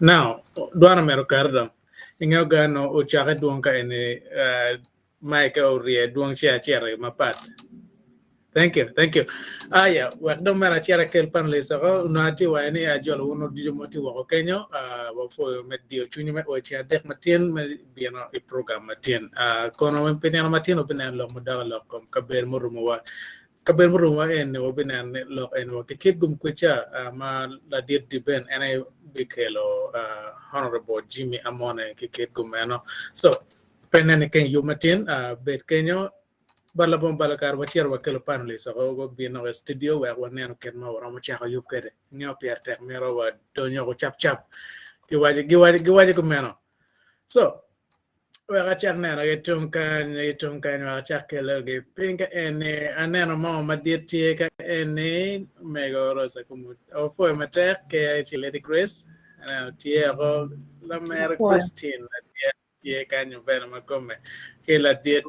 Now, dwan omito kati dong. Inge ogano ocake dwong ka eni uh, mic orye dwong ce acito mapat. Thank you, thank you. Aya, wek dong mere acito akel panelist oko, onongo atye waco ni ajolo wun ducu ma wutye woko kenyo, uh, wapwoyo me diyo cwinywu me o i ceng adek matin me bino i program matin. Uh, kono pi nino matin wabineno lok madok i lok kom kabedo murumowa. Kabedo murumowa eni wabineno ni lok eni wa ki kit gum kwica uh, ma ladit Diben en aye bikelo uh, Honorable Jimmy Amone ki kit gum meno. So, pe nen keny yub matin, uh, bed kenyo Bal labongo balo kare wacito wakelo panelists oko gubino i studio wek waneno kit ma waromo cako yub kwede. Ingeyo pire tek myero wadony oko cap cap. Giwaco giwaco giwaco kumeno. So wek acak neno ki tung kany ki tung kany wek acak kelogi piny ka eni aneno mo madit tye ka eni mego Rosa Kumu opwoyo matek ki ci Lady Grace aneno tye oko lamera Christine ladit Tye kanyo bene ma kome ki ladit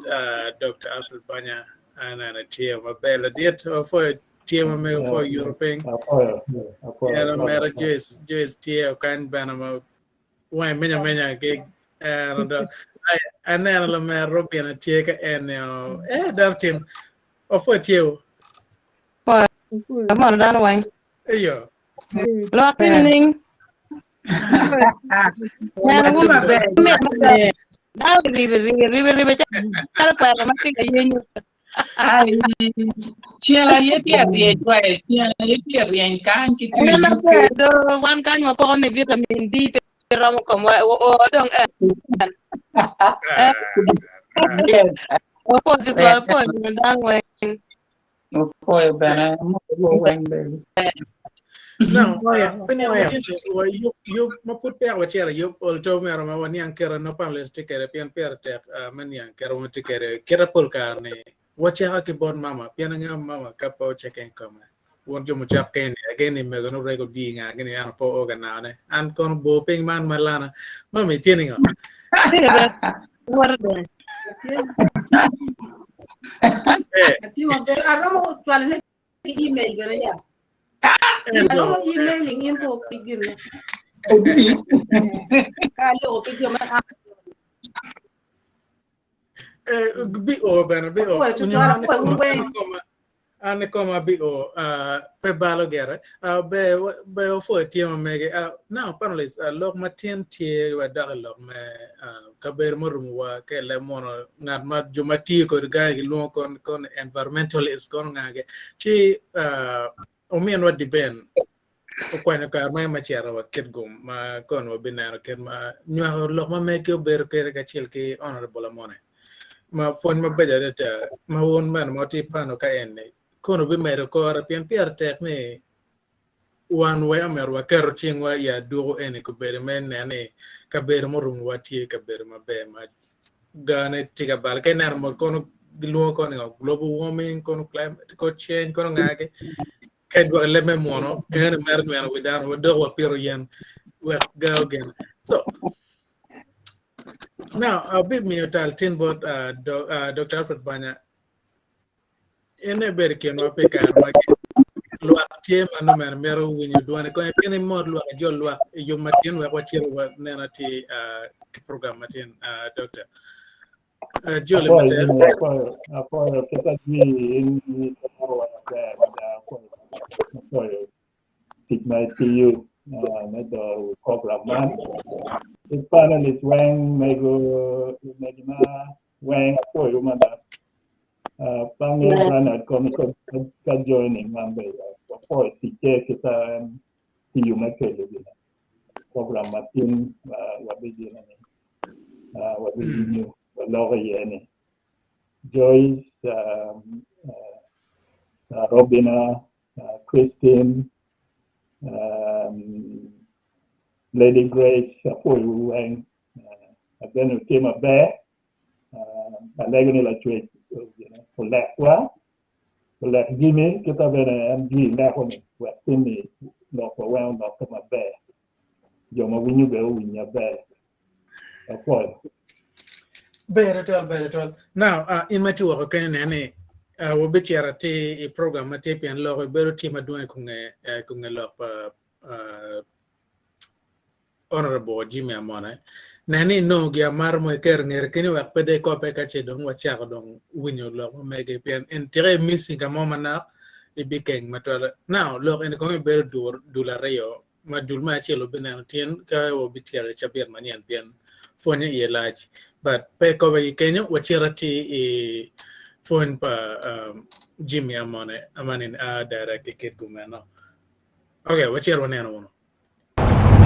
Dokta Alfred Banya aneno tye maber ladit wapwoyo tye ma mego pwoyo yuto piny Ero mera Joyce Joyce tye okany bene ma wange menya menya ki Ero do. Ai, aneno lamer Robina tye ka enio. Eh, dano tim. Opwo tye o. Amono dano weng. Eyo. Lwak tye nining? Neno wu maber. Mit maber. Dano ribe ribe ribe ribe calo kwena ma tye ka yenyo. Ai, ceng aye tye aryeny wai, ceng aye tye aryeny kany ki tye En i UK. maber do wan kany wapoko ni vitamin D pe romo komwa o dong en. Ah, Yes. Wapol tutwal pol dano weng. Opwoyo bene, amoko weng bene. No, Apwoyo, pe niang apwoyo. matino wa yub yub ma pud peya wacito i yub ol to myero ma waniang kite no panelist tye kwede pien pire tek ah, me niang kite ma tye kwede kite pol kare ni wacako ki bot mama pien angeyo mama ka pe oceke i kome wun jo mucak keni ageni mego no rego di nga gini an po oga nane an kono bor piny man malana mama itye ningo Woro dong. eh Atye maber. Aromo cwalone ki email bene ya. ento Aromo emailing in ko ki gine. Ka aloko ki jo ma a eh bi o bene bi o apwoyo onyo tutwal an apwoyo koma wun weng. an koma An i koma bi o pe balo gire. Ber ber opwoyo tye ma mege. Now panelists lok ma tin tye wa dok i lok me kabedo murumo wa ka i leb munu ngat ma jo ma tiyo kod gangi gilwongo kon kon environmentalist kono nga gi ci ominwa Diben okwanyo kare me me cito wa Kitgum ma kono wabineno kit ma nywako lok ma megi obedo kwede kacel ki Honorable Amone ma pwony mabeco adada ma wun bene ma wutye pano ka eni kono bimedo kore pien pire tek ni wan weng omyero waketo cingwa i aduku eni kobedo me neno ni kabedo murumowa tye kabedo maber ma gane tye ka balo ka ineno mot kono gilwongo kono ni global warming kono climate change kono ngagi Ka idwoko i leb me muno, en imito nyweno wi dano, wadok wapito yen wek ga ogen. So, now abimiyo tal tin bot uh, do, uh, Dr. Alfred Banya. En ebedo i kinwa pi kare ma lwak tye ma nongo mere mito winyo dwane konye pien imot lwak ijol lwak i yub matin wek wacit wanena tye uh, ki program matin uh, Doctor. Joli Apwoyo matek. Jimmy, apwoyo, apwoyo kit ajwi in itero wa maber mada, apwoyo, apwoyo tic ma itiyo ah, me doro wi program man. Ki panelist weng mego megi ma weng apwoyo mada. Ah, pange Bernard kono ka, ka joining man be apwoyo ticce kit en tiyo me kelo gine program matin ah, wabigine ni. uh, wabiwinyo waloko iye ni Joyce, um, uh, uh, Robina, uh, Christine, um, Lady Grace, apwoyo weng uh, abene tye maber uh, alego ni lacwec olekwa olek Jimmy kita bene en jwi leko ni wek tin-ni lokwa weng olokke maber jo ma winyo bene owiny maber. Apwoyo. Ber atwal, ber atwal. Now, uh, in ma tye woko kenyo nen ni uh, wabicito atir i program ma tye pien lok bedo tye madwong i konge, uh, konge lok pa uh, Honorable Jimmy Amone. Nen ni inongo gi amaro mo iketo ngere kenyo wek pe de kope ka ce dong wacako dong winyo lok ma mege pien en tika i missing ka mo manok ibikeng matwal. Now, lok eni kong ibedo dul, dul aryo ma dul me acel obineno tin ka wabityeko i cabit manyen pien pwonye iye lac but pe kobe ki kenyo wacito atir i pwony pa um, Jimmy Amone amanin a direct ki Kitgum eno. Okay, wacito waneno wunu.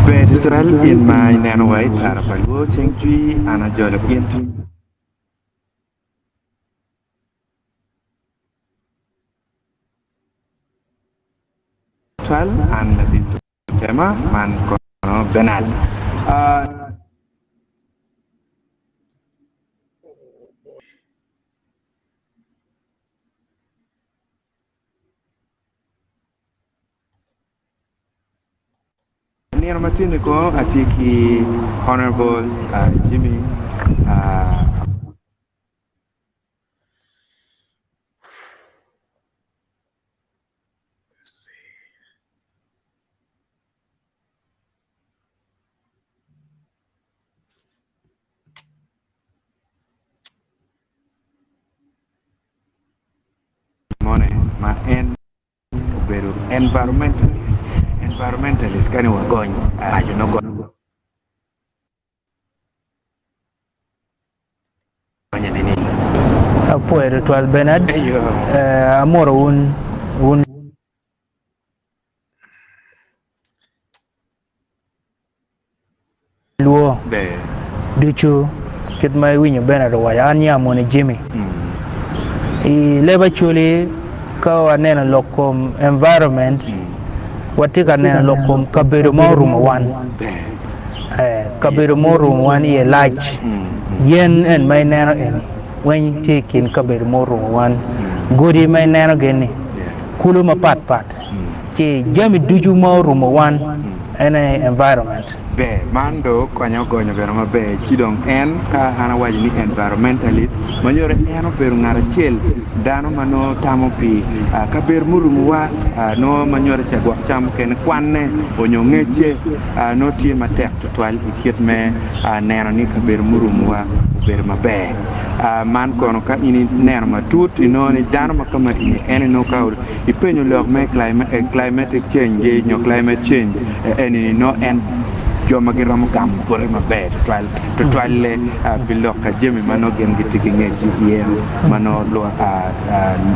Ber tutwal in ma ineno wa i tara pa lwor ceng jwi an ajolo in. Twal an ladit Otema man kono Benard. Nino ma tye-ni kono atye ki Honourable Jimmy. Environmentalist, environmentalist kani wagony paco nongo gonye nining? Apwoyo tutwal Bernard. Eyo. Eh, amoro wun wun Luo Ber. ducu kit ma iwinyo Bernard owaco an nya moni Jimmy. I leb Acholi ka waneno lok kom environment watye ka neno lok kom kabedo ma orumo wan. Ber. Eh, kabedo ma orumo wan iye lac. Yen en ma ineno eni weng tye i kin kabedo ma orumo wan. Godi ma ineno gin-ni, kulu mapat pat, ci jami ducu ma orumo wan en aye environment. Ber, man do konya ogonyo bene maber ci dong en ka an awaco ni environmentalist ma nyuto ni en obedo ngat acel dano ma nongo tamo pi kabedo murumowa nongo ma nyuto ca gwok ca mukene kwanne onyo ngecce nongo tye matek tutwal i kit me neno ni kabedo murumowa obedo maber. Man kono ka in ineno matut inongo ni dano ma kama eni en inongo ka Ipenyo lok me climatic change nyo climate change eni ni nongo en jo ma giromo gamo bote maber tutwal tutwalle pi lok ka jami ma nongo gin gitye ki ngec iye ma nongo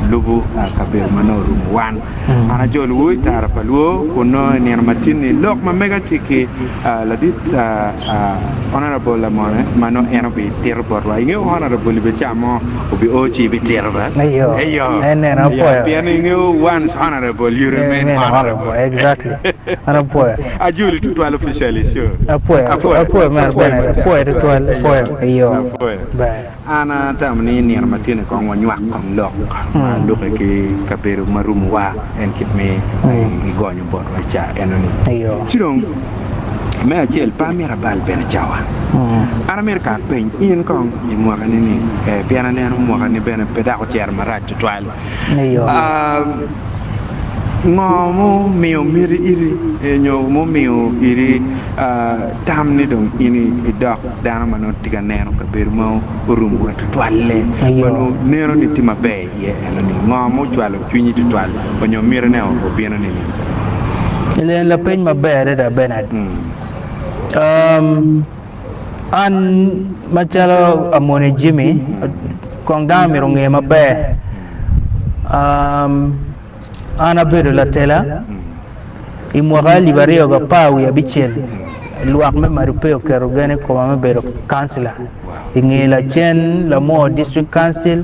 lubo kabedo ma nongo orumo wan. An ajolo wu i tara pa lwo kun nongo i nino matin-ni lok ma mega tye ki ladit Honourable Lamone ma nongo en obitito botwa. Ingeyo Honourable i be ca mo obi o ci ibitito ba? Eyo, Eyo. en neno apwoyo. Pien ingeyo once honourable you remain honourable. Exactly. An apwoyo. Ajoli tutwal officially sure. Apwoyo. Apwoyo mer bene. Apwoyo tutwal. Apwoyo. Eyo. Apwoyo. Ber. An atamo ni nino ma tye-ni kong wanywak kong lok ma lukke ki kabedo ma rumowa en kit me igonyo botwa ca eno-ni. Ci dong me acel pe amito abal bene cawa. An amito ka apeny in kong i mwakani ni, pien aneno mwakani bene pe dok ocito marac tutwal. Ngo mumiyo miti iti nyo mumiyo iti tam ni dong in idok dano ma nongo tye ka neno kabedo ma orumowa tutwalle ma nongo neno ni tye maber iye eno-ni? Ngo mucwalo cwinyi tutwal onyo mitine obino nining? En lapeny maber adada Bernard. An macalo Amoni Jimmy, kong dano myero onge maber. An abedo latela i mwaka alip 2019 lwak me Marupe oketo gen i koma me bedo kancila. I nge lacen Lamwor District Council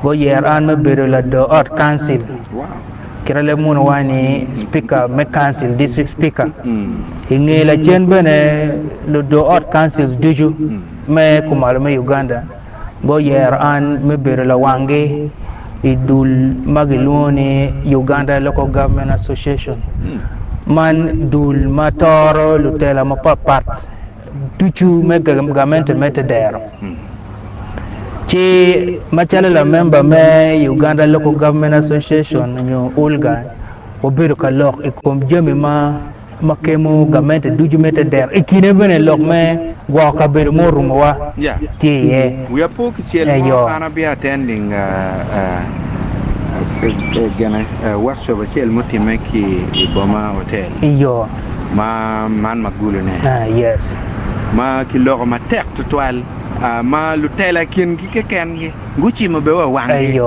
guyero an me bedo lador ot kancil kita leb munu waco ni speaker me kancil, district speaker. I nge lacen bene ludor ot kancils ducu me kumalo me Uganda Guyero an me bedo lawanggi i dul ma gilwongo ni Uganda Local Government Association. Man dul ma toro lutela mapatpat ducu me gamente me tedero. Ci macalo lamemba me Uganda Local Government Association nyo ULGA, wabedo ka lok i kom jami ma ma kemo gamente ducu me te dero. I kine bene lok me gwoko kabedo ma orumowa tye iye. Wiya po kicel mo an abi attending gine workshop acel mutimme ki i Boma Hotel ma man Magulu-ne ma kiloko matek tutwal ma lutela i kingi kekengi Gucimo bene wa wanggi.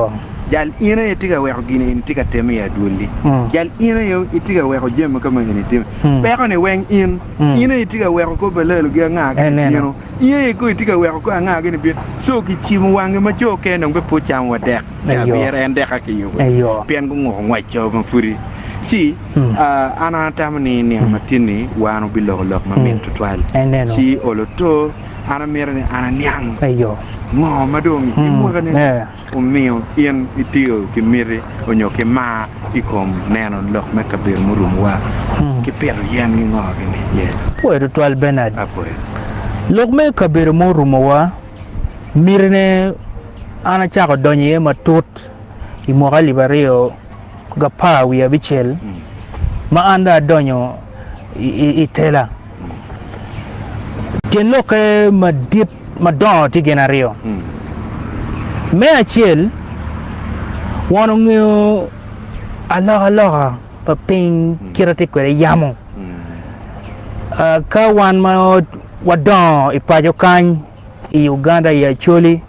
Jal in aye itye ka weko gin eni tye ka timme i adwolli. Jal in aye itye ka weko jami ka ma eni timme. Peko ni weng in. In aye itye ka weko ko balelo gi anga gini bino. In aye ko itye ka weko ko anga gini bino. So kicimo wangi ma jo okene dong be pe ocamo wa dek. Abiro en deka kiyubo. Pien gunguko ngwec co ma pudi. Ci an atamo ni nino matin-ni wan obiloko lok mamit tutwal. Ci olo to. An amito ni an aniang ngo ma dong i mwakani omiyo in itiyo ki miti onyo ki mar i kom neno lok me kabedo murumowa ki pito yen ki ngo gini. Apwoyo tutwal Bernard. Apwoyo. Lok me kabedo murumowa mitine an acako donyo iye matut i mwaka 2016 ma an dong adonyo i tela. Tyen lokke madit madongo tye gin aryo. Me acel, wan ongeyo alokaloka. pa piny kite tye kwede yamo. Ka wan ma wadongo i paco kany i Uganda i Acholi,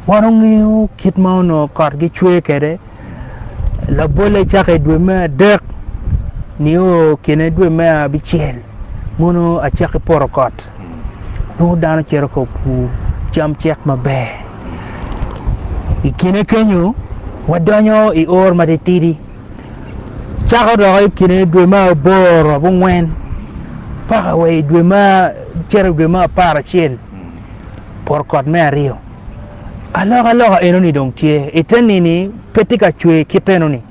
wan wangeyo kit ma onongo kot gicwe kwede labolle cako i dwe me adek nio kine dwe me abicel mono acakki poto kot nongo dano cito ka pur cam cek maber i kine kenyo wadonyo i or matitidi cako doko i kine dwe me aboro abongwen paka wa i dwe me cito i dwe me aparacel poto kot me aryo. Alokaloka enoni dong tye i te nini pe tye ka cwer kit enoni.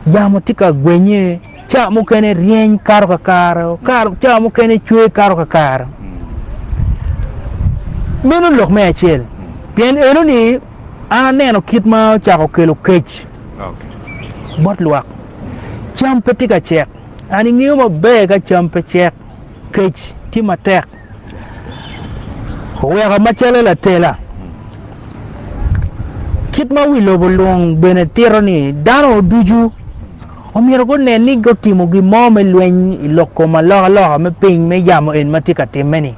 Yamo tye ka gwenye, ca mukene ryeny kato kakare, ca mukene cwer kato kakare. Meno lok me acel, pien enoni an aneno kit ma ocako kelo kec bot lwak. Cam pe tye ka cek, an ingeyo maber ka cam pe cek, kec tye matek. Oweko macalo latela, kit ma wi lobo lung bene tito ni dano ducu omyero gunen ni gutimo gin mo me lweny i lok kom alokaloka me piny me yamo eni ma tye ka timme-ni,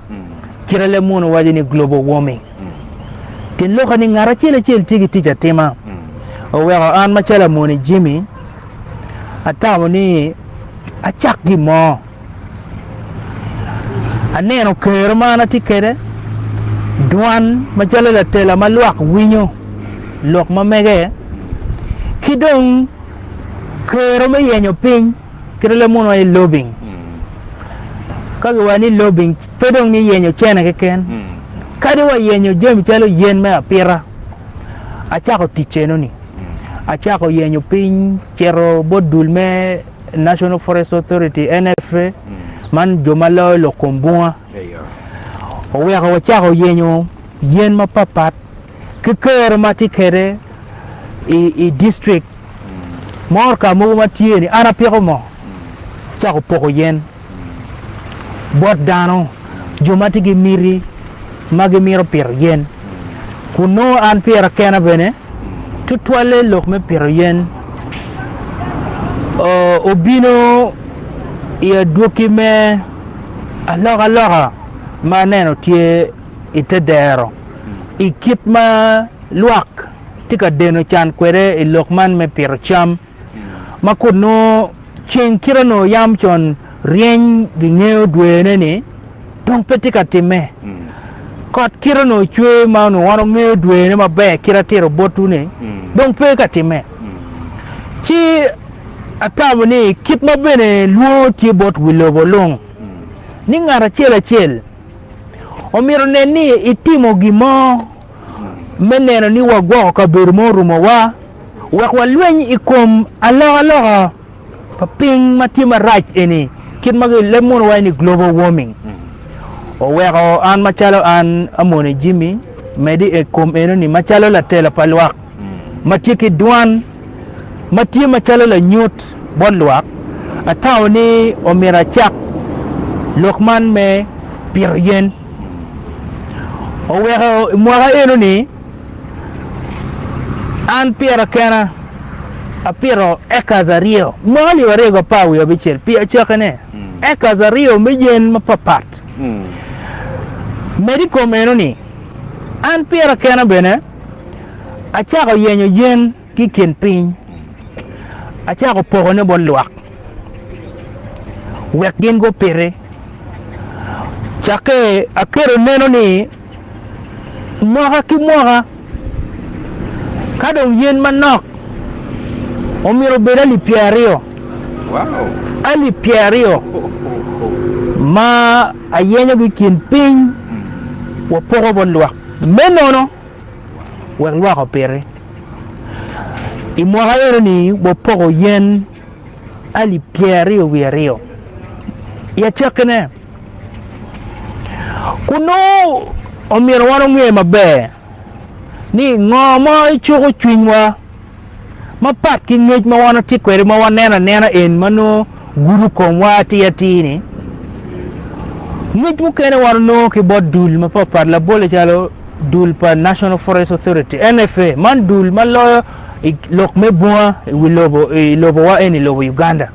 kite leb munu waco ni global warming. Tyen lokke ni ngat acel acel tye ki tic atima. Oweko an macalo amoni Jimmy atamo ni acak gin mo. Aneno kero ma an atye kwede, dwan macalo latela ma lwak winyo lok ma mege, ki dong kero me yenyo piny kit ma leb munu waco ni lobbying. Ka giwaco ni lobbying pe dong ni yenyo cene keken, kadi wa yenyo jami calo yen me apita, acako tic enoni, acako yenyo piny cito bot dul me National Forest Authority, NFA, man jo ma loyo lok kom bunga, oweko wacako yenyo yen mapatpat ki kero ma atye kwede i district mo ka mogo ma tye ni an apiko moo acako poko yen bot dano jo ma tye ki miti ma gimito pito yen kun nongo an pira kena bene tutwalle lok me pito yen obino i adwogi me alokaloka ma aneno tye i te dero i kit ma lwak tye ka deno can kwede i lok man me pito cam ma kun nongo ceng kite onongo yam con ryeny gingeyo dwene ni dong pe tye ka timme. Kot kite onongo cwer ma onongo wan wangeyo dwene maber kit atito botwu ni dong pe ka timme. Ci atamo ni kit ma bene lwongo tye bot wi lobo lung ni ngat acel acel omyero onen ni itimo gin mo me neno ni wagwoko kabedo ma orumowa wek walweny i kom alokaloka pa piny ma tye marac eni kit ma leb munu waco ni global warming oweko an macalo an Amoni Jimmy medi i kom enoni macalo latela pa lwak ma tye ki dwan ma tye macalo lanyut bot lwak atamo ni omyero acak lok man me pito yen oweko i mwaka enoni An pira kena apito acres aryo, mwaka alip 2016 pi acakkine, acres aryo me yen mapatpat. Medo i kom eno-ni, an pira kena bene acako yenyo yen ki i kin piny, acako pokone bot lwak wek gin gupiti. Cakke aketo neno ni Mwaka ki mwaka, ka dong yen manok omyero obed alip 20, alip 20 ma ayenyogi i kin piny wapoko bot lwak me nono wek lwak opiti. I mwaka eno-ni wapoko yen alip 22 i acakkine. Kun nongo omyero wan onge maber ni ngo ma ecuko cwinywa mapat ki ngec ma wan watye kwede ma waneno anena en ma nongo gudo komwa atir atir-ni. Ngec mukene wan onongo ki bot dul mapatpat labolle calo dul pa National Forest Authority, NFA, man dul ma loyo. i lok me bunga i wi lobo i lobowa eni lobo Uganda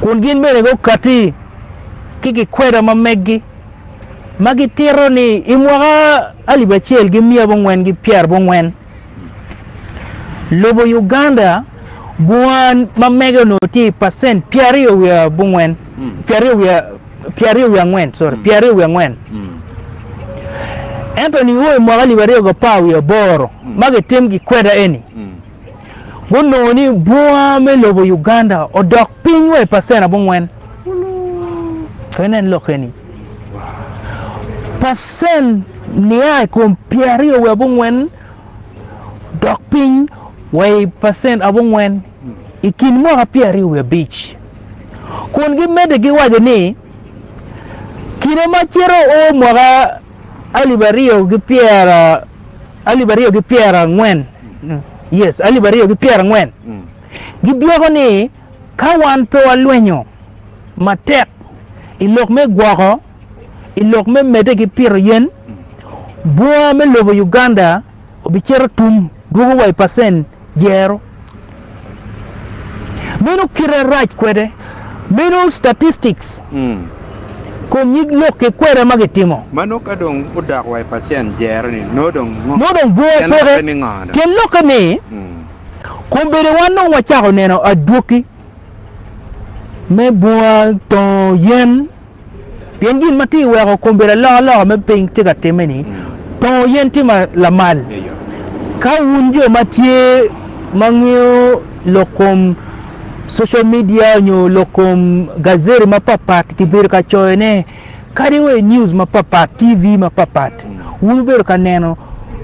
kun gin bene gukati ki gikweda ma meggi ma gitito ni i mwaka alip acel ki miya abongwen ki pyerabongwen lobo Uganda bunga ma mege onongo tye i pacent pyeraryo wiye abongwen 24 sorry 24 ento nio i mwaka 2018 ma gitim gikweda eni gunongo ni bunga me lobo Uganda odok piny wa i pacent abongwen ka inen lok eni pacent nia i kom 24 dok piny wa i pacent abongwen i kin mwaka 25. Kun gimedde giwaco ni, Kine ma cito o mwaka 2040, yes, 2040, gibyeko ni ka wan pe walwenyo matek i lok me gwoko, i lok me medde ki pito yen, bunga me lobo Uganda obicito tum dwogo wa i pacent jero. Meno kite rac kwede. Meno statistics kom nyig lok ki kwede ma gitimo. Ma nongo ka dong odok wa i pacent jero ni nongo dong ngo? Nongo dong bwoo Tyen lokke peke. ni ngo dong? Tyen lokke ni kombeddi wan dong wacako neno adwoki me bunga tongo yen. Pien gin ma tye ka weko kombeddi alokaloka me piny tye ka timme-ni, tongo yen tye ma lamal. Ka wun jo ma tye ma ngeyo lok kom social media nyo lok kom gazeti mapatpat kibedo ka coyone kadi wa i news mapatpat, TV mapatpat, wun wubedo ka neno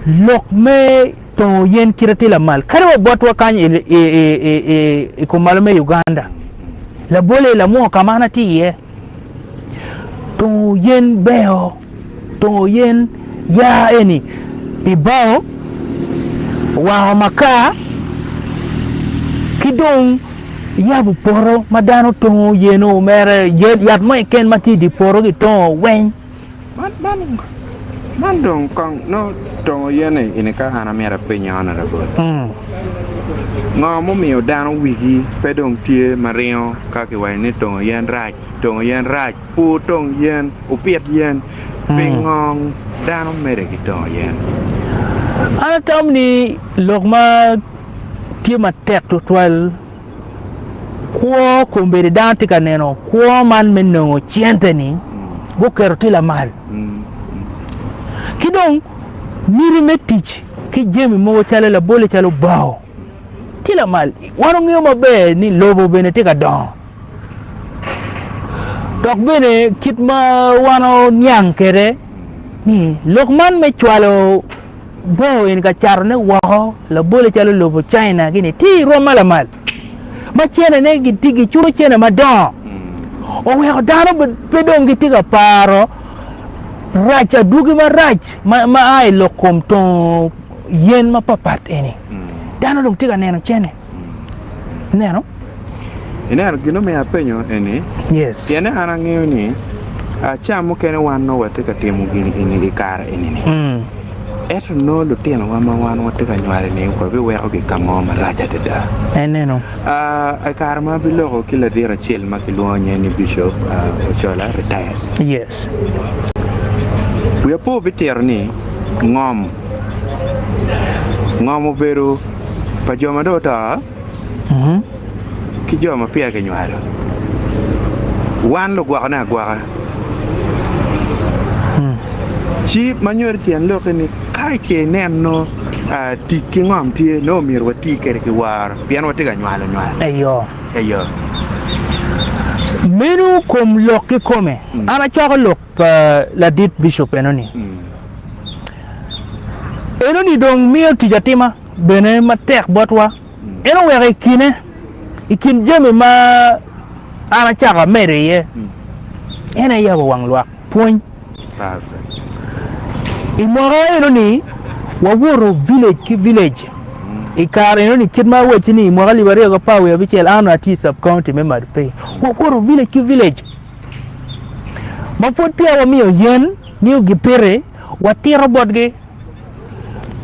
lok me tongo yen kite tye lamal kadi wa botwa kany i kumalo me Uganda. Labole lamwo ka ma an atye iye, tongo yen ber, tongo yen ya eni pi bao, wango makar ki dong yabo poto ma dano tongo yeno mere yat mo keken ma tye i dye poto gitongo weng. Man dong kong nongo tongo yen eni ka an amyero apeny Honourable, ngo mumiyo dano wigi pe dong tye ma ringo ka kiwaco ni tongo yen rac, tongo yen rac, pur tong yen, wupit yen, pingo dano medde ki tongo yen? An atamo ni lok ma tye matek tutwal Kwo kombeddi dano tye ka neno kwo man me nongo cente-ni guketo tye lamal. Ki dong miti me tic ki jami mogo calo labolle calo bao tye lamal. Wan wangeyo maber ni lobo bene tye ka dongo dok bene kit ma wan oniang kwede ni lok man me cwalo Bao eni ka catone woko labole calo lobo China gini tye i rwom ma lamal ma cenene giculo cene madongo oweko dano pe dong gitye ka paro rac adwogi marac ma a i lok kom tongo yen mapapat eni dano dong tye ka neno cene. Ineno? Ineno gin omiyo apenyo eni? Yes. Pien ni an angeyo ni ca mukene wan nongo watye ka timo gin eni i kare eni-ni, ento nongo lutinowa ma wan watye ka nywalo-ni wabiwekogi ka mo marac adada. Ineno? I kare ma abiloko ki ladit acel ma kilwongo nyinge ni Bishop Ochola, retired. Yes. Wiya po bitito ni ngom, ngom obedo pa jo ma dong oto ki jo ma peya kinywalo. Wan lugwokone agwoka. Ci ma nyuto tyen lokke ni ka ce ineno tic ki ngom tye nongo myero wati kwede ki woro pien watye ka nywalo nywal. Eyo. Eyo. Meno kom lok kikome. An acwako lok pa ladit bicop enoni. Enoni dong miyo tic atima bene matek botwa. En oweko i kine, i kin jami ma an acako amedo iye, en aye yabo wang lwak pwony. I mwaka enoni, wawoto village ki village. I kare enoni, kit ma awacci ni i mwaka 2016 an onongo atye i sub county me Madpei. Wawoto village ki village. Ma pwod peya wamiyo yen ni gipiti, watito botgi.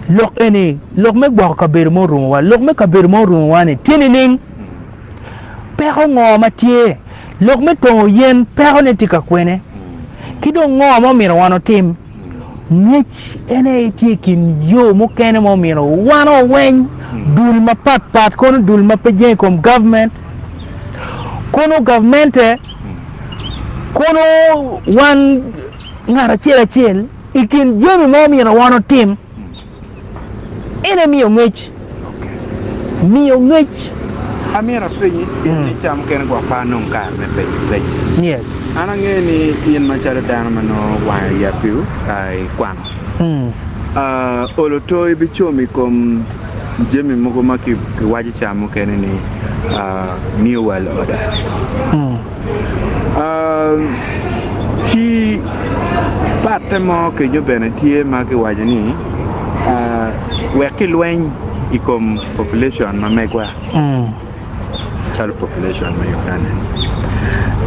Lok eni, lok me gwoko kabedo ma orumowa, lok me kabedo ma orumowa-ni tye nining? Peko ngo ma tye? Lok me tongo yen pekone tye ka kwene? Ki dong ngo ma omyero wan otim? Ngec en aye tye i kin yo mukene ma omyero wan oweny dul mapat pat kono dul ma pe jenge i kom gavment, kono gavmente, kono wan ngat acel acel i kin jami ma omyero wan otim. En aye miyo ngec. Miyo ngec. Amyero apenyi pien ni ca mukene gwok pe anong kare me penyo peny. Yes. An angeyo ni in macalo dano ma nongo wange oyabbiwu ikwano, olo to ibicomo i kom jami mogo ma kiwaco ca mukene ni New World Order. Ci patte mo kenyo bene tye ma kiwaco ni wek kilweny i kom population ma megwa calo population me Uganda ni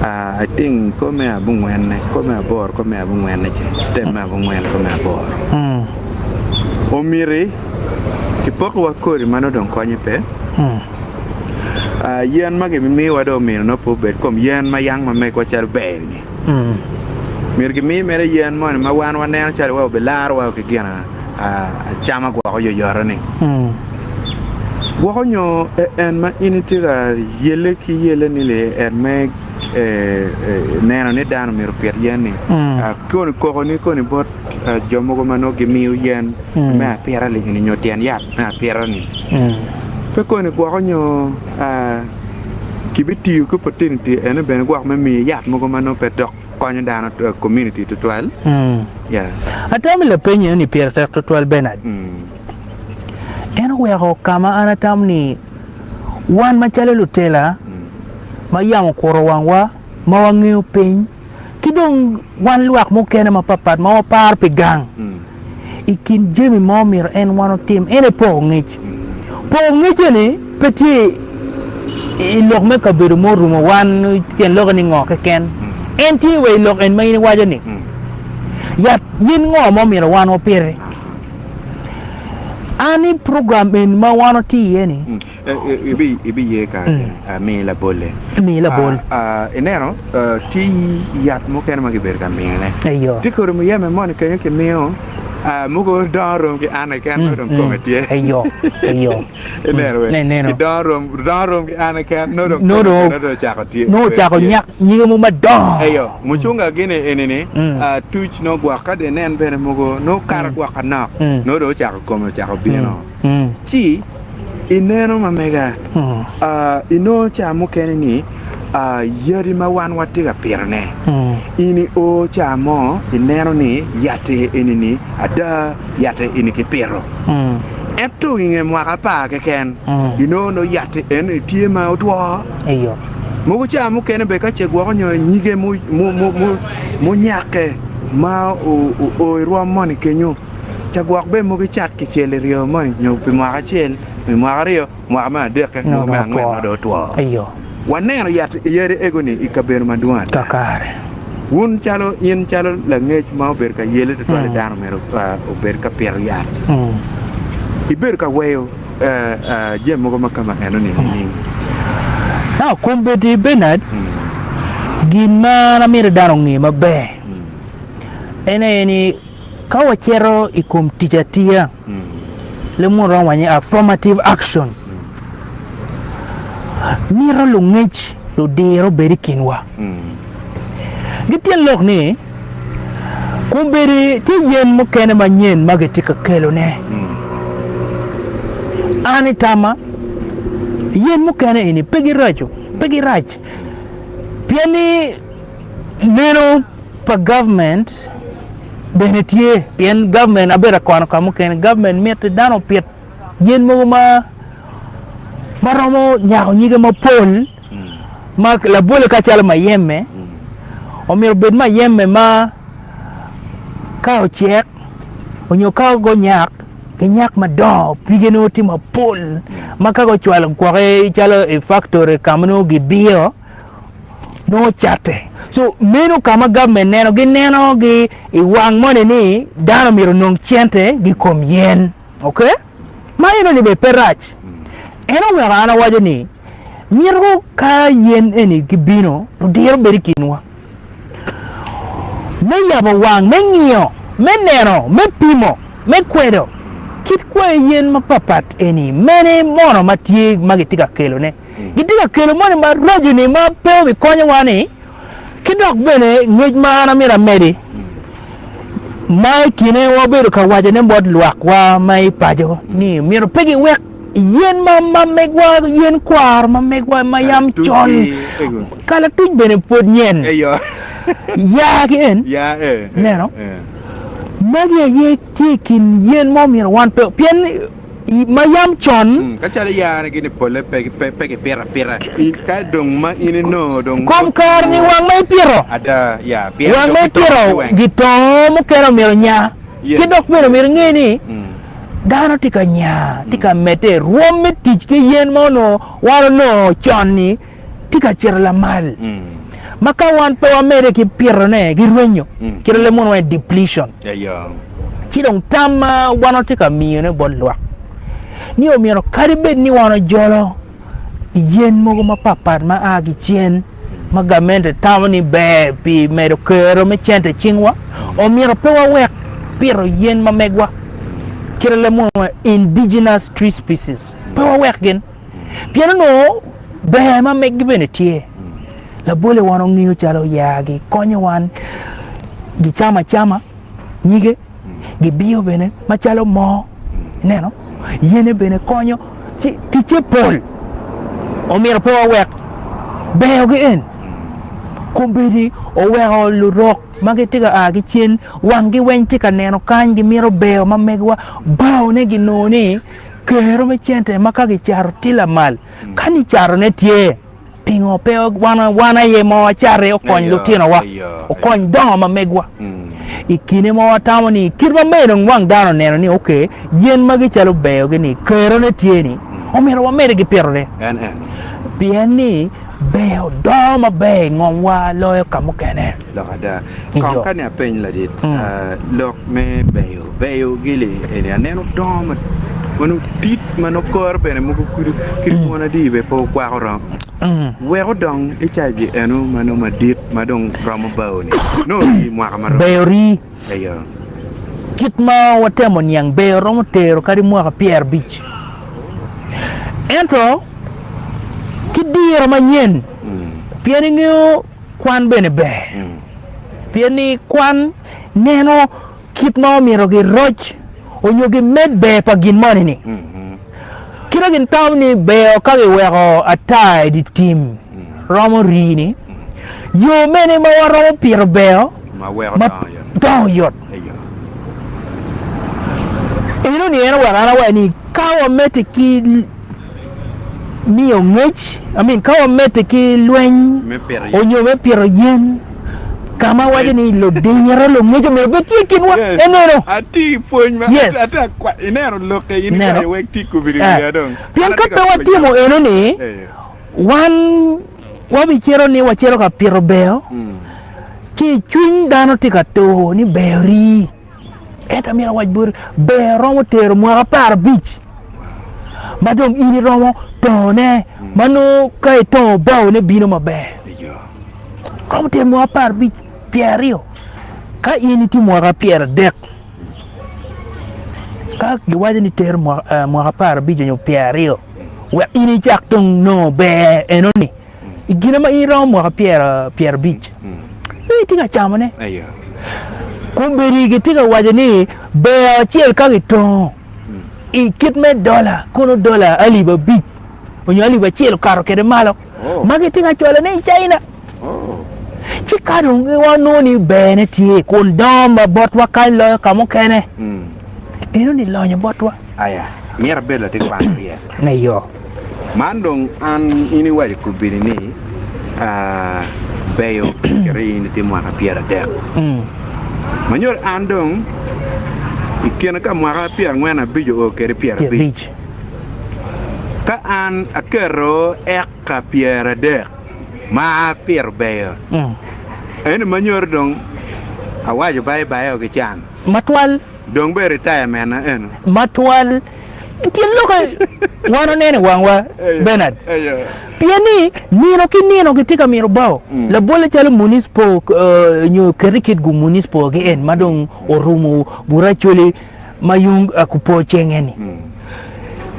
I think kor me abongwenne kor me aboro kor me abongwenne ci step me abongwen kor me aboro omiti kipokiwa kodi ma nongo dong konye pe. Yen ma gibimiyowa dong omyero nongo pe obed kom yen ma yang ma megwa calo ber-ni. Myero gimi mere yen moni ma wan waneno calo wa obilarowa ki gin acama gwoko oyoyoto-ni. Gwoko nyo en ma in itye ka yelle ki yelle-ni li en me neno ni dano myero opit yen-ni. Koni kokoni koni bot jo mogo ma nongo gimiyo yen me apita li-ni nyo tyen yat me apita-ni. Pe koni gwoko nyo kibitiyo ki opportunity eno bene gwok me miyo yat mogo ma nongo pe dok konyo dano community tutwal. Yeah. Atamo lapeny eno ni pire tek tutwal Bernard. En oweko ka ma an atamo ni wan macalo lutela ma yam okuto wangwa ma wangeyo piny ki dong wan lwak mukene mapatpat ma waparo pi gang i kin jami ma omyero en wan otim en aye poko ngec. Poko ngec eni pe tye i lok me kabedo ma orumo wan tyen lokke ni ngo keken. En tye wa i lok en ma in iwaco ni yat yen ngo ma omyero wan wapiti. An i program eni ma wan watye iye ni Ibiye ka amiyi labolle. Miyi labol. Ineno, tye yat mukene ma kibedo ka miyone. Tye kodi muyeme moni kenyo kimiyo, mogo dongo rom ki an keken nongo dong kome tye. Ineno we? Gidongo rom, dongo rom ki an keken nongo dong kome bene dong ocako tye. Nongo ocako nyak nyige mo madongo. Eyo, mucunga gini eni-ni, tuc nongo gwok ka dong inen bene mogo nongo kato gwok manok, nongo dong ocako kome ocako bino. Ci ineno ma mega, inongo ca mukene ni yadi ma wan watye ka pitone, in io ca mo ineno ni yat-ti eni-ni ada yat-ti eni kipito. Ento i nge mwaka apar keken, inongo nongo yat-ti eni tye ma otwo. Mogo ca mukene bene ka ce gwoko nyo nyige munyakke ma oo i rwom moni kenyo, Ca gwok bene mogo icat kicel iryo moni nyo pi mwaka acel, pi mwaka aryo, mwaka me adekke, mogo me angwen nongo dong otwo. Waneno yat yadi ego-ni i kabedo madwong ata. Wun calo in calo langec ma obedo ka yelle tutwal i dano myero obed ka pito yat. Ibedo ka weyo jami mogo ma kama eno-ni nining? Now, kombeddi Bernard, gin ma an amito dano onge maber en aye ni Ka wacito i kom tic atiya, leb munu romo waco ni affirmative action, mito lungec ludiro obed i kinwa. Gityen lok ni kombeddi tye yen mukene manyen ma gitye ka kelone. An itama, yen mukene eni pe giraco, pe girac pien ni meno pa gavment bene tye pien gavment abedo akwano ka mukene gavment miti dano opit yen mogo ma ma romo nyako nyige mapol ma labole ka calo mayeme omyero obed mayeme ma ka ocek onyo ka gunyak ginyak madongo pige nongo tye mapol ma ka gucwalo gwoki calo i factory ka ma nongo gibiyo nongo catte. So meno ka ma gavment neno, gineno gi i wang moni ni dano myero onong cente gi kom yen. Ok? Ma enoni bene pe rac. En oweko an awaco ni, mito ka yen eni gibino, ludiro bedo i kinwa. Me yabo wang, me ngiyo, me neno, me pimo, me kwedo kit kwayi yen mapatpat eni mene mono ma tye ma gitye ka kelone. Gitye ka kelo moni maraco-ni ma pe obikonyowa-ni, Ki dok bene ngec ma an amito amedi, ma i kine wabedo ka wacone bot lwakwa ma i paco ni myero pe giwek yen ma ma megwa, yen kwaro ma megwa ma yam con, kalatuc bene pwod nyen, ya ki en, ineno, magi aye tye i kin yen ma omyero wan pe, pien ma yam con. Ka calo yare gini polle pe pe gipito apita. Ka dong ma in inongo dong. Kom kare ni wang ma ipito. Ada, ya, pien Wang ma ipito gitongo mukene omyero onya. Ki dok bene omyero inge ni dano tye ka nya, tye ka medde. Rwom me tic ki yen ma onongo wan onongo con-ni tye ka cito lamal. Ma ka wan pe wamedde ki pitone, girwenyo. Kit ma leb munu waco ni depletion. Ci dong tam ma wan watye ka miyone bot lwak ni omyero kadi bed ni wan ojolo yen mogo mapatpat ma a ki cen ma gamente tamo ni ber pi medo kero me cente i cingwa, omyero pe wawek pito yen ma megwa kit ma leb munu waco ni indigenous tree species pe wawek gin. Pien onongo ber ma meggi bene tye. Labole wan ongeyo calo yaa gikonyo wan, gicamo acama nyige, gibiyo bene macalo moo, ineno, yene bene konyo ci ticce pol. Omyero pe wawek beyogi en. Kombeddi oweko lurok ma gitye ka a ki cen wanggi weng tye ka neno kany gimito beyo ma megiwa baone ginongo ni Kero me cente ma ka gicato tye lamal. Ka ni catone tye, pingo pe wan aye ma wacate okony lutinowa, okony dongo ma megwa? I kine ma watamo ni kit ma mere dong wang dano oneno ni ok, yen magi calo beyogi-ni, kerone tye-ni, omyero wamedde ki pitone. Pien ni beyo dongo maber i ngomwa loyo ka mukene. Lok ada. Kong ka ni apeny ladit, lok me beyo. Beyo gili eni aneno dongo ma nongo dit ma nongo kore bene mogo kulu kit twon adi bene pe okwako rom wek odong i caji eno ma nongo madit ma dong romo bao ni nongo rii mwaka ma romo Beyo rii. Eyo. Kit ma watemo niang beyo romo tero kadi mwaka pyerabic ento ki diro manyen pien ingeyo kwan bene ber pien ni kwan neno Kit ma omyero giroc onyo gimed ber pa gin moni-ni. Kit ma gitamo ni ber ka giweko ata i dye tim romo rii-ni, yo mene ma waromo pito ber ma dongo oyot? Enoni en oweko an awaco ni ka wamedde ki miyo ngec, I mean ka wamedde ki lweny onyo me pito yen ka ma waco ni ludiro lungec omyero obed tye i kinwa, eneno. Yes. Ineno? Eh. Pien ka pe watimo enoni, wan wabicito ni wacito ka pito beo, ci cwiny dano tye ka tur ni beo rii. Ento amyero awac boti, ber romo tero mwaka aparabic ma dong in iromo tongone ma nongo ka itongo baone bino maber. Romo tero mwaka aparabic, pyeraryo. Ka in itye mwaka pyeradek, ka giwaco ni tero mwaka aparabic nyo pyeraryo wek in icak dong nongo ber enoni, I kine ma in iromo mwaka pyerabic, nongo itye ka camone. Kombeddi gitye ka waco ni ber acel ka gitongo i kit me dola, kono dola alip abic nyo alip acel okato kwede malo, ma gitye ka cwalone i China. Ci ka dong wanongo ni berne tye kun dongo ma botwa kany loyo ka mukene, enoni lonyo botwa. Aya, myero abed latin kwan maryek. Eyo. Man dong an in iwaco kobedi ni beyo kite in itye mwaka pyeradek. Ma nyuto an dong i kine ka mwaka pyerangwen abic oo kede pyerabic. Ka an aketo eka pyeradek ma apito beyo, eni ma nyuto dong awaco bai bai o ki can. Matwal. Dong bene retirement na eno. Matwal tyen lokke wan oneno i wangwa Bernard pien ni nino ki nino gitye ka mito bao labolle calo municipal nyo ket i kit gu municipal ki en ma dong orumo but Acholi ma yung kupor cenge ni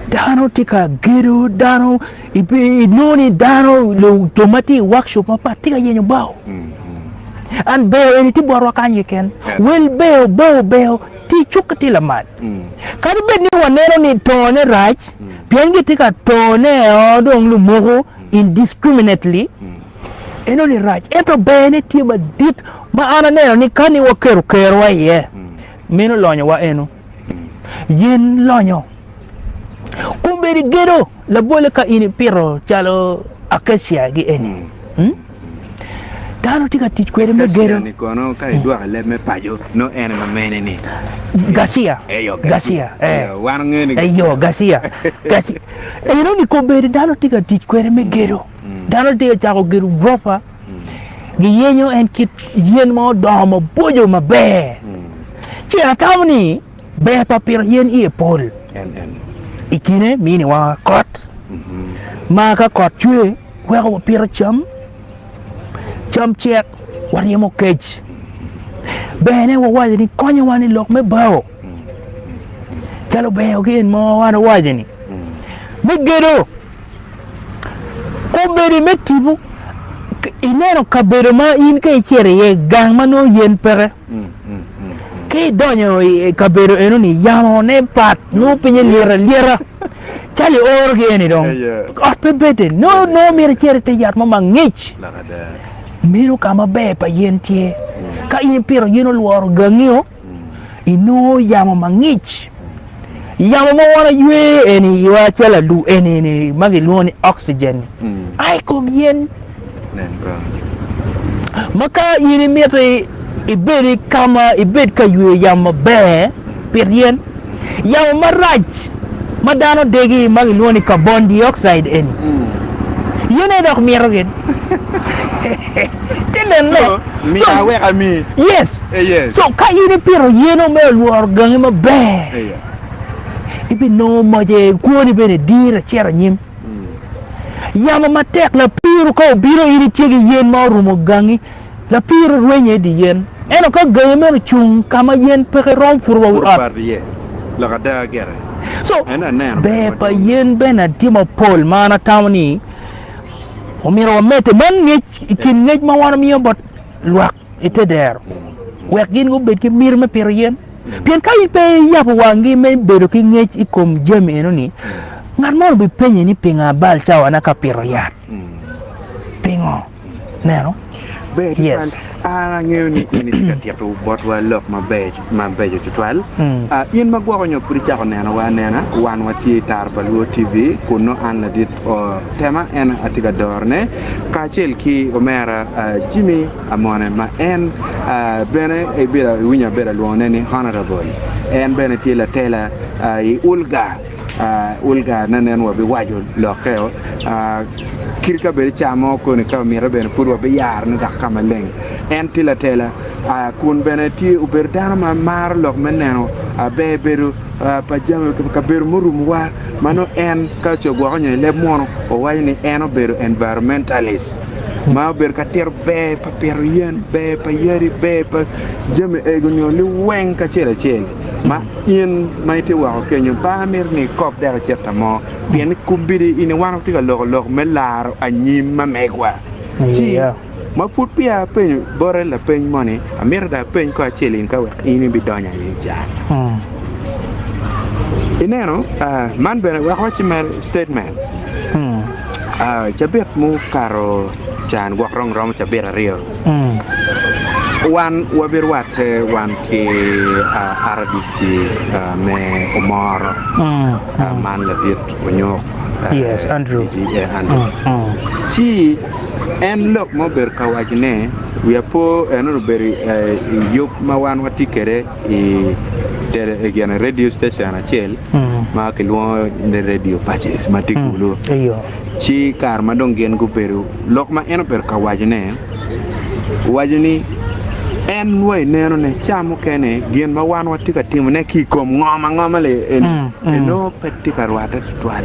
dano tye ka gedo dano inongo ni dano jo ma tye i workshop mapat tye ka yenyo bao and beo eni tye botwa kany keken wel beo bao beo tye cukke tye lamal. Kadi bed ni waneno ni tone rac pien gitye ka tone o dong lumoko indiscriminately, eno ni rac ento berne tye madit ma an aneno ni ka ni waketo kerowa iye meno lonyowa eno. Yen lonyo. Kombeddi gedo labolle ka in ipito calo acacia gi eni. Dano tye ka tic kwede me gedo. Acacia ni kono ka idwoko i leb me paco nongo en ma mene ni? Gacia. Eyo gacia. Eyo wan wangeyo ni Eyo gacia. Gacia. Eno ni kombeddi dano tye ka tic kwede me gedo. Dano tye ka cako gedo gurofa. Giyenyo en kit yen ma odongo maboco maber. Ci atamo ni ber pa pito yen iye pol. I kine miniwa kot. Ma ka kot cwer weko wapito cam, cam cek waryemo kec. Bene wawaco ni konyowa ni lok me bao calo beo gin mo wan owaco ni me gedo kombeddi me tipo ineno kabedo ma in ka icito iye gang ma nongo yen peke. Ka idonyo i kabedo enoni, yamone pat, nongo pinye lyet alyeta, calo iorogi eni dong, ot pe bede, nongo myero icit i te yat mo mangic. Meno ka maber pa yen tye. Ka in ipito yen olworo gangio, inongo yamo mangic. Yamo ma wan waywe eni i iwa calo alu eni-ni ma gilwongo ni oxygen-ni a i kom yen. Ma ka in imito ibed i ka ma ibed ka yweyo yamo maber, pit yen. Yamo marac ma dano degi ma gilwongo ni carbon dioxide eni, yen aye dok mito gin. Te nene. So, miya wek ami. Yes. Eh, yes. So ka in ipito yeno me olworo gangi maber, Eh, yeah. ibinongo moce kwoni bene dir acito anyim. Yamo matek lapiru ka obino in itye ki yen ma orumo gangi, lapiru rwenye i dye yen. Ento ka gangi meno ocung ka ma yen peke romo puro wa wi Puro ot. pat, yes. Lok ada gire. So, En aneno ber bene pa madwong. yen bene tye mapol ma an atamo ni omyero wamedde. Man ngec i kin ngec ma wan wamiyo bot lwak i te dero wek gin gubed ki miti me pito yen. Pien ka in pe iyabo wangi me bedo ki ngec i kom jami enoni, ngat mo obipenyi ni pingo abal cawana ka pito yat? Pingo? Neno? Ber tutwal. Yes. An angeyo ni in itye ka tito botwa lok maber mabeco tutwal. Ah, in ma gwoko nyo pud icako nenowa anena, wan watye i Taro pa Luo TV, kun nongo an ladit Tema en atye ka dorone kacel ki omera Jimmy Amone ma en bene iwinyo abedo alwongone ni Honourable. En bene tye latela i Ulga, Ulga nanen wabiwaco lokke kit ka bed ca mo koni ka omite bene pud wabiyarone dok ka maleng. En tye latela kun bene tye obedo dano ma maro lok me neno ber bedo pa jami kabedo murumowa ma nongo en ka oco gwoko nyo i leb munu owaco ni en obedo environmentalist ma obedo ka tito ber pa pito yen, ber pa yadi, ber pa jami ego nyo liweng kacel acel ma in ma itye woko kenyo pe amito ni ikob dek icit ka mo pien ni kombeddi ini wan watye ka loko lok me laro anyim ma megwa ci Ma pud peya apenyo bote lapeny moni, amito dong apeny ko acel in ka wek in ibidonyo aye i cal. Ineno, man bene wek wacci mere statement. Cabit mukato can gwok rong romo cabit aryo, wan wabirwatte wan ki RDC me Omoro, man ladit Onyok, Yes, Andrew. Andrew. Ci En lok ma obedo ka waco ne, wiya po en obedo i yub ma wan watye kwede i gin radio station acel ma kilwongo ni radio Patches ma tye kulu. Ci kare ma dong gin gubedo, lok ma en obedo ka waco ne, owaco ni. En wa ineno ne ca mukene gin ma wan watye ka timo ne ki i kom ngom angoma li eni enongo pe tye ka rwatte tutwal.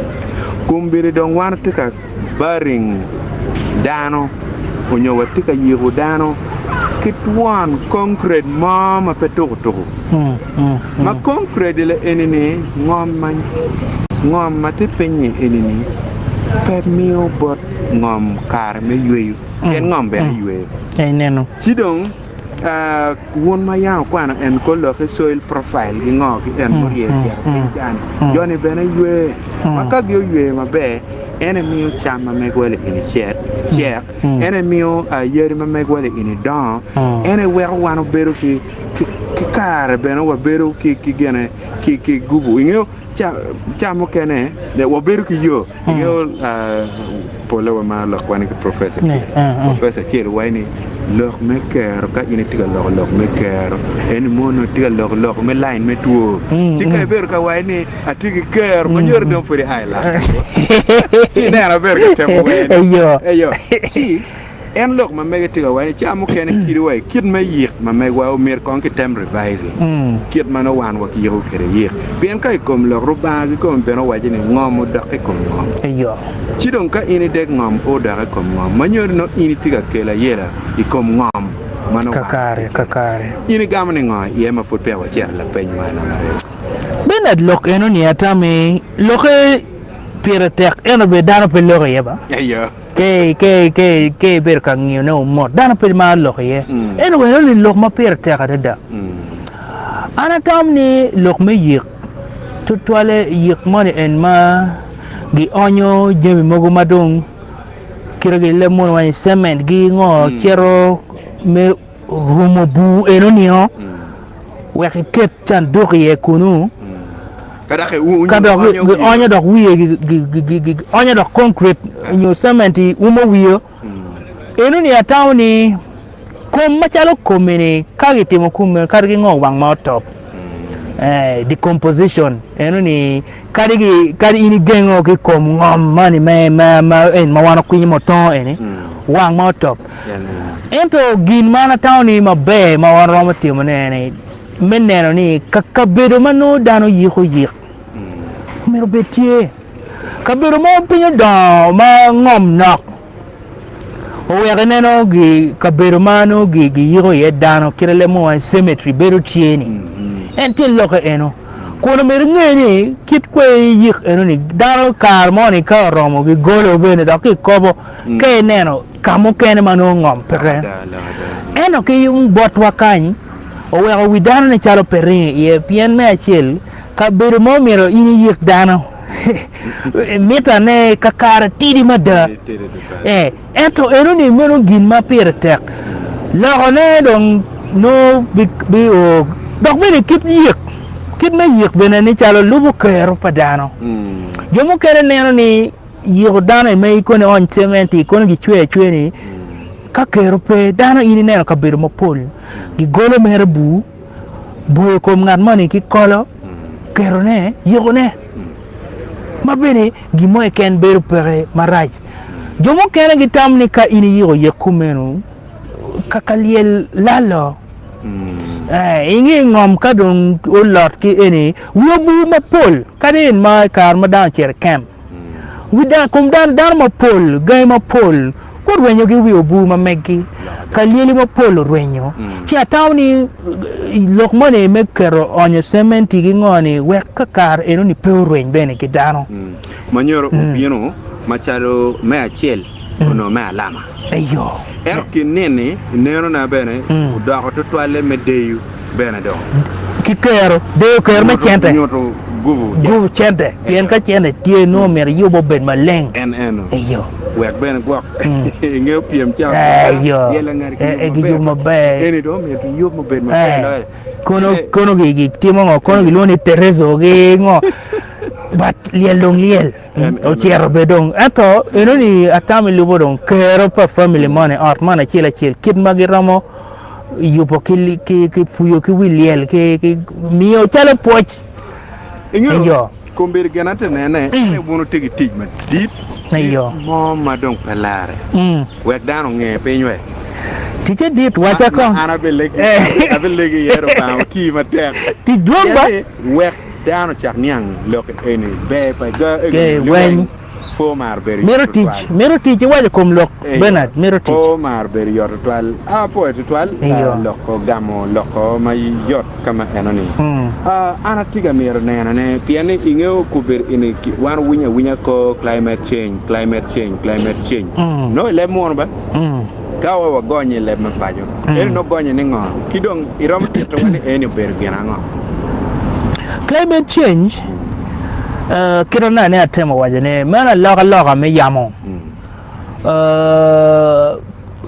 Kombeddi dong wan watye ka burying dano onyo watye ka yiko dano ki twon concrete mo ma pe tuku tuku. Ma concrete li eni ni ngom ma ngom ma tye piny-nyi eni ni pe miyo bot ngom kare me yweyo. Pien ngom bene yweyo. Ci dong wun ma yam wukwano en kor lok ki soil profile ki ngo ki en murye cito piny ca-ni, jo-ni bene ywe. Ma ka gi oywe maber, en aye miyo cam ma megwa li-eni cek, en aye miyo yadi ma megwa li-eni dongo, en aye weko wan wabedo ki kare bene wabedo ki gine ki gubu. Ingeyo ca mukene wabedo ki yo. Ingeyo polle wamaro lok kwan ki professor acel. Professor acel owaco ni lok me kero ka in itye ka loko lok me kero eni mono itye ka loko lok me line me two. Ci ka ibedo ka waco ni atye ki kero ma nyuto ni dong pud ia i lak ci ineno abedo ka temo wene. Eyo. Ci En lok ma mege tye ka waco ni ca mukene kadi wa i kit me yik ma megwa omyero kong kitem revising kit ma nongo wan wakiyiko kwede yik. Pien ka i kom lok Rubanga kikome bene owaco ni ngom odok i kom ngom. Ci dong ka in idek ngom pe odok i kom ngom, ma nyuto ni nongo in itye ka kelo ayela i kom ngom ma nongo wan watye kwede. In igamo ni ngo iye ma pud peya wacito i lapeny man aryo? Bernard lok eno ni atami loke pire tek ento bene dano pe loko iye ba. Ka ibedo ka ngiyone mot, dano pe maro lok iye. Ento eno ni lok ma pire tek adada. An atamo ni lok me yik, tutwalle yik moni en ma gionyo jami mogo ma dong kite ki leb munu waco ni cement gi ngo cito me rumo bur eno-nio wek iket canduk iye kunu ka dok gionyo dok wiye gionyo dok concrete nyo cement umo wiye enoni atamo ni kom macalo komi-ni ka gitimo kumeno kadi gingo wang ma otop decomposition enoni Kadi kadi in igengo ki i kom ngom moni me ma ma eni ma wan okwinyo ma otongo eni wang ma otop. Ento gin ma an atamo ni maber ma wan romo timone eni me neno ni ka kabedo ma nongo dano yiko yik myero obed tye. Kabedo mo piny odongo ma ngom nok Oweko ineno kabedo ma nongo giyiko iye dano kite leb mo waco cemetery bedo tye ni en tye lokke eno kun omyero inge ni kit kwer yik eno ni dano kare mo ni ka oromo gigolo bene dok kikobo ka ineno ka mukene ma nongo ngom peke ento ki yung botwa kany oweko wi dano nen calo pe ringo iye pien me acel kabedo ma omyero in iyik dano Mitane kakare tidi mada. Eh, ento enoni meno gin ma pire tek. Lokone dong nongo bi, bi o. Dok bene kit yik, kit me yik bene ni calo lubo kero pa dano. Jo mukene neno ni yiko dano i ma kono iony cement-ti, kono gicweyo acweya-ni, ka kero pe, dano in ineno kabedo mapol gigolo mere bur, boyo kom ngat moni ki kolo, ketone, yikone, ma bene gin mo keken bedo peke marac. Jo mukene gitamo ni ka in iyiko yik kumeno, kaka lyel lalo. Eh, inge ngom ka dong olot ki eni, wi obur mapol, kadi en ma i kare ma dano ocito i kem. Wi dano, kom dano, dano mapol, gangi mapol gurwenyo ki wi obur ma meggi, ka lyeli mapol orwenyo. Ci atamo ni lok moni me keto onyo cementi ki ngo ni wek ka kare eno ni pe orweny bene ki dano. Ma nyoro obino macalo me acel onongo me alama. Eyo. Ento ki nini nenona bene odoko tutwalle me deyo. bene dong. Ki kero, deyo kero me cente. Nyuto gubu cente. Gubu cente, pien ka cente tye nongo myero iyub obed maleng. En eno. Eyo. Wek bene gwok ingeyo pyem ca. Eyo. Lyel angati Giyub maber. Eni dong myero giyub mubed maber loyo. Kono kono gitimo ngo? Kono gilwongo ni terezo ki ngo? But lyel dong lyel. Ocito bene dong. Ento enoni atamo ilubo dong kero pa family moni, ot moni acel acel kit ma giromo yubo ki puyo ki wi lyel ki miyo calo pwoc. Ingeyo, kombeddi gin ate nene, en aye wun wutye ki tic madit, tic mo ma dong pe larre, wek dano onge piny we. Ticce dit, wacca kong. An abilegi, abilegi iye Rubanga oti matek. Tic dwong ba. Pien ni wek dano ocak niang lok eni, ber pa ga Ke eni weng. liweng pe omaro bedo yot Mito tic, tutwal. mito tic iwaco kom lok Eyo, Bernard, mito pe tic. omaro bedo yot tutwal. A apwoyo tutwal Eyo. loko gamo loko ma yot ka ma eno ni. Mm. A an atye ka mito neno ne pien ni ingeyo kobedo eni wan winyo awinya kor climate change, climate change, climate change. Mm. Nongo i leb munu ba? Mm. Ka wa wagonye i leb me paco, eni nongo gonye ni ngo? Ki dong iromo tito wa ni eni obedo gin ango? Climate change, uh, kit ma nene atemo waco ni meno alokaloka me yamo. Uh,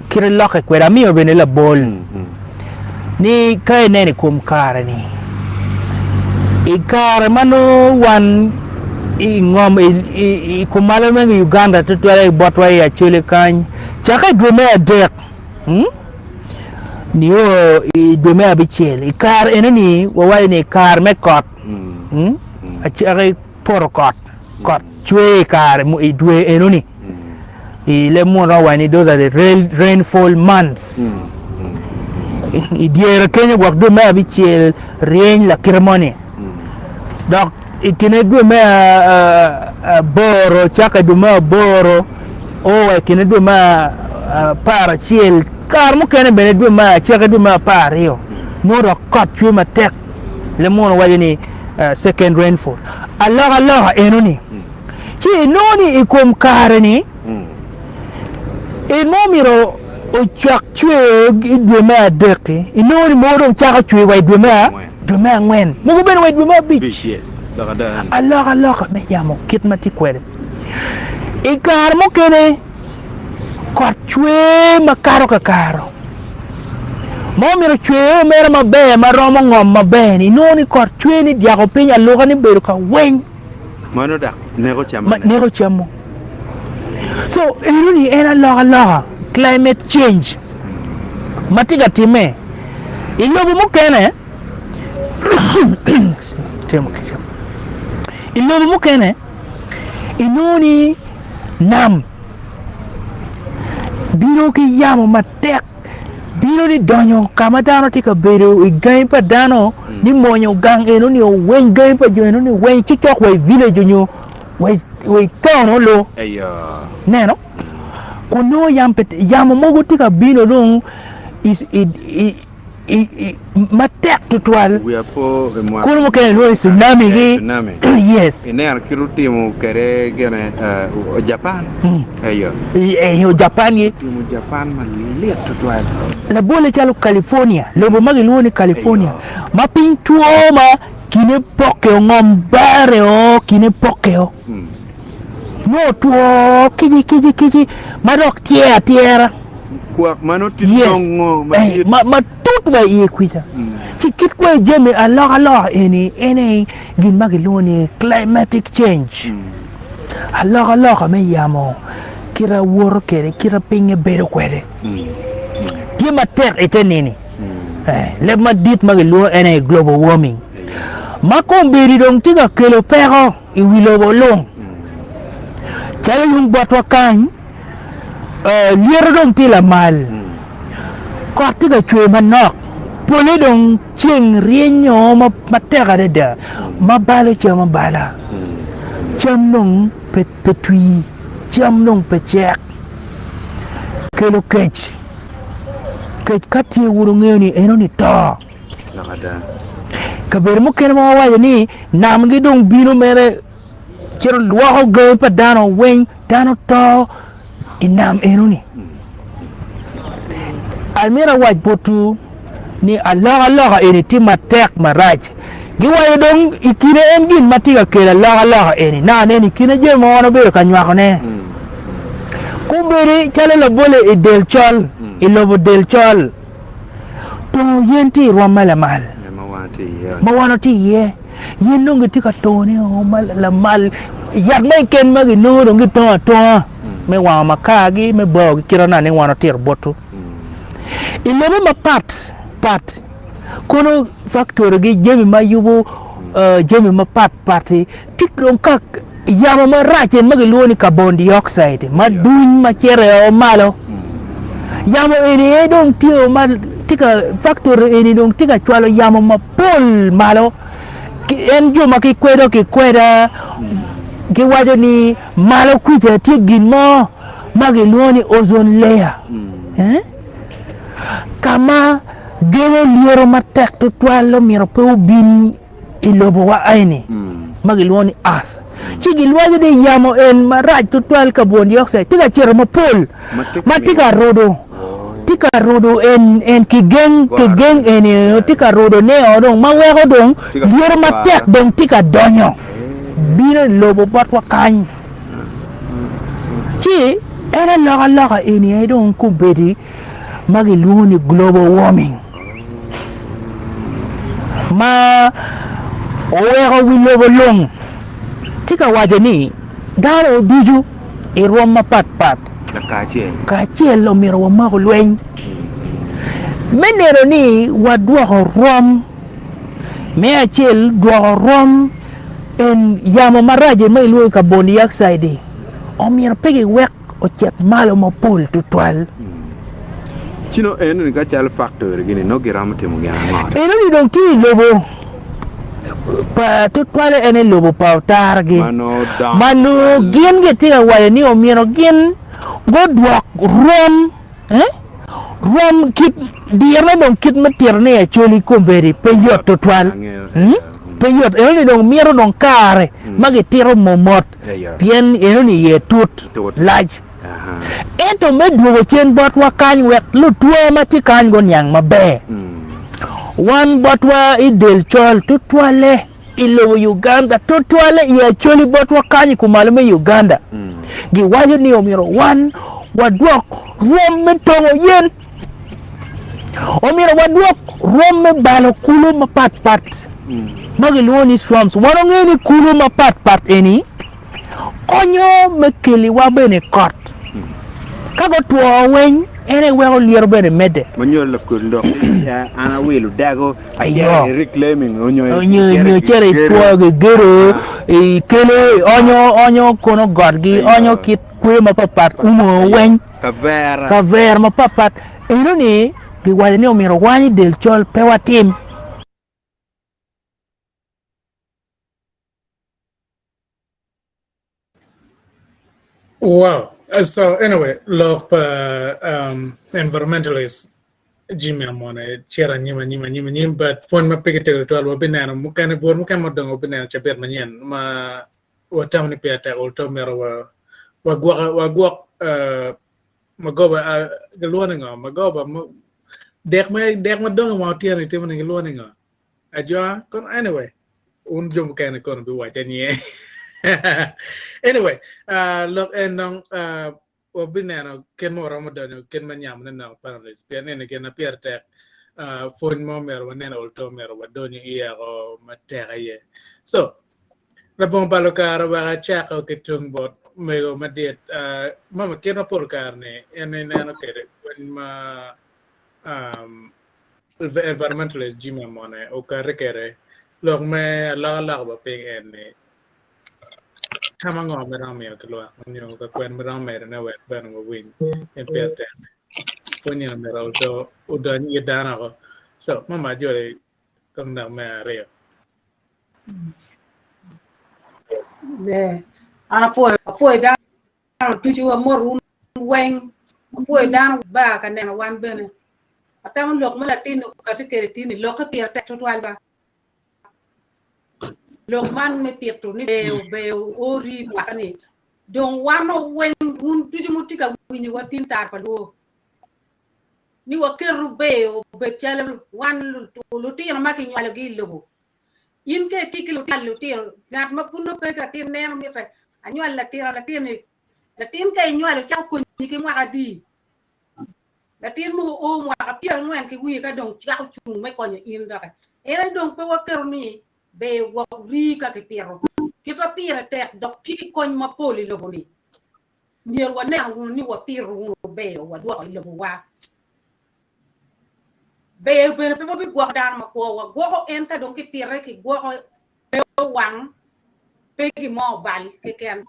kite lokke kwede amiyo bene labol ni ka ineno i kom kare-ni, i kare ma nongo wan i ngom i kumalo me Uganda tutwalle i botwa i Acholi kany cakke i dwe me adek nio i dwe me abicel i kare enoni wawaco ni kare me kot acaki poto kot, kot cwer i kare i dwe enoni i leb munu romo waco ni those are the rainfall months i dyere kenyo gwok dwe me abicel ryeny lakite moni dok i kine dwe me aboro cako i dwe me aboro o wa i kine dwe me aparacel kare mukene bene dwe me acaki dwe me apararyo nongo dok kot cwer matek leb munu waco ni second rainfall alokaloka enoni ci inongo ni i kom kare-ni en mo myero ocak cwer i dwe me adek-ki inongo ni mogo dong cako cwer wa i dwe me dwe me angwen mogo bene wa i dwe me abic alokaloka me yamo kit ma tye kwede i kare mukene kot cwer makato kakaro ma omyero ocwer mere maber ma romo ngom maber-ni inongo ni kot cwer ni dyako piny aluka ni bedo ka weny Mano dok neko cam ma neko cam-mu. So enoni en alokaloka climate change ma tye ka timme i lobo mukene i lobo mukene inongo ni nam bino ki yamo matek bino ni donyo ka ma dano tye ka bedo i gangi pa dano ni monyo gang eno ni oweny gangi pa jo eno ni oweny ci cok wa i village onyo wa i town olo neno kun nongo yam pe yamo mogo tye ka bino dong i matek tutwal Wiya po i mwaka kunu mukene lwongo ni tsunami gi tsunami. yes Ineno kit otimo kwede gine eh, Japan eyo eyo Japan gi otimo Japan malit tutwal. Labolle calo California, lobo ma gilwongo ni California, ma piny two ma kine pokke ngom bare o kine pokke o nongo otwo kici kici kici ma dok tyer atyera. Kwak ma nongo tye Yes. dongo Eh, madit. ma, ma tut wa iye kwica. Ci kit kwer jami alokaloka eni en aye gin ma kilwongo ni climatic change. Alokaloka me yamo kit a woto kwede, kit a pinye bedo kwede. Tye matek ite nini. Eh, leb madit ma kilwongo en aye global warming. Ma kombeddi dong tye ka kelo peko i wi lobo lung. Calo yung botwa kany, Lyeto dong tye lamal, kot tye ka cwer manok, pole dong ceng ryenyo matek adada ma balo cam abala, cam dong pe twi, cam dong pe cek, kelo kec, kec ka tye wun wungeyo ni enoni to. Kabedo mukene ma wawaco ni namgi dong bino mere cito lwoko gangi pa dano weng, dano to i nam enoni. Amito awac botwu ni alokaloka eni tye matek marac. Giwaco dong i kine en gin ma tye ka kelo alokaloka eni naka nen i kine jami ma wan wabedo ka nywakone. Kombeddi calo labolle i del col, i lobo del col, tongo yen tye i rwom ma lamal ma wan watye iye. Yen dong gitye ka tone o ma lamal, yat mo keken ma ginongo dong gitongo atonga me wango makargi, me baogi kit ma ni wan otito botwu. I lobe mapat pat, kono faktorigi jami ma yubo jami mapat pat-ti tye dong ka yamo marac en ma gilwongo ni carbon dioxide ma duny ma cito o malo. Yamo eni aye dong tye ma tye ka factory eni dong tye ka cwalo yamo mapol malo en jo ma kikwedo kikweda giwaco ni malo kwica tye gin mo ma gilwongo ni ozone layer ka ma gengo lyeto matek tutwal omyero pe obin i lobowa eni ma gilwongo ni earth ci gilwaco ni yamo en marac tutwal carbon dioxide tye ka cito mapol ma tye ka rudo tye ka rudo en en kigeng kigeng eni tye ka rudo ne o dong ma weko dong lyeto matek dong tye ka donyo bino i lobo botwa kany ci en alokaloka eni aye dong kombeddi ma gilwongo ni global warming ma oweko wi lobo lung tye ka waco ni dano ducu i rwom mapat pat kacel omyero wamako lweny me neno ni wadwoko rwom me acel dwoko rwom en yamo marac ma ilwongo ni carbon dioxide-di omyero pe giwek ocit malo mapol tutwal. Ci nongo enoni ka calo factory gini nongo giromo timo gin ango? Enoni dong tye i lobo pa tutwale en i lobo pa otargi ma nongo gin gitye ka waco ni omyero gin gudwok rwom rwom kit dirone dong kit me tito ni Acholi kombeddi pe yot tutwal pe yot enoni dong mito dong kare ma gitito momot pien enoni iye tut lac. Ento me dwogo cen botwa kany wek lutwa ma tye kany guniang maber, wan botwa i del col tutwalle i lobo Uganda, tutwalle i Acholi botwa kany i kumalo me Uganda, giwaco ni omyero wan wadwok rwom me tongo yen, omyero wadwok rwom me balo kulu mapatpat ma gilwongo ni swamps. Wan wangeyo ni kulu mapatpat eni konyo me keliwa bene kot. Ka gutwo weng, en aye weko lyeto bene medde. Ma nyuto lakut lok ni an awilo dago acito i reclaiming onyo Onyo icito itwo gigedo ikelo ionyo onyo kono gotgi onyo kit kweyo mapatpat umo weng kavera kavera mapatpat enoni giwaco ni omyero wany i del col pe watim. Wow. So anyway, lok pa um, environmentalist Jimmy Amone cito anyim anyim anyim anyim but pwony ma pigi tego tutwal wabineno mukene bur mukene ma odong wabineno cabit manyen ma watamo ni pire tek olto myero wa wagwoka wagwok uh, magoba uh, gilwongo ni ngo magoba dek ma dek madongo ma otyeno itimo ni gilwongo ni ngo Ajwa kono anyway un jo mukene kono biwaca nye anyway uh, lok en dong uh, wabineno kit ma waromo donyo kit ma nyamone nok panelist pien eni gin na pire tek uh, pwony mo myero wanen olto myero wadonyo iyeko matek aye so labongo balo kare wek acako ki tung bot mego madit uh, mama kit ma pol kare ni en ineno kwede pwony ma um, Environmentalist Jimmy Amone okati kwede lok me alokaloka pa piny en ni, Tam ango ma iromo miyo ki lwak nyo ka kwene ma iromo medone wek bene wawiny pien pire tek pwony eni myero odony i it dano woko. So mama ajoli kong dok me aryo. An apwoyo apwoyo dano ducu amoto wun weng apwoyo dano ba ka neno wan bene Atamo lok ma latin okati kwede tin-ni lokke pire tek tutwal ba. Lok man me pito ni ber ber ori mwaka ni dong wan weng wun ducu mutye ka winyo wa tin tar pa luo ni waketo ber obed calo wan lutino ma kinywalogi i lobo. In ka itye ki lutino ngat ma pud nongo pe ki latin neno mitte anywal latin latin-ni latin ka inywalo cako konyi ki mwaka adi? Latin mogo o mwaka pyerangwen ki wiye ka dong cako cung me konyo in doki. En aye dong pe waketo ni ber gwok rii ka kipito. Kita pire tek dok tye ki kony mapol i lobo-ni. Myero wanen wunu ni wapito wunu ber wadwoko i lobowa. Ber bene pe wabigwoko dano makwo, wagwoko en ka dong kipite kigwoko pe owang pe gin mo obal keken.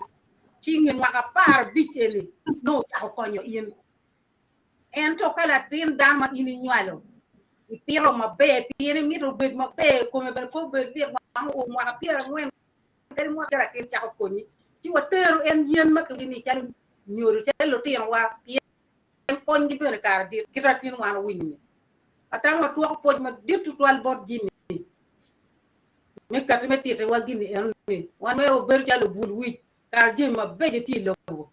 Ci i nge mwaka 15 eni nongo ocako konyo in. Ento ka latin dano ma in inywalo ipito maber pien imito obed maber kome bene pe obed lit wang oo mwaka 40 kadi mwaka latin cako konyi ci watero en yen ma kiwinyo ni calo nyodo calo lutinowa pien konygi bene kare dit kit latin wan owinyo ni. Atamo watwoko pwoc madit tutwal bot Jimmy me kati me titiwa gini eno ni wan mere wabedo calo lubul wic kare jami mabeco tye i lobo.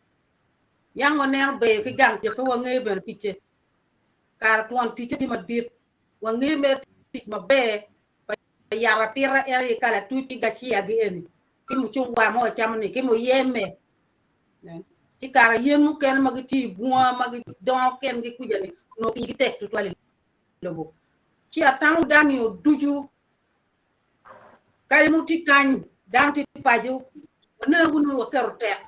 Yang waneno beyo ki gang ce pe wangeyo bene ticce. Kare twon ticce tye madit. Wangeyo mere tic maber pa yat apita en aye kalatuc ki gacia gi eni ki mucungwa ma wacamo ni ki muyeme. Ci kare yen mukene ma gitye i bunga ma gidongo kengi kuca ni onongo pigi tek tutwal i lobo. Ci atamo dano ducu kadi mutye kany dano tye paco waneno wunu waketo tek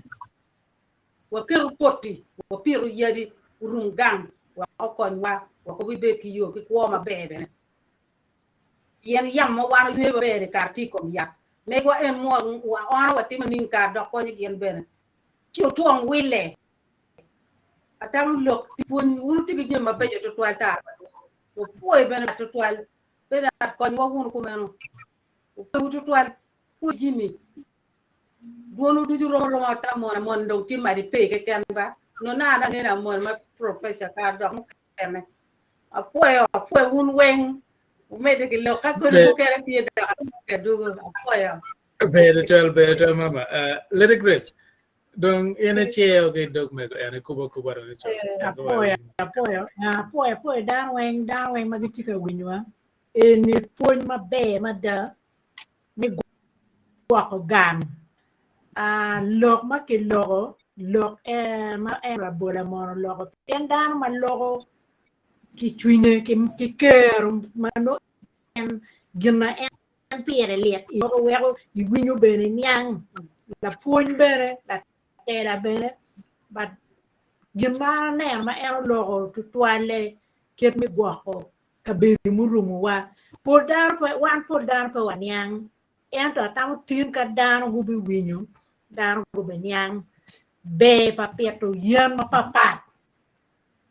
waketo poti wapito yadi orum gang wek okonywa wek wabed ki yo ki kwo maber bene. Pien yamo ma wan oywe maber ni kare tye i kom yat. Megwa en mo waono watimo ning kare dok konyo gin bene. Ci otwong wille. Atamo lok ti pwony wun wutye ki jami mabeco tutwal tara pa lwak. Wapwoyo bene tutwal. Bernard konywa wunu kumeno. Wapwoyo tutwal. Pwoyo Jimmy. Dwonwu ducu rom aroma ata amon amon dong tye madi pe keken ba. Nongo an angeyo ni amon ma professor kare dok mukene. Apwoyo, apwoyo wun weng. Wumedde ki lok ka kodi mukene tye dok adugo. Apwoyo. Ber tutwal, ber tutwal mama. Lady Grace, dong in iceo ki dog mego en ikubo akuba dong ico. Apwoyo, apwoyo, apwoyo, apwoyo dano weng, dano weng ma gitye ka winyowa. Eni pwony maber mada me gwoko gang. Lok ma kiloko, lok ma en labola mono oloko pien dano ma loko ki cwinye ki kero ma nongo en gin na en pire lit loko weko iwinyo bene iniang lapwony bene latela bene but gin ma aneno ma en oloko tutwalle kit me gwoko kabedo murumowa. Pol dano pe, wan pol dano pe waniang, ento atamo tin ka dano gubiwinyo, dano gubiniang ber pa pito yen mapapat.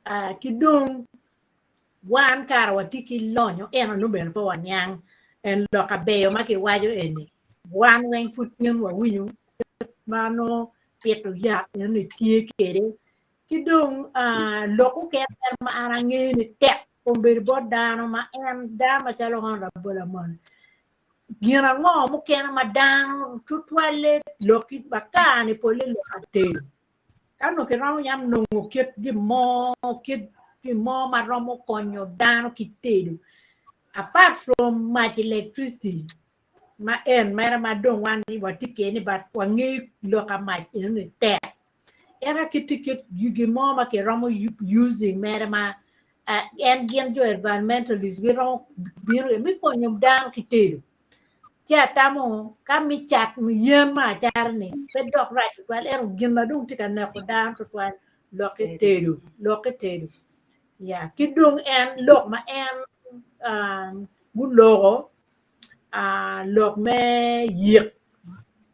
Uh, ki dong wan kara watye ki lonyo ento nongo bene pe waniang en lok abeyo ma kiwaco eni wan weng pud tin wawinyo ma nongo pito yat eni tye kwede Ki dong lok okene ma an angeyo ni tek obedo bot dano ma en dano macalo Honorable Amon. Gin ango mukene ma dano tutwalle lok ki bakar ni pole lok atedo. Ka onongo kiromo yam nongo kit gin mo kit gin mo ma romo konyo dano ki tedo apart from mac electricity ma en mere ma dong wan watye kwede ni but wangeyo lok a mac eno ni tek. Ento ki tye kit gin mo ma kiromo using mere ma en gin jo environmentalist giromo bino me konyo dano ki tedo. Ci atamo ka mi cat yen me acata ni pe dok rac tutwal ento gin ma dong tye ka neko dano tutwal lokke tedo lokke tedo ya ki dong en lok ma en guloko lok me yik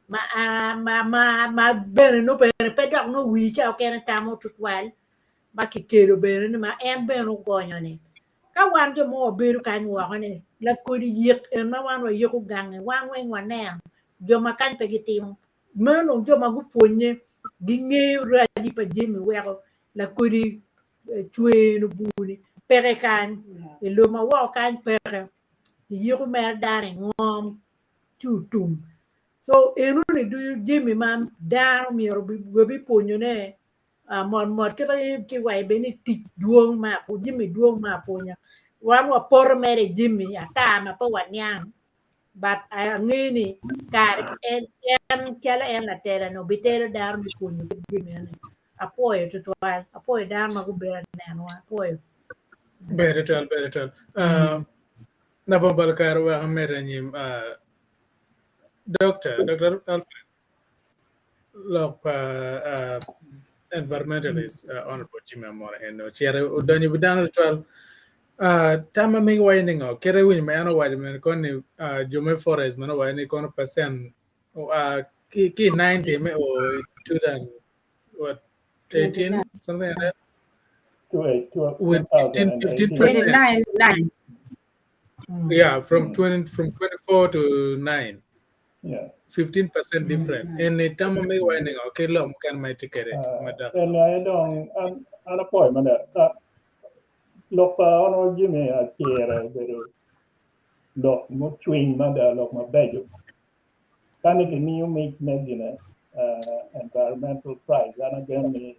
ma bene nongo bene pe dok nongo wii ca okene tamo tutwal ma kikelo bene ni ma en bene ogonyo ni ka wan jo mo wabedo kany woko ni lakodi yik en ma wan wayiko gangi wan weng waneno jo ma kany pe gitimo meno dong jo ma gupwonye gingeyo raci pa jami weko lakodi cwer obur-ni peke kany i lobo ma woko kany peke kiyiko mere dano i ngom ci otum so enoni ducu jami ma dano myero wabipwonyone mot mot kit kiwaco bene ni tic dwong me jami dwong me apwonya wan wapoto mere i jami ata ma pe waniang but angeyo ni kare en calo en latela-ni obitelo dano me pwonyo kit jami eni apwoyo tutwal apwoyo dano ma gubedo anenowa apwoyo. Ber tutwal ber tutwal. Labongo balo kare wek amed anyim Doctor, Doctor Alfred lok pa environmentalist Honorable Jimmy Amora en ocito odonyo i wi dano tutwal. Tam ma megi waco ni ngo? Kite iwinyo ma en owaco mene koni jo me forest mene owaco ni kono percent oa ki i 90 me o 2018 something like that. With 15, 15 percent. 9 9. Yeah, from 20, from 24 to 9. Yeah. 15% different. And it tamo me whining okay lo kan mai tikere madam. En aye dong an an apoyo mada lok pa Honorable Jimmy Achere obedo lok mucwiny mada, lok mabeco. Kani kimiyo mic me gine environmental prize, an ageno ni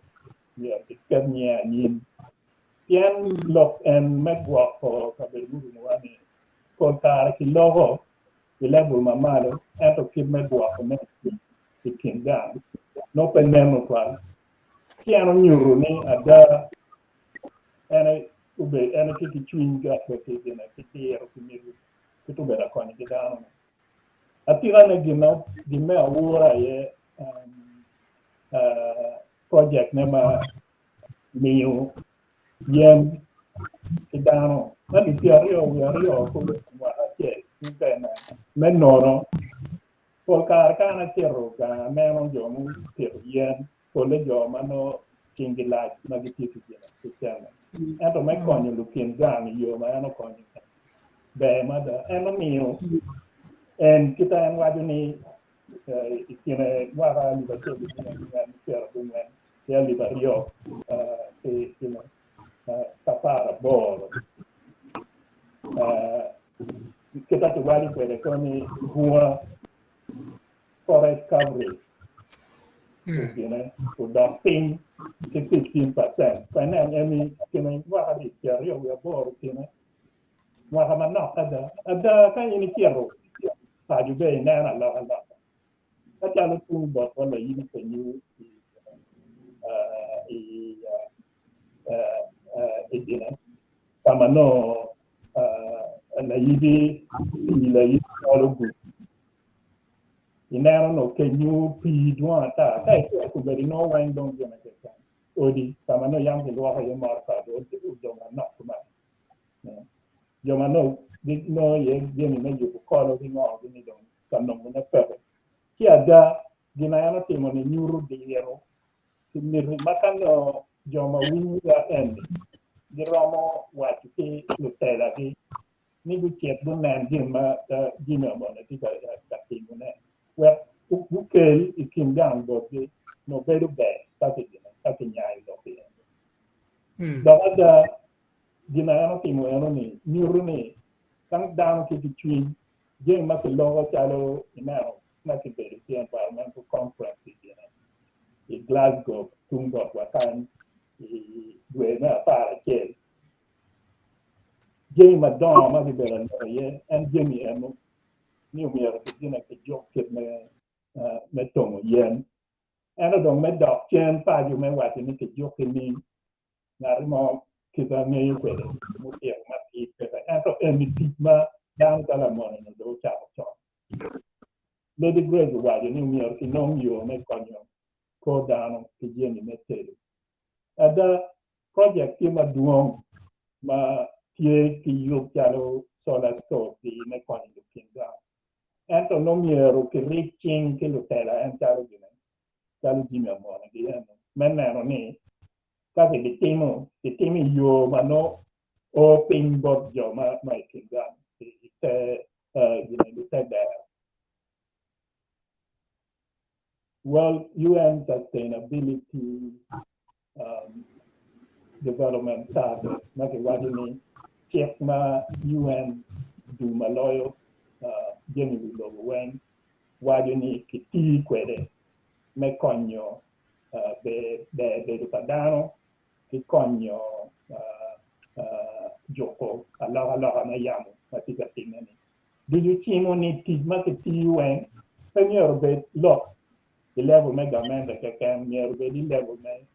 myero kiket nyinge anyim. Pien lok en me gwoko kabedo murumowa ni pol kare kiloko i level ma malo, ento kit me gwoko ne i kin gang nongo pe nen tutwal. Ci en onyuto ni ada en obedo en tye ki cwiny gak ki gine ki diro ki miti ki obedo akonyo ki dano. Atika ne gin me awura aye project ne ma miyo yen ki dano alip 22 mwaka acel me nono. Pol kare ka an acito gang aneno jo mupito yen, polle jo ma nongo cinggi lac ma gitye ki gine ki cene, ento me konyo lukin gang i yo ma en okonyo ber mada. En omiyo en kita en waco ni i kine mwaka 1494 ki 2018, kita kiwaco kwede koni bunga forest coverage gine odok piny ki 15%. Inen eni kine mwaka 28 kine mwaka manok ada ada ka in icito paco be ineno alokaloka ka calo tung botwa layibi penyo i gine kama nongo layibi pii layibi ngolo gudo ineno nongo kenyo pii dwong ata ka icito kobedo nongo weng dong gine keken odi kama nongo yam kilwoko iye motoka odong manok kuman. Jo ma nongo ginongo iye jami me yubo kolo ki ngo gini dong ka nongone peke. Ci ada gin ma en otimo ni nyuto diro ki miti ma ka nongo jo ma winyowa eni giromo waco ki lutelagi ni gucit gunen gin ma Jimmy Omone tye ka timone wek gukel i kin gang botgi nongo bedo ber ka kinyayo lok iye. Dok ada gin ma en otimo eno-ni nyuto ni ka dano tye ki cwiny, jami ma kiloko calo ineno ma kibedo ki environmental conference i Glasgow tung botwa kany i dwe me 11, jami madongo ma kibedo ka lok iye en jami eno ni omyero kigine kijuk kit me tongo yen. Ento dong me dok cen paco me waco ni kijuk ki ni ngat mo kit ma ngeyo kwede mutito matir peke, ento eni tic ma dano calo Amone-ni dong ocako con. Lady Grace owaco ni myero kinong yo me konyo kor dano ki jami me tedo. Ada, project tye madwong ma tye ki yub calo solar stove me konyo lukin gang, ento nongo myero kirib cing ki lutela en calo gine calo Jimmy Amone gi eno me neno ni ka gibitimo, gitimo i yo ma nongo o piny bot jo ma i kin gang i te gine te dero. World UN Sustainability Development Targets ma kiwaco ni cik ma UN dul ma loyo jami wi lobo weng waco ni kiti kwede me konyo ber bedo pa dano ki konyo juko alokaloka me yamo ma tye ka timme-ni. Ducu cimo ni tic ma kitiyo weng pe myero obed lok i level me gamente keken, myero obed i level me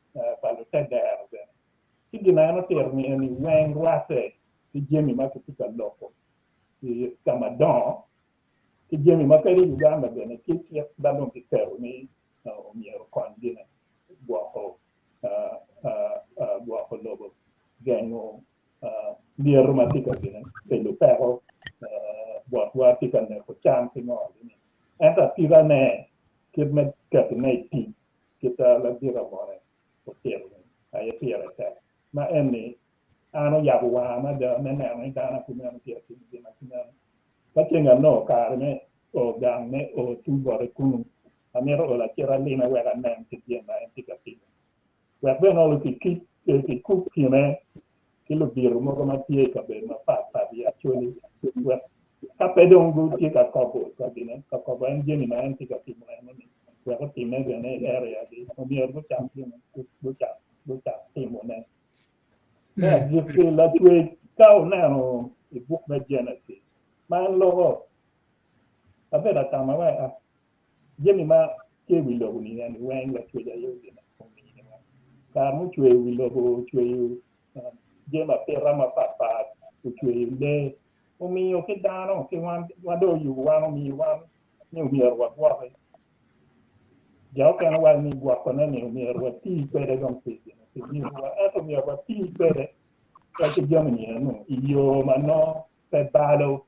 pa lutedero bene. Ci gin ma en otito ni eni weng rwatte ki jami ma kitye ka loko i ka madongo ki jami ma kadi i Uganda bene tye cik ma dong kiketo ni omyero okony gine gwoko gwoko lobo, gengo lyeto ma tye ka gine kelo peko botwa tye ka neko cam ki ngo gini. Ento atikane kit me ketone i tic kit ma ladit Amone otito ni aye pire tek. Ma en-ni an oyabo wanga mada me neno ni dano kumeno tye ka timo gin ma kumeno. Ka ceng anongo kare me o gang me o tung bote kunu, amito olo acit alime wek anen kit gin ma en tye ka timo. Wek bene olo kikub kine ki ludito mogo ma tye i kabedo mapat pat i Acholi wek ka pe dong gutye ka kobo ka gine, ka kobo en jami ma en tye ka timo eno-ni wek otimme bene i area gi, omyero gucak gine, gucak gucak timone. Me agikki, Lacwec ka oneno i buk me Genesis ma en loko, abedo atama wai a jami ma tye i wi lobo-ni eni weng Lacwec aye ogine ominiwa. Kare mucweyo wi lobo, ocweyo jami apita mapatpat, ocweyo lee, omiyo ki dano ki wan, wan dong oyubo wan omiyo wan ni omyero wagwoki. Jo okene waco ni gwokone ni omyero wati kwede dong pi gin pi nyimwa, ento omyero wati kwede ki jami ni eno i yo ma nongo pe balo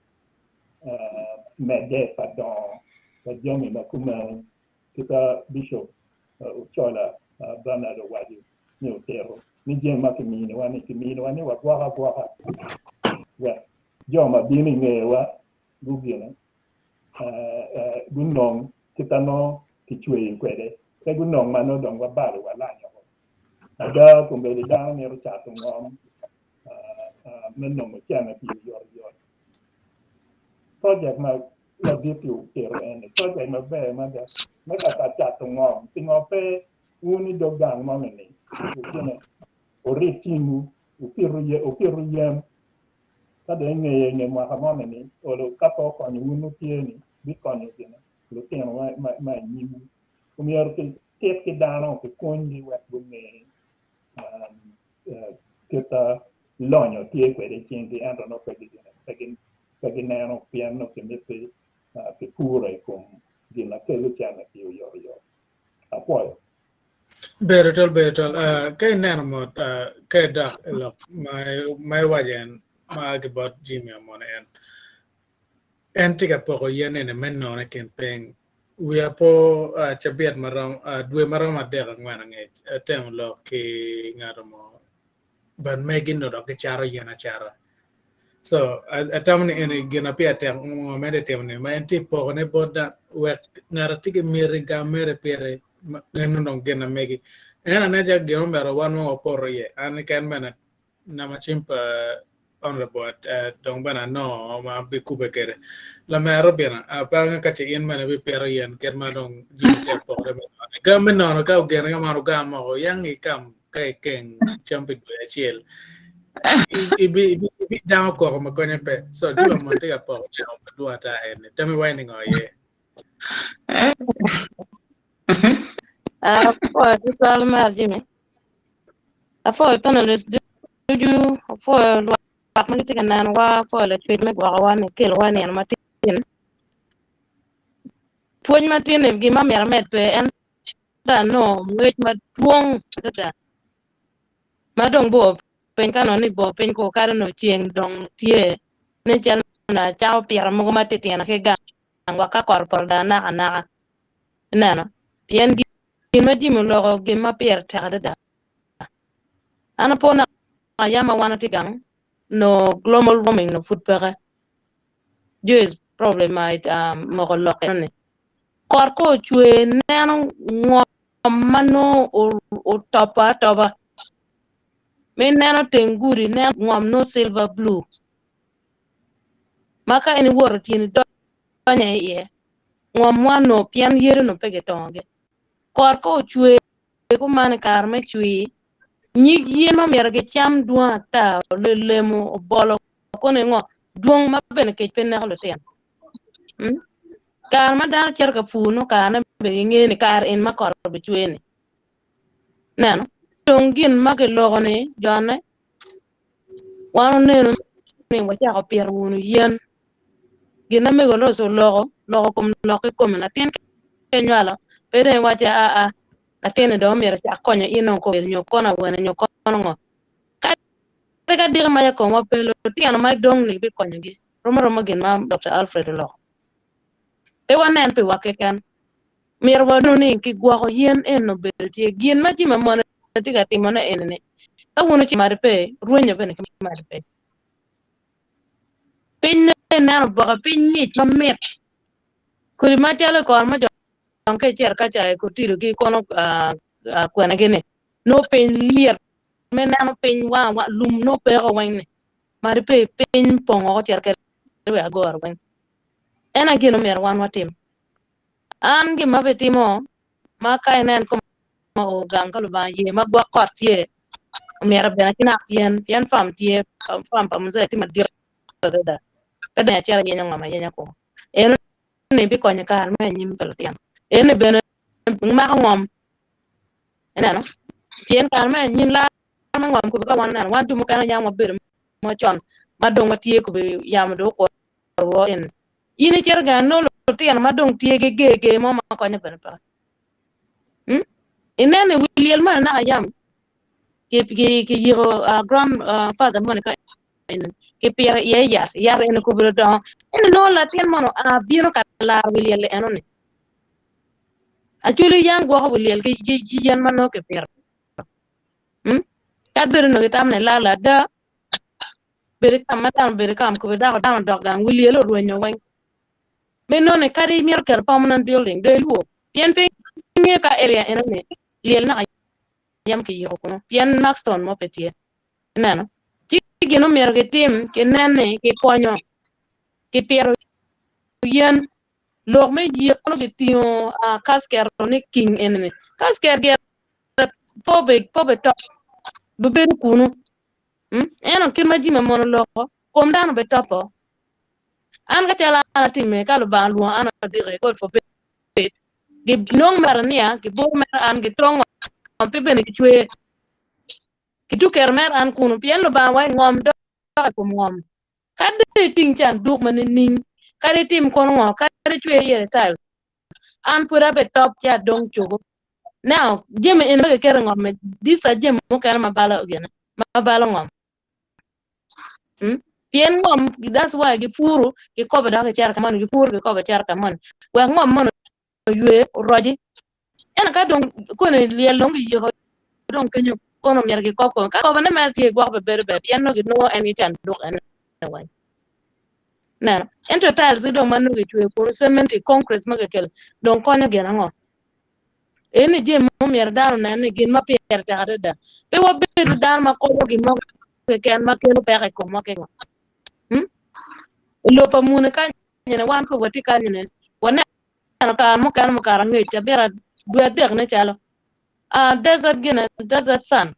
medde pa dongo pa jami ma kumeno kita Bishop Ochola Bernard owaco ni otito ni jami ma kiminiwa ni kiminiwa ni wagwok agwoka wek jo ma bino i ngewa gugine gunong kita nongo kicweyo kwede pe gunong ma nongo dong wabalo walanyo woko. Ada kombeddi dano mito cato ngom me nongo cene pi oyotoyot. Project ma ladit-ti otito eni project maber mada me ka ka cato ngom pingo pe wun i dog gang moni-ni wugine wurit cingwu wupitu yen ka dong ingeye i nge mwaka moni-ni olo ka pe okonyo wun wutye-ni bikonyo gine lutino ma i nyimwu. Omyero kitit ki dano kipwonygi wek gunge kit lonyo tye kwede i cinggi ento nongo pe gineno pien nongo kimiti kipuro i kom gin ma kelo cente pi oyotoyot. Apwoyo. Bedo tol, bedo tol. Ka ineno mot, ka idok i lok ma iwaco en ma a ki bot Jimmy Amone en, en tye ka poko yen eni me nono i kin piny. Wiya po cabit marom, dwe maromo adek angwen angec, atemo lok ki ngat mo but megi nongo dok gicato yen acata. So atamo ni eni gin ma pire tek ngo ma en tye timo ni ma en tye poko ne bot dano wek ngat atye ki miti gam mere pire en dong gin na megi. En ane calo gin omyero wan weng wapoto iye an keken bene namba cim pa honorable dong bene anongo ma abikube kwede. Lamera Robina pe angeyo ka ce in bene ibipito yen kit ma dong jami tye ka pokone me nono. Gam me nono ka ogene ka man ogam moko yang ikam ka ikeng cam pi dwe acel ibi dango koko ma konye pe. So jami mo tye ka poko neno madwong ata eni. Tami iwaco ni ngo iye? Apwoyo tutwal mar Jimmy. Apwoyo panelist ducu, apwoyo lwak ma gitye ka nenowa, apwoyo lacwec me gwokowa ni kelowa i nino matin. Pwony matin-ni gin ma myero amed pe ento anongo ngec madwong adada ma dong bor piny ka nongo ni bor piny kor kadi onongo ceng dong tye nen calo onongo acako pito mogo matitino ki gang wa ka kot opoto dong anaka anaka ineno pien gin ma Jimmy oloko gin ma pire tek adada. An apo naka yam ma wan watye gang nongo global warming nongo pud peke Joyce probably might moko lok eno ni kot ka ocwe neno ngom ma nongo otopo atopa ma ineno teng gudi ineno ngom nongo silver blue ma ka in iwoto tyeni donyo iye ngom man onongo pien yadi onongo pe kitongogi. Kot ka ocwe kuman i kare me cwir, nyig yen ma myero gicam dwong ata, olemo, obolo koni ngo, dwong ma bene kec pe neko lutino. Hmm? Kare ma dano cito ka pur nongo karene bene gingeyo ni kare en ma kot obicwer-ni. Neno? Dong gin ma kiloko-ni jone, wan oneno ni wacako pito wunu yen. Gin ma mego Rose oloko, loko kom lok kikome. Latin ka inywalo, pe dong iwacce aa, latin-ni dong omyero ocak konyo in dong kobedo nyo kono awene nyo kono ngo. Kadi ka diki maca komwa pe, lutino ma idong-ni bikonyogi. Rom aroma gin ma Dokta Alfred oloko. Pe wanen piwa keken. Myero wanenu ni kigwoko yen eni obedo tye. Gin ma jami moni tye ka timone eni-ni. Ka wun wucito malo pe, rwenyo bene ki malo pe. Piny ne ineno oboke piny ngic mamit. Kodi macalo i kore ma jo ka icito ka ca i Kotido ki kono kwene gi ni nongo piny lyet ma ineno piny wang lum nongo peko weng ni malo pe piny pong woko cito kede wa i agoro weng. En aye gin omyero wan watim. An gin ma abitimo ma ka inen koma oo gang ka Lubanga ye ma gwok kot tye omyero bene kinak yen pien farm tye farm pa muzee tye madit adada pe dong acito ayenyo ngom ayenya kwo eno ni bikonyo kare me anyim pa lutino eni bene mako ngom ineno pien kare me anyim lar me ngom kobo ka wan oneno wan jo mukene yam wabedo macon ma dong watye kobo yamo dong okuro eni in icito gang inongo lutino ma dong tye ki ger ger mo ma konyo bene peke ineno i wi lyel moni naka yam kiyiko grand father moni ka eni kipito iye yat, yat eni obedo dongo ento inongo latin moni oa bino ka laro wi lyel enoni acholi yam gwoko wi lyel ki yen ma nongo kipito kadi bed onongo gitamo ni lal ada bedo kam ma dano obedo kam kobe dako dano odok gang wi lyel orwenyo weng me nongo ni kadi imito keto permanent building dong ilwor pien pe ingeyo ka area enoni lyel naka yam kiyiko kunu pien markstone mo pe tye. Ineno? Ci gin omyero gitim, kinen ni kikonyo, kipito yen. Lok me yik kono gitingo casket ni king eni-ni. Casket gire pe obitop, bibedo kunu. Ento kit ma jami mono loko, kom dano obitopo. An ka calo an atime, ka Lubanga olwonga an odiki, God forbid, ginong mere niya, gibur mere an, gitongo pe bene gicwe. Kituketo mere an kunu, pien Lubanga wa i ngom dok i kom ngom. Kadi dong iting canduk ma nining, kadi itim kono ngo, kadi icwer iye tiles, an pud abetop ci adong cogo. Now, jami eni ma kiketo i ngom-mi, these are jami mukene ma balo gine, ma balo ngom. Pien ngom, that's why gipuru, gikobo dok gicito ka moni, gipuru gikobo gicito ka moni, wek ngom moni oywe, oroci. Ento ka dong koni lyel dong giyiko dong kenyo kono myero gikob kome. Ka kobone mere tye gwok be bedo ber pien nongo ginongo en ki canduk ene weng. Ineno? Ento tiles ki dong ma nongo gicweyo kunu cementi, concrete ma kikelo dong konyo gin ango? Eni jami ma myero dano onen ni gin ma pire tek adada. Pe wabedo dano ma kobo gin mo keken ma kelo peko i komwa keken. Hmm? I lobo pa muni kany wan pe watye kany waneno kare mukene mukato angec abita dwe adek ne calo uh, desert gine desert sun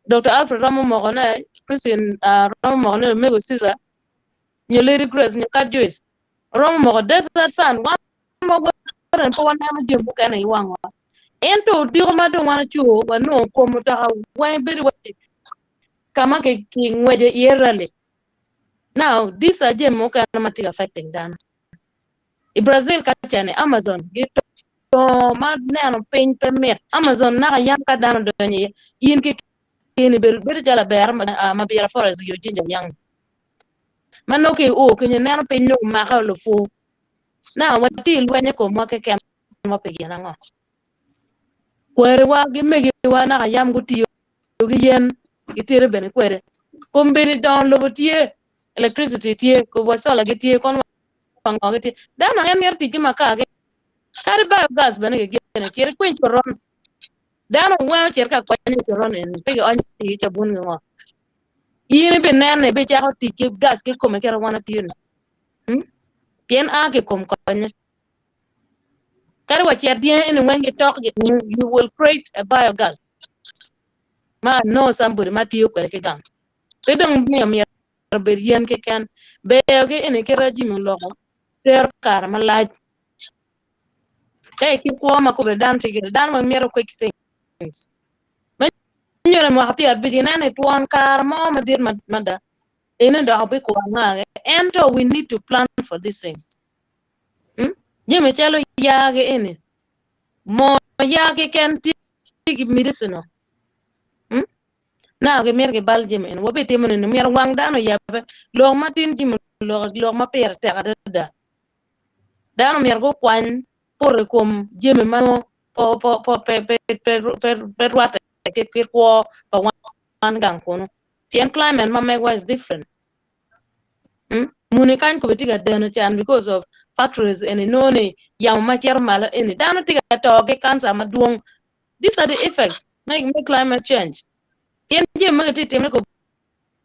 Dr. Alfred romo moko ne Christian uh, romo moko ne Omego Caesar nyo Lady Grace nyo Kat Joyce romo moko desert sun wan ma wawoto pe waneno jami mukene i wangwa ento odiko ma dong wan ocur wanongo kom mutoka weng bedo waci ka ma kingweco iye rally now these are jami mukene ma tye ka affecting dano i Brazil ka ca ni Amazon gito ma neno piny pe mit Amazon naka yam ka dano odonyo iye in kekeni bedo bedo calo abera mabira forest yo jinja yang ma nongo ki o kenyo ineno piny nongo omake lupu now watye i lweny i komwa kekenwa pi gin ango? Kwariwa ki megiwa naka yam gutiyo ki yen gitito bene kwede kombeddi dongo lobo tye electricity tye wa solar gitye kono wa ngo gitye dano en mito tic ki makar ki kadi biogas bene gigene cit ikwiny coron dano weng ocito ka kwanyo coron eni pe gionyo ki cabun ki ngo in ibinene ibicako tic ki gas kikome kit ma wan watiyo-ni pien a ki i kom konye. Kadi wa cet dyangi eni weng gitok you will create a biogas ma I know somebody ma tiyo kwede ki gang. Pe dong ni omyero obed yen keken. Beyogi eni kit ma Jimmy oloko tero kare malac. Ka ikit kwo ma kome dano tye kwede, dano weng mito quick things. Me nyodo mwaka 50 ineno ni twon kare mo madit mada eni dok obikwo anga ento we need to plan for these things. Jami calo yaa-gi eni, moo yaa keken tye ki medicinal. Now gimito gibal jami eni, wabitimo nini? Myero wang dano oyabe. Lok ma tin Jim oloko lok ma pire tek adada. Dano myero gukwany poto i kom jami ma nongo pe rwatte. ki kit kwo pa wan gang kunu pien climate ma megwa is different. Muni kany kome tye ka deno can because of factories eni nongo ni yamo ma cito malo eni dano tye ka to ki cancer madwong. These are the effects me climate change. Pien jami magi tye ka timme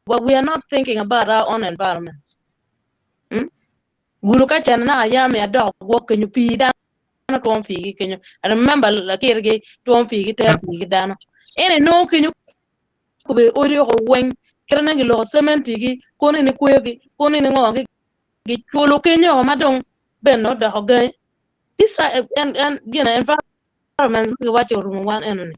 but we are not thinking about our own environments. Gulu ka cene naka yam i adoko gwok kenyo pii dano twongo pii ki kenyo. I remember lakirgi twongo pii ki tero pii ki dano. Ene nongo kenyo kobe odi oko weng kite ne giloko cementi gi kono ni kweyo gi kono ni ngo gi giculo kenyo oko ma dong bene odoko gangi. These are en en gin environments ma giwaco orumo wan eno ni.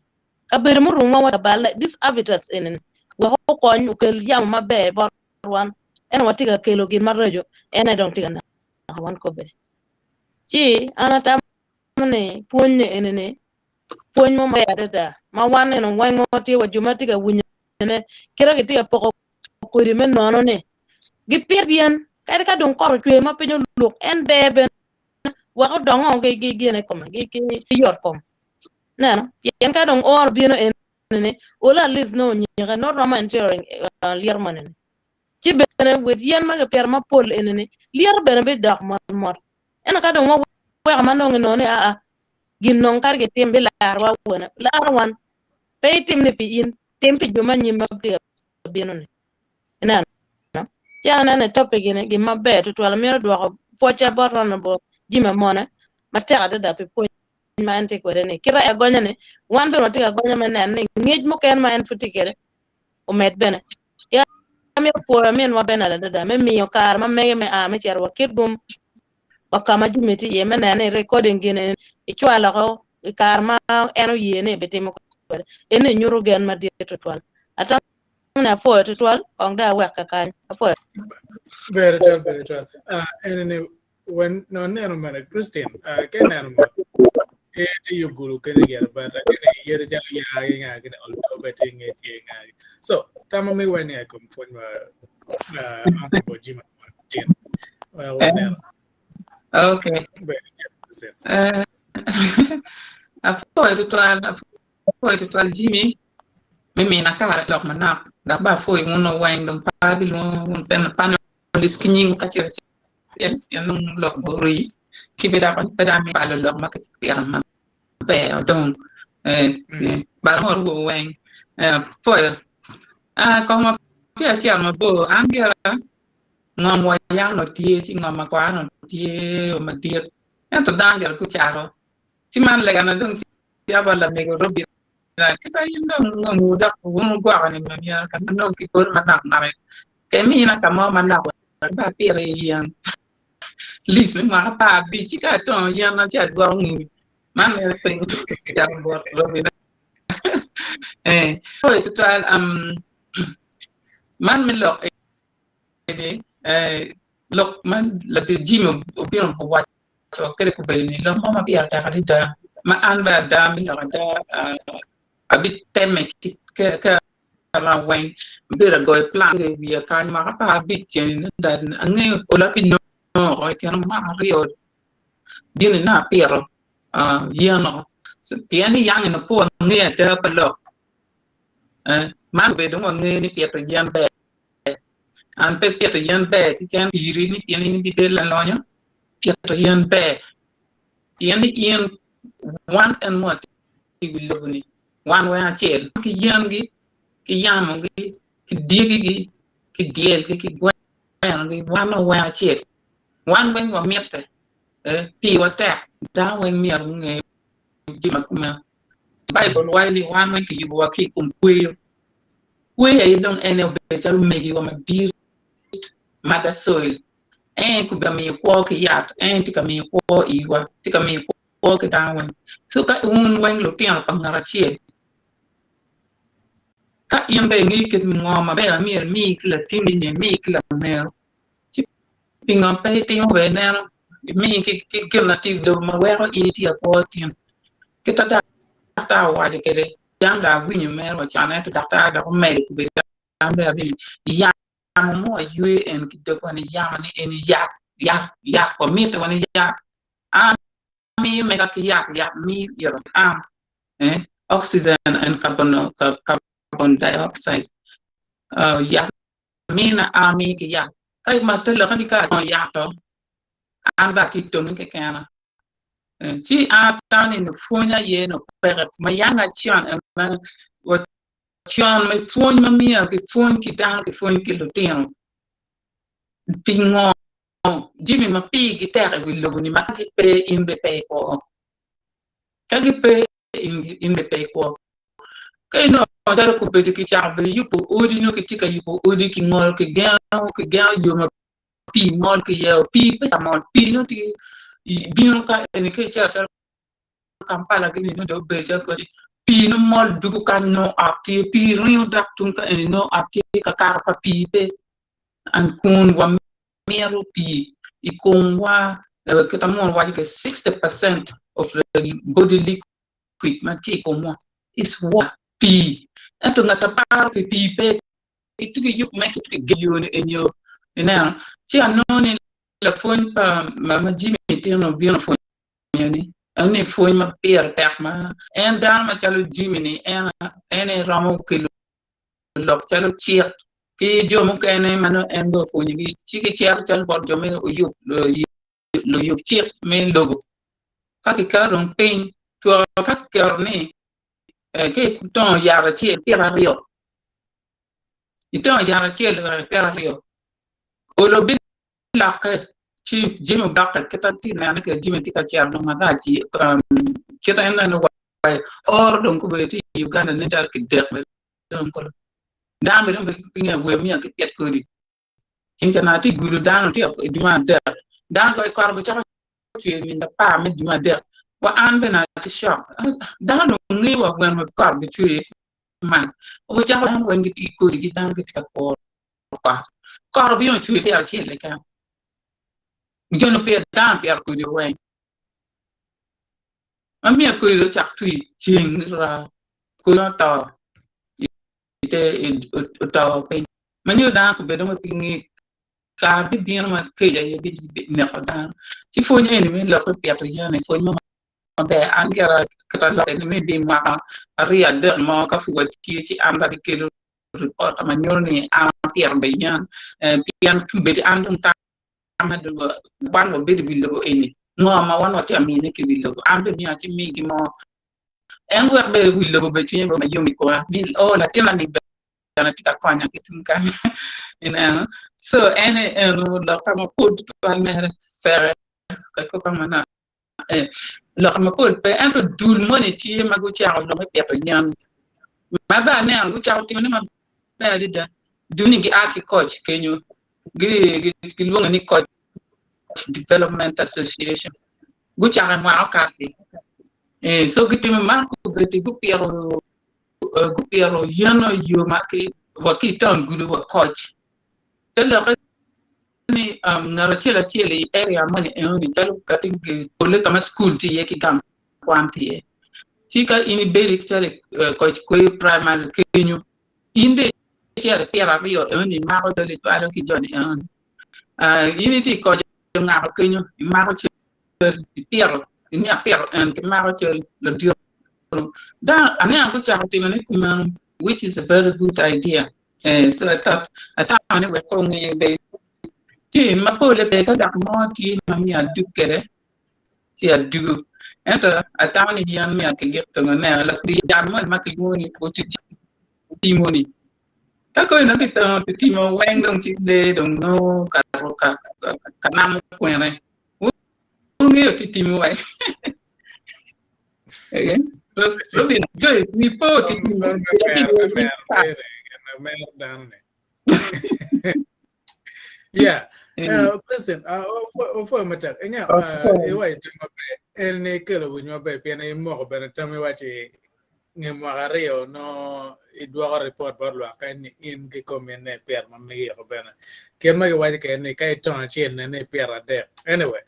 Kabedo murumo wan wa balle these habitats eni ni wek okony okel yamo maber bot wan ento watye ka kelo gin maraco en aye dong tye ka neko wan kobedi. Ci an atamo ni pwony ni eni ni pwony mo maber adada ma wan nino weng ma watye wa jo ma tye ka winyone kite gitye ka poko kodi me nono ni gipit yen kadi ka dong kot ocwe ma piny oluk en ber bene wek odongo gi gi gine kome gi ki yot kom neno pien ka dong oro bino eni ni olo at least nongo onyike nongo romo enduring lyeto moni ni ci bene with yen ma kipito mapol eni ni lyeto bene bidok mot mot ento ka dong waweko ma nongo inongo ni aa gin nong kadi gitim bilarwa wene laro wan pe itim ni pi in tim pi jo ma anyim ma tye ka bino ni ineno ci an aneno i topic eni gin maber tutwal amito dwoko pwocca bot Honorable Jim Amone matek adada pi pwony ma en tye kwede ni kite agonya ni wan bene watye ka gonya me neno ni ngec mukene ma en pud tye kwede omed bene. Ki amito pwoyo minwa Bernard adada me miyo kare ma mege me a me cito wa Kitgum wa ka ma Jimmy tye iye me neno ni recording gin icwalo oko i kare ma en oye ni ebitimo kwede. Eni nyuto gen madit tutwal. Atamo ni apwoyo tutwal kong dong awek kakany. Apwoyo. Ber tutwal, ber tutwal. Ah, eni ni Wen noneno mene Christine uh, ke neno mo e ti yo gulu kene gere but akene yere calo ya gi nga gine oltobe ti nge ti nga so tamo mi wen ya kom pwony ma uh, honorable Jim Martin uh, wen neno Okay. ber Christine. Eh, apwoyo tutwal, apwoyo tutwal Jimmy me mina kare lok manok dok ba apwoyo wun weng dong pe abilwongo wun panelist ki nying kacel Pien pien nongo lok ori ki be dok pe dok amito balo lok ma kipito maber odong bal mo oruko weng apwoyo kong ma tye acel mabor an gira ngom wa yam onongo tye ci ngom ma kwara onongo tye madit ento dano gire gucato ci man legana dong tye bot lamego Robin kita in dong ngomwu dok wun wugwoko ni myero ka nongo ki kodi manok nok Pe imina ka mo manok wek ba apit iye yen. Liz me mwaka 15 ci ka atongo yen-na ci adwoko ngimi. Man mere piny cito bot Robina. Eh, pol tutwal um, man me lok eni eh, lok ma ladit Jimmy obino owaco kede kobedo ni lok mo ma pire tek adada ma an bene ada me lok ada uh, abitemme ki ka ma weng abedo agoyo plan i wiya kany mwaka 15 ceni angeyo olo abinongo oko i kine mwaka aryo bino nongo apito yen oko pien ni yang eni pe wangeyo ada pa lok man obedo dong wangeyo ni pito yen ber an pe pito yen ber keken piri ni pien in ibibedo lalonyo pito yen ber pien ni in wan en mo i wi lobo ni Wan weng acel ki yengi, ki yamogi, ki dyegigi, ki dyelgi, ki gwenogi, wan weng acel. Wan weng wamitte, piwa tek, dano weng myero gunge jami ma kumeno. Baibul waco ni wan weng kiyubowa ki i kom kweyo. Kweyo aye dong en aye obedo calo omegiwa madit, mother soil. En aye ka miyo kwo ki yat, en aye tye ka miyo kwo iwa, tye ka miyo kwo kwo ki dano weng. So ka wun weng lutino pa ngat acel, ka in bene ingeyo kit me ngo maber ma myero imi ki latinni nyo imi ki lamero, ci pingo pe itimo bene ineno imi ki gin ma tye i lobo ma weko in itye ka kwo tin. Kit ma daktar owaco kwede, yam dong awinyo mere wa con ento daktar dok omedo kobedi an bene awinyo yamo mo aywe en ki dogwa ni yamo ni eni yat yat yat wamite wa ni yat. An amiyo mega ki yat, yat miyo ira an. Eh? oxygen and carbon, carbon dioxide. Uh, yat mina an amiyo ki yat. Ka ma te lokke ni ka atongo yat to, an bene atye tongi kekena. Eh, ci an atamo ni pwony aye no peke ma yang acon en ma con me pwony ma myero ki pwony ki dano ki pwony ki lutino pingo jami ma pigi tek i wi lobo ni ma ka gipe in bene pe ikwo ka gipe in bene pe ikwo ka inongo calo kobedo kicako bedo yubo odi nyo kitye ka yubo odi kingolo kigengo kigengo yo ma pii mol ki iye pii pe ka mol pii nongo tye bino ka eni ka icito calo Kampala gini nongo dong obedo calo kodi pii nongo mol dugo kany nongo ot tye pii ringo dok tung ka eni nongo ot tye ka kato pa pii pe and kun wamito pii i komwa kit ma muno waco kwede 60% of the body liquid ma tye i komwa is water pii ento ngat a paro pi pii pe kitugo yub me kitugo yo enyo ineno ci anongo ni lapwony pa ma Jimmy Tino obino pwonyo ni eni pwony ma pire tek ma en dano macalo Jimmy ni en en romo kelo lok calo cik ki jo mukene ma nongo en dong opwonyogi ci gicito calo bot jo me oyub luyub cik me lobo ka kiketo dong piny twero ka kiketo ni ka itongo yat acel pito aryo itongo yat acel pito aryo olo bilokke ci jami odokke kit ma atye ka nene kwede jami tye ka cito dong marac kit ma en neno oro dong gubedo tye i Uganda nen calo kidek bene dong kulu dano bene dong pe ngeyo wer miyo kipit kodi ceng ca nongo atye ka gudo dano tye i dwe me adek dano kore bene cako cwer i nino apar me dwe me adek wa an bene atye cok dano dong ngeyo wa gwen ma kot bicwer kuman ocako dano weng gitye ki kodigi dano gitye ka kuro kot kot obino ocwer tyen acel keken joni opito dano opito kodi weng ma miyo kodi ocak twi ceng raa kodi oto ite oto piny ma nyo dano obedo ma pe nge kare bibino ma kec aye bineko dano ci pwony eni me lok me pito yen-ni pwony mo maber an gira kit alokke ni maybe mwaka aryo adek mo ka pud watye ci an bene abikelo ripot ma nyuto ni an apito bene yen pien kombeddi an dong tamma dong wan wabedo i wi lobo eni ngo ma wan watye ka mine ki i wi lobo an bene myero acimmi gin mo en wek bene wi lobo bene cwinye bedo mayom i koma ni oh latinna-ni bene tye ka konya ki tung kany ineno so en aye eno lokka mapol tutwal mere peke kikopo manok lok mapol pe ento dul moni tye ma gucako lok me pito yen ma bene aneno gucako timone maber adada dul-ni gia ki koc kenyo gilwonge ni koc development association gucako i mwaka okato-ni so gitimo man kombeddi gupito gupito yen i yo ma wa ki i taun gudo wa koc te lokke ni ngat acel acel i area moni enoni calo kati pole ka ma cukul tye iye ki gang kwan tye iye ci ka in ibedo calo i koc kweyo primary kenyo in dong icito ipito aryo enoni imako cal icwalo ki joni enoni in itye i koc ongako kenyo imako cal ipito imiyo apito en kimako cal ladit dano aneno gucako timone kumeno which is a very good idea so I thought atamo ni wek onge bene ci mapole bene ka dok mo tye ma myero adug kwede ci adugo ento atamo ni yen myero kigik tongo aneno lakodi yat moni ma kilwongo ni otimo-ni ka kong inongo kitongo kitimo weng dong ci lee dong nongo ka namo kwene wungeyo titimo weng Robin Joyce wi po titimo Yeah. President, opwoyo matek. Inge, iwaco tam maber. En ni kelo winyo maber pien imoko bene tam iwaci nge mwaka aryo no idwoko report bot lwak en ni in kikomi ne ipito ma megi eko bene. Kit ma giwaco kwede ni ka itongo acel nene ipito adek. Anyway,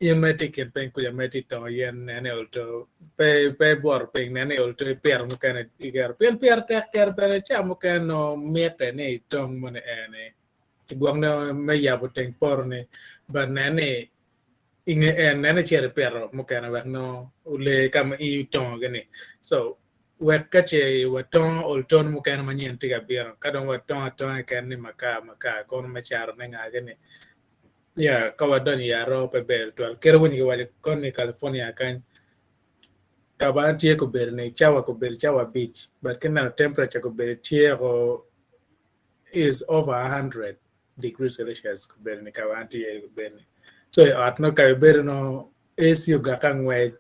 in ma itye i kin piny kuca ma itye tongo yen nene olto pe pe ibwoto piny nene olto ipito mukene igero pien pire tek kero bene ca mukene no mitte ni itong moni eni gwok me yabo teng poto ni but nen ni. I nge en nen icito ipito mukene wek nongo olee ka ma in itongo gi ni. So wek ka ce watongo ol ton mukene manyen tye ka bino ka dong watongo atonga keken ni makar makar kono me cato ne nga gi ni ya ka wadonyo i aroo pe ber tutwal. Kit winyo kiwaco koni i California kany ka ma an tye kobedo ni cawa kobedo cawa abic but ki neno temperature kobedo tye ko is over 100 degrees Celsius kobedo ni ka ma an tye iye kobedo ni. So i ot nongo ka ibedo nongo AC ogak angwec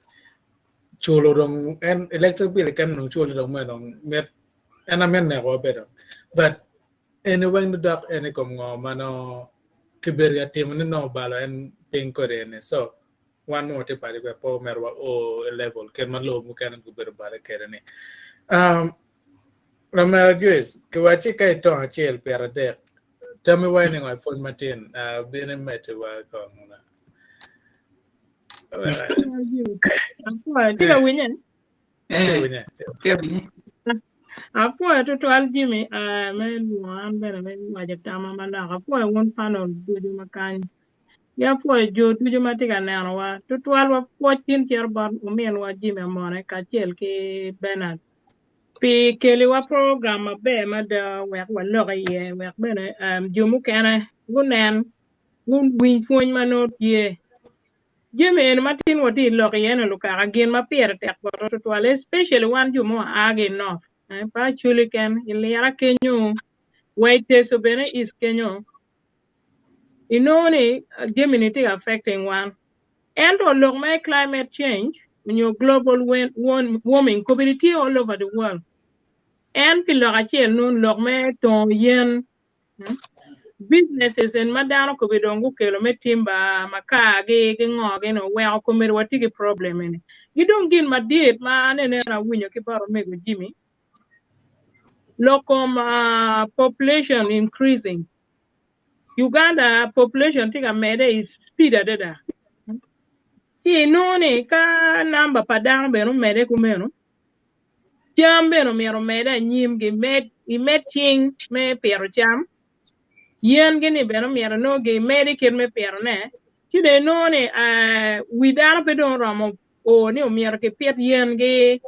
culo dong en electric bill keken dong culo dong me dong mit en amit neko wa bedo but eni weng dok en i kom ngo ma nongo kibedo ka timo ni nongo obalo en piny kodi eni so wan ma watye paco bene pe omyero wa o i level kit ma lobo mukene gubedo bale kwede ni. Um, Lamera Joyce, kiwacci ka itongo acel 30, tammi wa ni ngo i pwony matin, uh, bin imeddi wa kong. Apwoyo, tye ka winye? Tye winye. Tye winye. Apwoyo tutwal Jimmy eh, me lwongo an bene me waco tama manok. Apwoyo wun panel ducu ma kany. Ki apwoyo jo ducu ma tye ka nenowa. Tutwal wa pwoc tin cito bot ominwa Jimmy Amone kacel ki Bernard pi keliwa program maber mada wek walok iye wek bene um, jo mukene gunen guwiny pwony ma nongo tye. Jami eni ma tin watye i lok iye ni lukaka gin ma pire tek botwa tutwal especially wan jo ma waa ki i north eh, pe Acholi ken i Lira kenyo wa i Teso bene east kenyo inongo ni jami ni tye ka affecting wan. Ento lok me climate change nyo global warming kobedi tye all over the world. En pi lok acel nun lok me tongo yen businesses en ma dano kobedi dong gukelo me timber makar gi ki ngo gi ni oweko komedi watye ki problem eni. Ki dong gin madit ma anene awinyo ki bot omego Jimmy lok kom population increasing. Uganda population tye ka medde i speed adada. Ci inongo ni ka namba pa dano bene omedde kumeno, cam bene omyero omedde anyim gimed imed cing me pito cam, yen gi-ni bene omyero nongo gimedi kit me pitone, ci dong inongo ni wi dano pe dong oromo o ni omyero kipit yen gi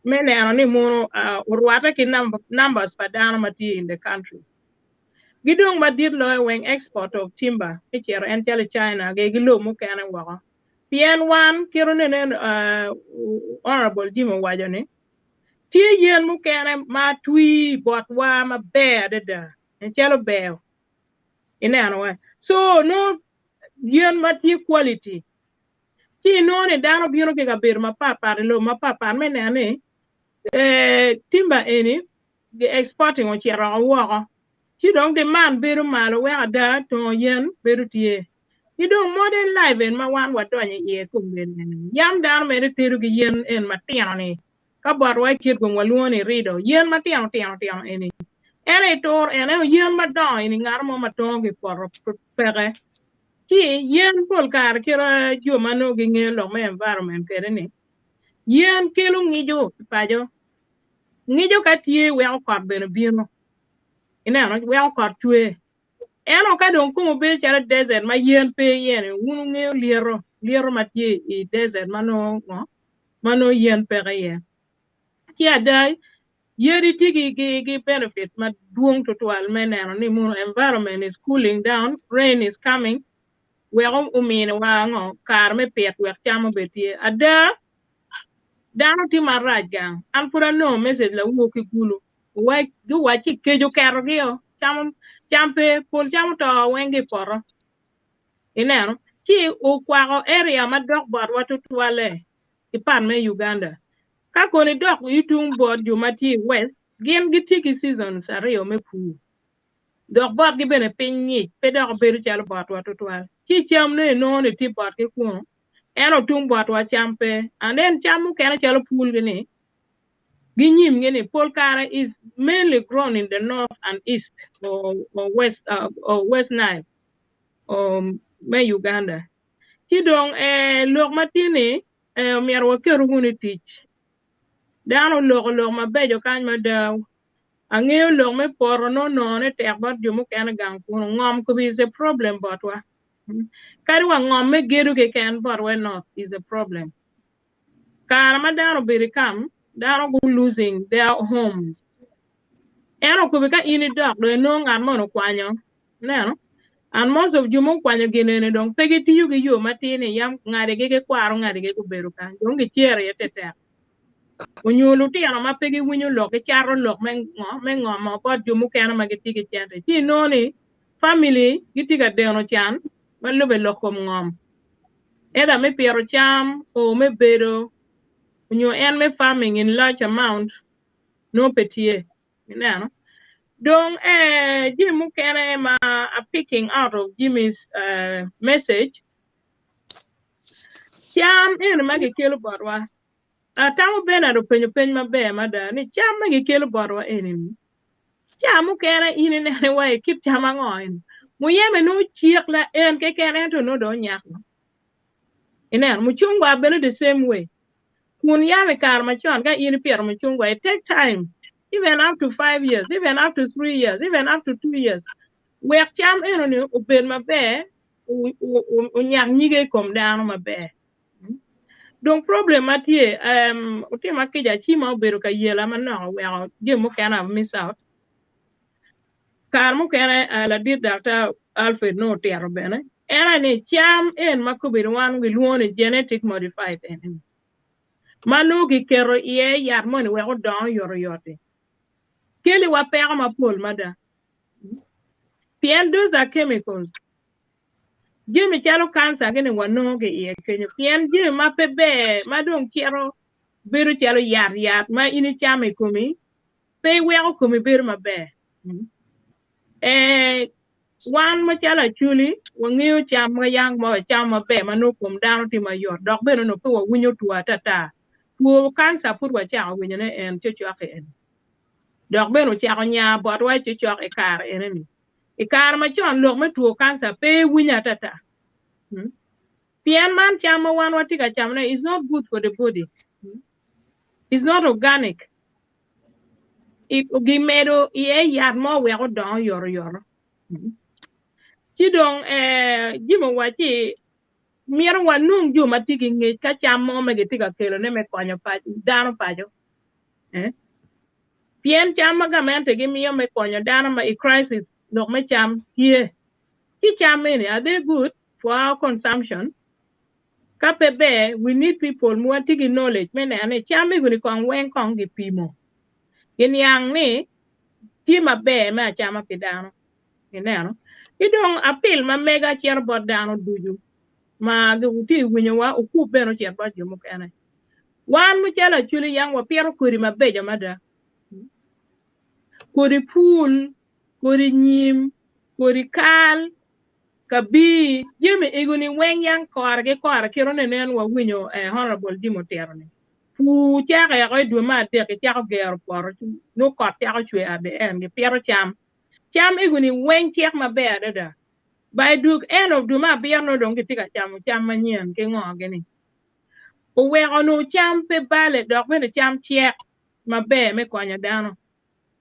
me neno ni mono orwatte ki numbers pa dano ma tye in the country. Gi dong madit loyo weng export of timber me cito en calo i China gi ki lobo mukene woko. Pien wan kit onene Honorable Jim owaco ni tye yen mukene ma twi botwa maber adada calo beo ineno wa. So nongo yen ma tye quality ci inongo ni dano bino ki i kabedo mapatpat i lobo mapatpat me neno ni timber eni gi exporting ocito woko ci dong demand bedo malo weko ada tongo yen bedo tye. Ki dong modern life en ma wan wadonyo iye kombeddi-ni, yam dano mere tedo ki yen en matino-ni ka botwa i Kitgum walwongo ni rido, yen matino tino tino eni en aye tur en ento yen madongo eni ngat mo ma tongo ki i poto peke. Ci yen pol kare kit jo ma nongo gingeyo lok me environment kwede ni yen kelo ngico i paco, ngico ka tye weko kot bene bino ineno weko kot cwer. Ento ka dong kome obedo calo desert ma yen pe iye-ni, wun wungeyo lyeto, lyeto ma tye i desert ma nongo ngo, ma nongo yen peke iye. Ci ada, yadi tye ki, ki, ki benefit madwong tutwal me neno ni mono environment is cooling down, rain is coming, wek ominiwa ngo, kare me pit wek cam obed tye. Ada, dano tye marac gang. An pud anongo message lawor ki Gulu, Guwacci kec oketogi-o, cam pe, pol cam oto weng ki i poto. Ineno? Ci okwako area ma dok botwa tutwalle i part me Uganda. Ka kono idok i tung bot jo ma tye i West, gin gitye ki seasons aryo me pur. Dok botgi bene piny ngic, pe dok bedo calo botwa tutwal. Ci cam nongo inongo ni tye botgi kunu, ento tung botwa cam pe. And then cam mukene calo pulgi-ni, ginyimgi ni pol kare is mainly grown in the north and east or, or west or west Nile or me Uganda. Ci dong eh, lok ma tye ni eh, omyero waketu wunu i tic. Dano oloko lok mabeco kany mada. Angeyo lok me poto nongo none tek bot jo mukene gang kunu. Ngom kobi is a problem botwa. Kadi wa ngom me gedo keken botwa i North is a problem. Kare ma dano obedo i kam, dano gu losing their homes. Ento kobe ka in idok dong inongo ngat moni okwanyo, ineno? And most of jo ma okwanyo gin eni dong pe gitiyo ki yo matir ni yam ngadigi ki kwaro ngadigi gubedo kany dong gicero iye tetek. Onyo lutino ma pe giwinyo lok gicato lok me ngo me ngomo bot jo mukene ma gitye ki cente ci inongo ni family gitye ka deno can ma lube lok kom ngom. Either me pito cam or me bedo onyo en me farming in large amount nongo pe tye. Ineno? Dong eh, jami mukene ma a picking out of Jimmy's uh, message, cam eni ma gikelo botwa. Atamo Bernard openyo peny maber mada ni cam ma gikelo botwa eni-ni, ca mukene in inene wa i kit cam ango eni? Muyeme nongo cek la en keken ento nongo dong onyak. Ineno, mucungwa bene the same way. Kun yam i kare macon ka in ipito mucungwa it take time even up to 5 years, even up to 3 years, even up to 2 years wek cam enoni obed maber onyak nyige i kom dano maber. Dong problem ma tye um, otima kica ci ma obedo ka yela manok oweko jami mukene I've miss out. Kare mukene uh, ladit Dr. Alfred nongo otito bene en aye ni cam en ma kobedo wan gilwongo ni genetic modified eni ma nongo giketo iye yat moni wek odong oyotoyot-ti keliwa peko mapol mada pien those are chemicals. Jami calo kanca gini wanongo ki iye kenyo pien jami ma pe ber ma dong cito bedo calo yat yat ma in icamo i komi pe weko komi bedo maber. Eh, wan macalo Acholi wangeyo cam ma yang ma wacamo maber ma nongo kom dano tye mayot dok bene onongo pe wawinyo two atata. Two kanca pud wacako winyone en cocok-ki eni dok bene ocako nya botwa cocok i kare ene-ni. I kare macon lok me two kanca pe iwinyo atata. Pien man cam ma wan watye ka camone is not good for the body. Is not organic. Gimedo iye yat mo wek odong oyotoyot. Ci dong Jim owacci myero wanong jo ma tye ki ngec ka cam mo ma gitye ka kelone me konyo dano paco. Pien cam ma gamente gimiyo me konyo dano ma i crisis lok me cam tye. Ci cam eni are they good for our consumption? Ka pe ber, we need people ma watye ki knowledge me neno ni cam ego-ni kong weng kong gipimo, giniang ni tye maber me acama pi dano. Ineno? Ki dong apil ma mega cito bot dano ducu ma tye i winyowa okub bene ocit bot jo mukene. Wan mucalo Acholi yam wapito kodi mabeco mada, kodi pul, kodi nyim, kodi kal, kabir, jami ego-ni weng yang kore ki kore kit onenen wawinyo Honourable Jim otito ni pur cako eko i dwe me adek gicako gero poto nongo kot cako cwer at the end gipito cam. Cam ego-ni weng cek maber adada by dwe end of dwe me abiro nongo dong gitye ka camo cam manyen ki ngo gini. Oweko onongo cam pe bale dok bene cam cek maber me konyo dano.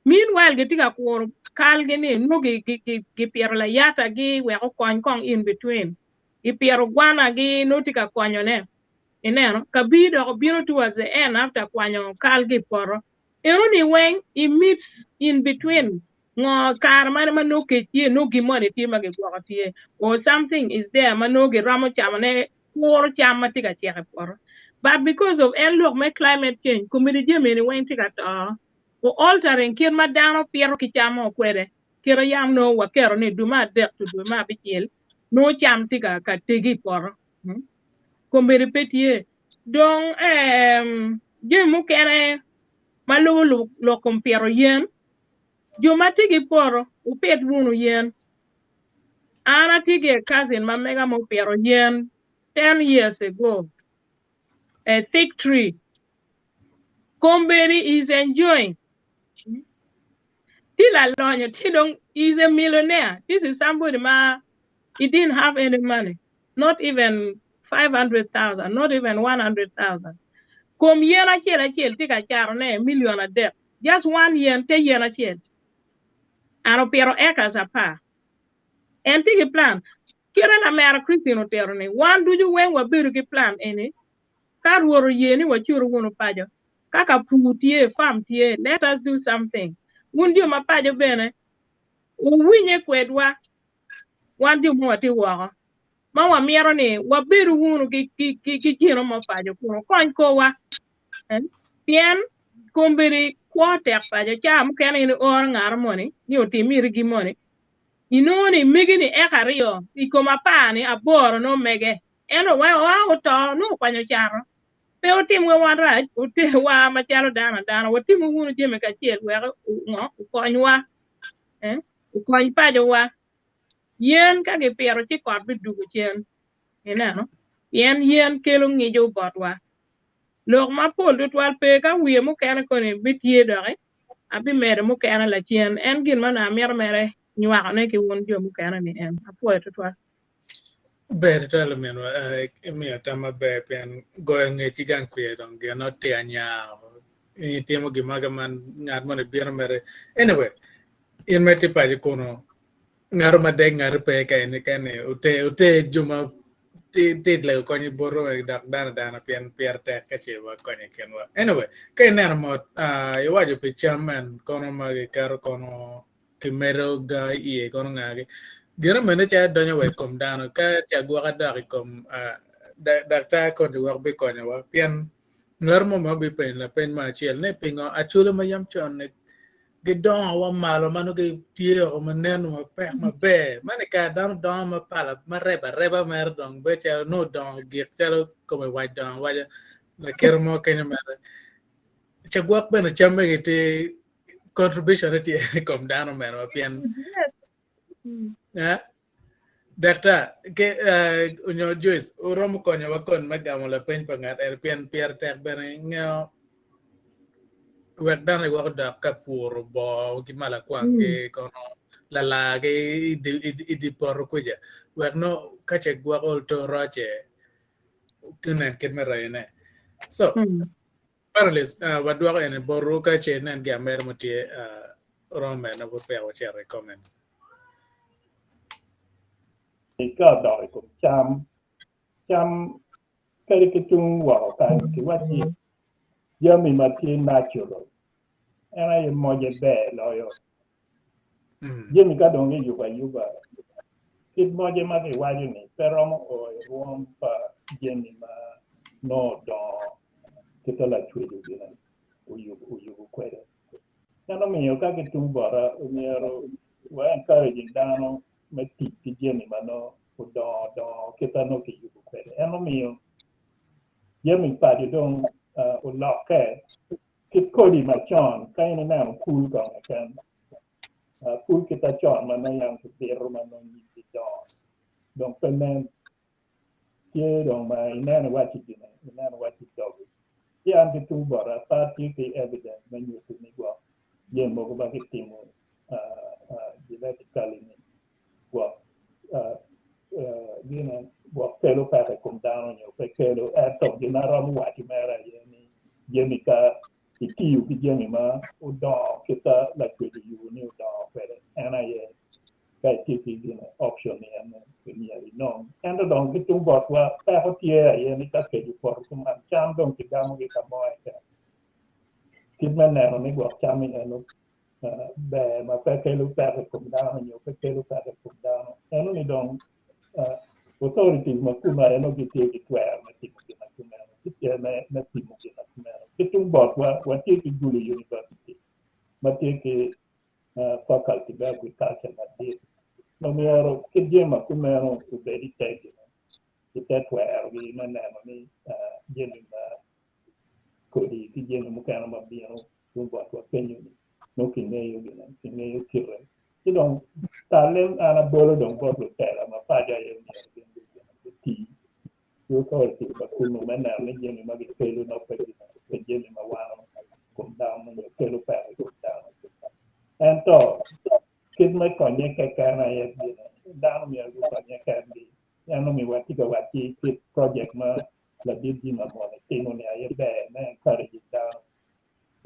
Meanwhile gitye ka kuro kalgi ni nongo gipito layatagi wek okony kong in between. Gipito gwanagi nongo tye ka konyone. Ineno? Kabir dok obino towards the end after kwanyo kalgi i poto. Enoni weng i meet in between ngo kare mane ma nongo kec tye nongo gin moni tye ma gigwoko tye or something is there ma nongo giromo camone kuro cam ma tye ka cek i poto. But because of en lok me climate change komiti jami eni weng tye ka to o altering kit ma dano pito ki camo kwede kite yam nongo waketo ni dwe me adek to dwe me abicel nongo cam tye ka tegi i poto. Komiti pe tye. Dong jami mukene ma lubo lok kom pito yen, jo ma tye ki poto wupit wunu yen. An atye ki a cousin ma mega ma opito yen 10 years ago, a thick tree. Kombeddi is enjoying. Tye lalonyo, tye dong is a millionaire. This is somebody ma he didn't have any money, not even 500,000, not even 100,000. Kom yen acel acel tye ka catone million adek. Just one yen, te yen acel. And opito acres apar. En tye ki plan. Kite lamera Christine otito ni, wan ducu weng wabedo ki plan eni, ka Rwot oye ni wacuru wunu paco, ka ka pur tye, farm tye, let us do something. Wun jo ma paco bene, wuwinye kwedwa, wan jo ma watye woko, ma wamito ni wabedu wunu ki, ki, ki, ki gino mo paco kun wukony korwa. Eh? Pien kombeddi kwo tek paco, caa mukene in ioro ngato moni ni otim iri gin moni, Inongo ni megi-ni eka aryo i kom apar-ni aboro nongo mege, ento wa oto nongo okwanyo cato. Pe wutimwa wan rac, wuterwa macalo dano adana, watimu wunu jami kacel wek ngo okonywa, okony pacowa. Yen ka gipito ci kot bidwogo cen, ineno, pien yen kelo ngico botwa. Lok mapol tutwal pe ka wiye mukene koni bitye doki, Abimedo mukene lacen. En gin ma onongo amito mere nywakone ki wun jo mukene-ni en. Apwoyo tutwal. Ber tutwal ominwa, imiyo tam maber pien goyo ngec ki gang kwiya dong gin otir anya in itimo gin mo man ngat moni bino mere anyway in ma itye paco kunu Ngato ma dek ngati pe ka eni kene oter oter jo ma ti lego kony boto dok dano adana pien pire tek ka ce wakonyo i kinwa. Anyway, ka ineno mot iwaco pi cam en kono ma giketo kono kimedo ga iye kono ngagi. Gin omene calo donyo wa i kom dano ka ce agwoka dok i kom daktar koni wek bikonyowa pien ngat mo ma bipenyo lapeny mo acel ni pingo acwalo ma yam con-ni Gidongo wa malo ma nongo gitye woko ma nen mapek maber. Man i kare dano dongo ma pala ma rebo areba mere dong bedo calo nongo odongo gik calo kome wac dongo awaca lakite mo kenyo mere. Cagwok bene camme gitye contribution ne tye i kom dano meno pien eh, Daktar ke onyo Joyce wuromo konyowa kon me gamo lapeny pa ngat eni pien pire tek bene ngeyo wek dano iweko dok ka puro boo ki malakwang ki kono lalar ki i di poto kuca wek nongo ka ce gwoko oto roce gunen kit me rayone. So panelist wadwoko eni botwu ka ce inen gin mere mo tye romo mene pud peya wacito i comments. Ka odok i kom cam, cam kadi ki tung woko kany kiwacci jami ma tye natural en aye moje ber loyo. Jami ka dong giyubo ayuba kit moje ma kiwaco ni pe romo o i rwom pa jami ma nongo odongo kit ma lacwec gine oyubo kwede. En omiyo ka ki tung bota omyero wa encouraging dano me tic ki jami ma nongo odongo dongo kit ma nongo kiyubo kwede. En omiyo jami paco dong olokke kit kodi macon ka in ineno pul kong keken pul kit acon ma nongo yam kipito ma nongo nyiggi dongo dong pe nen. Tye dong ma ineno iwaci gine, ineno iwaci dogi. Ci an ki tung bota pe atye ki evidence me nyuto ni gwok jami mogo ma kitimo genetically ni gwok gine gwok kelo peko i kom dano nyo pe kelo ento gin ma aromo waco mere aye ni jami ka itiyo ki jami ma odongo kit ma lacwec oyubo ni odongo kwede en aye ka itye ki gin option ni en myero inong. Ento dong ki tung botwa peko tye aye ni ka kec opoto kuman cam dong kigamogi ka mo keken. Kit me neno ni gwok cam i eno ber ma pe kelo peko i kom dano nyo pe kelo peko i kom dano. Eno ni dong authorities ma kunu aye nongo gitye ki twero me timo gin ma kumeno, gitye me timo gin ma kumeno. Ki tung botwa watye ki Gulu University ma tye ki faculty me agriculture madit ma myero ki jami ma kumeno obed i te gine i te twerogi me neno ni jami ma kodi ki jami mukene ma bino tung botwa kenyo-ni nongo kingeyo gine kingeyo kite ci dong talle an abolo dong bot lutela ma paco aye myero gin guti ki authority pa kunu me neno ni jami ma gikelo nongo pe pe jami ma wano kom dano nyo kelo peko i kom dano. Ento kit me konye keken aye gine dano myero gukonye kengi. En omiyo watye ka wacci kit project ma ladit Jim Amon timo ni aye ber me encouraging dano.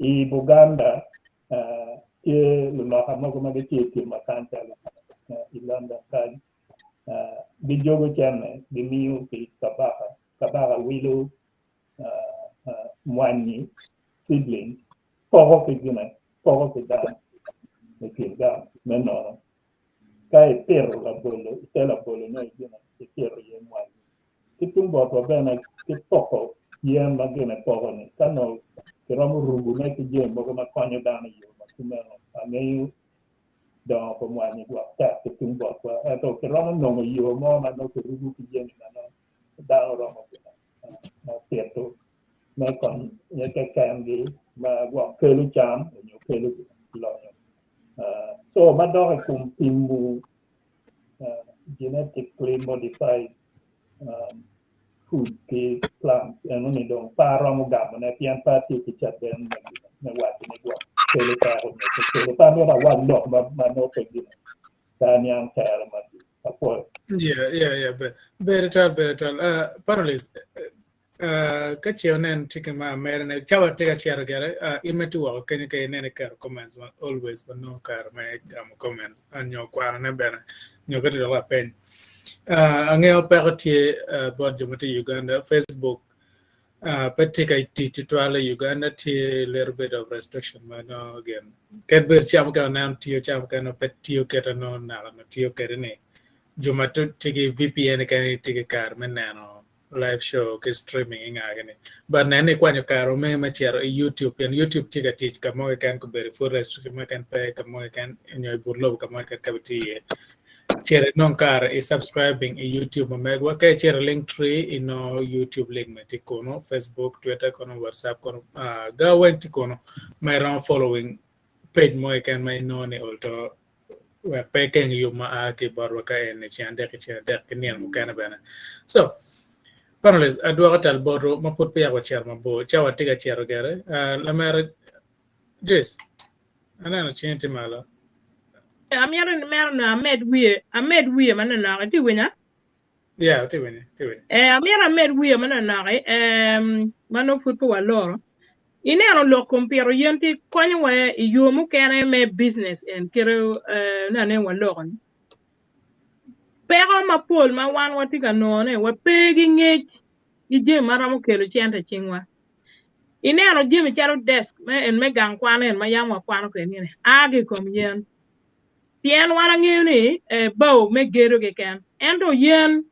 I Buganda tye luloka mogo ma gitye i tim ma kany calo i London kany. Gijogo cente gimiyo ki kabaka, kabaka wilo mwanyi, seedlings, poko ki gine, poko ki dano i kin gang me nono. Ka ipito labolo i te labolo nyo gine ipito iye mwanyi. Ki tung botwa bene ki poko yen ma gine poko-ni ka nongo kiromo rubune ki jami mogo ma konyo dano i yo ma kumeno. Angeyo dongo pa mwanyi gwok tek ki tung botwa ento kiromo nongo yo mo ma nongo kirubo ki jami ma nongo dano romo pito me konye kekengi ma gwok kelo cam nyo kelo lonyo. So ma dok i kom pimo genetically modified food ki plants eno-ni dong pe aromo gamone pien pe atye ki caden me waco ni gwok kelo peko nyo pe kelo. Pe amito awac lok ma nongo pe gine pe aniang tere matut. Apwoyo. Yeah, yeah, yeah. Ber, ber twal, ber twal. Panelist, ka ce onen tye ki ma mere ne cawa tye ka cito gire, in ma itye woko kenyo ka ineno iketo comments ma always ma nongo kare me gamo comments nyo kwano ne bene nyo ka tye dok lapeny. Angeyo peko tye bot jo ma tye i Uganda, Facebook pe tye ka tic tutwal i Uganda tye little bit of restriction ma nongo gin kadi bed ca mukene aneno tiyo ca mukene pe tiyo kite nongo naka ma tiyo kwede ni jo ma tye ki VPN keken tye ki kare me neno live show ki streaming i ngagi ni but nen ni ikwanyo kare me me cito i YouTube pien YouTube tye ka tic ka mo keken kobedo pud restriction mo keken pe ka mo keken nyo i but lobo ka mo keken ka itye iye. Cit inong kare i subscribing i YouTube ma megwa ka icito i link tree inongo YouTube link me tye kunu, Facebook, Twitter kono, WhatsApp kono, ga weng tye kunu ma iromo following page mo keken ma inongo ni olto wek pe ikeng yub ma a ki botwa ka eni ceng adek ki ceng adek ki nino mukene bene. So, panelists, adwoko tal botwu ma pud peya wacito mabor. Cawa tye ka cito gire. Lamera Joyce, aneno cingi tye malo. Amito ni meno nongo amed wiye, amed wiye manonok. Itye winya? Yeah, atye winyi, atye winyi. Eh, amito amed wiye manonok eh, ma nongo pud pe waloro. Ineno lok kom pito yen tye konyowa i yo mukene me business en kite eh, nen waloko ni. Peko mapol ma wan watye ka nongone wape ki ngec ki jami ma romo kelo cente i cingwa. Ineno jami calo desk me en me gang kwan en ma yam wakwano kwede ni a ki i kom yen. Pien wan angeyo ni eh, bao me gedo keken. Ento yen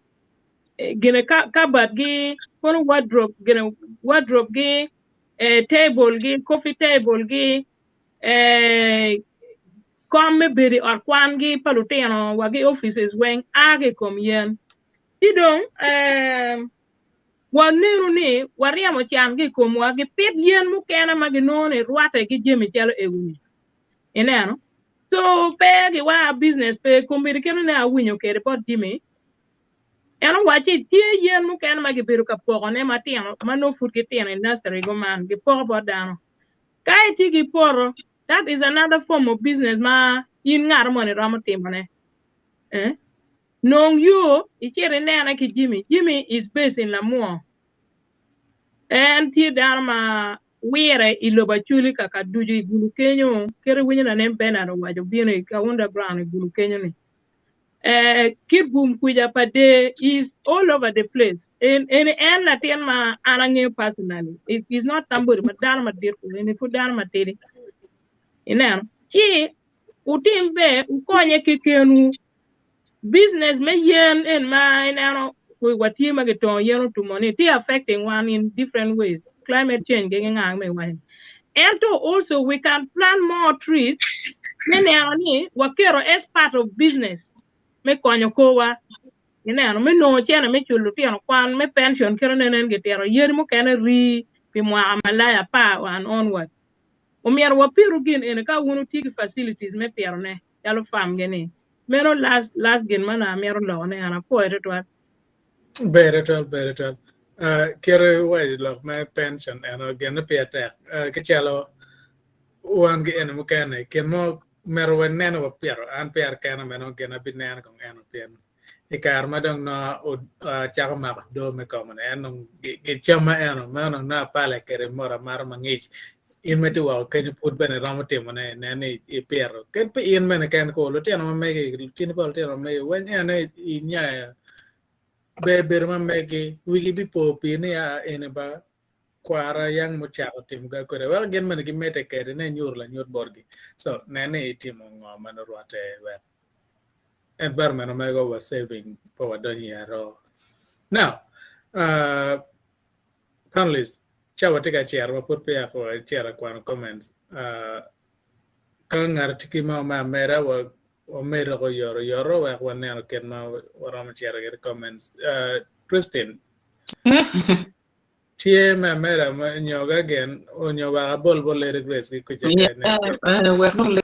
eh, gine cupboard gi, kono wardrobe, gine wardrobe gi, eh, table gi, coffee table gi, eh, kom me bedo i ot kwan gi pa lutino wa ki offices weng a ki i kom yen. Ci dong eh, wanenu ni waryemo can ki i komwa gipit yen mukene ma ginongo ni rwatte ki jami calo ego-ni. Ineno? So pe giwa business pe kombeddi kit ma awinyo kwede bot Jimmy, en owacci tye yen mukene ma gibedo ka pokone matino ma nongo pud gitino i nursery go man gipoko bot dano. Ka itye ki poto, that is another form of business ma in ngat moni romo timone. Eh? Nong yo icit inene ki Jimmy. Jimmy is based in Lamwo. En tye dano ma wire i lobo Acholi kaka ducu i gulu kenyo. Kit iwinyo lanen Bernard owaco bino i Kaunda ground i gulu kenyo ni. Eh, kit gum kwica pa dee is all over the place. En, en, en latin ma an angeyo personally. Is, is not somebody ma dano madit kulu, en pud dano matidi. Ineno? Ci wutim ber wukonye kekenwu. Business me yen en ma ineno watye ma gitongo yen otumo ni tye affecting wan in different ways. Climate change gi nga me waco. Ento also we can plant more trees me neno ni waketo as part of business me konyo korwa. Ineno me nongo cene me culo lutino kwan me pension kit nenen gitito yadi mukene rii pi mwaka malac apar and onward. Omyero wapitu gin eni ka wun wutye ki facilities me pitone calo farm gi ni. Meno last last gin ma nongo amito loko ne an apwoyo tutwal. Ber tutwal, ber tutwal. Uh, kite waco lok me pension eno genne pire tek. Uh, ki calo wan ki eni mukene kin mo myero wanene wapito an pire kena meno gin abineno kong eno pien i kare ma dong nongo acako mako doo me komo-ni en dong gicamma eno meno dong nongo apale kwede mot amata mangic in ma itye woko kenyo pud bene iromo timone nen ni ipito kadi pe in bene keken ko lutino ma megi lutini pa lutino ma megi weng ene inyayo. Ber bedo ma megi, wigi bipo pi ni aa eni ba kwara yang mucako timo ga kwede weko gin bene gimedde kwede ne nyuto lanyut botgi. So nen ni itimo ngo ma nongo rwatte wek environment ma mego wa saving pe wadonyo i aroo. Now, uh, panelists, cawa tye ka cito ma pud peya wacito ka kwano comments. Uh, ka ngat tye ki mo me ameda wa wamedo ko yoto yoto wek waneno kit ma waromo cito kwede comments. Uh, Christine, tye me ameda ma nyo ga gen onyo wek abol bot Lady Grace ki kuca Yeah, wek dong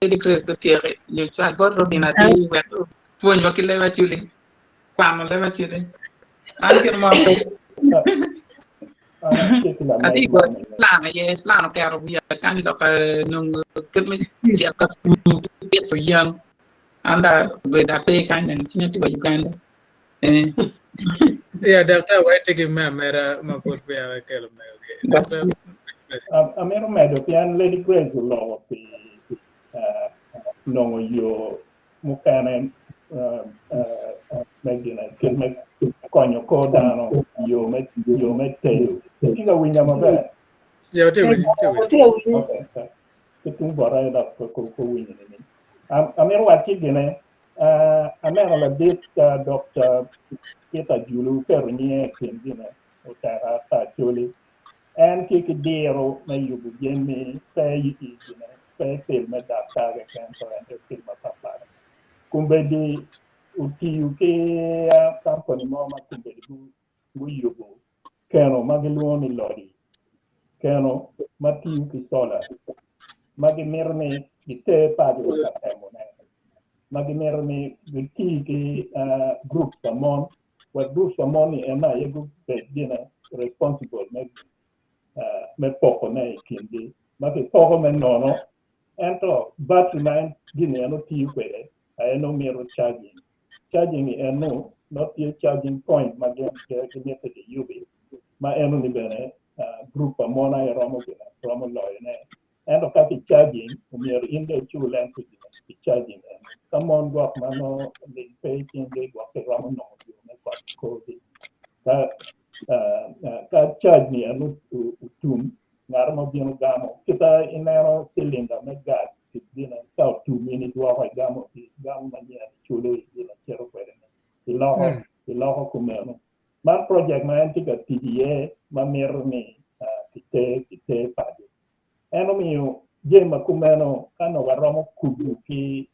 Lady Grace otyeki nyo cwal bot Robin atir wek opwonywa ki leb acoli, kwano leb acoli. An kit mo pe. Ati bot plan aye, plan oketo wiya kany dok nongo kit me cito ka pur ki pito yen. An dong obedo ape kany eni cwinya tye wa Uganda. Eh. Yeah, Doctor, wa itye ki me ameda ma pud peya wakelo mego ki. Doctor, Amito medo pien Lady Grace oloko pi nongo yo mukene me gine kit me konyo kor dano yo me yo me tedo. Itye ka winya maber? Yeah, watye winyo, watye winyo. Okay. Ki tung bota dok pe winyo ni. Amito wacci gine aneno ladit Dr. Peter Julu oketo nyinge i kin gine oteka pa Acholi. En tye ki diro me yubo jami pe i gine pe i pil me daktar keken to ento i pil mapatpat. Kombeddi otiyo ki kampani mo ma kombeddi guyubo keno ma gilwongo ni lodi, keno ma tiyo ki sola ma gimito ni giter paco ka temone, ma gimito ni giti ki groups pa mon wek groups pa mon ni en aye gubed gine responsible me me pokone i kingi ma kipoko me nono ento battery ma en gini en otiyo kwede aye nongo mito charging. Charging ni eno nongo tye charging point ma gin gimito giyubi ma eno ni bene group pa mon aye romo gine romo loyone. Ento ka ki charging omyero in dong icul en pi gine pi charging eno. Ka mon gwok ma nongo ling pe i cinggi gwok giromo nongo yo me konyo korgi. Ka ka charge ni eno otum ngat mo bino gamo kita ineno cylinder me gas ki gine ka otum in idwoko igamo igamo manyen iculo gine cito kwede ni iloko iloko kumeno. Man project ma en tye ka tic iye ma mito ni kiter kiter paco. En omiyo jami ma kumeno ka nongo waromo kubo ki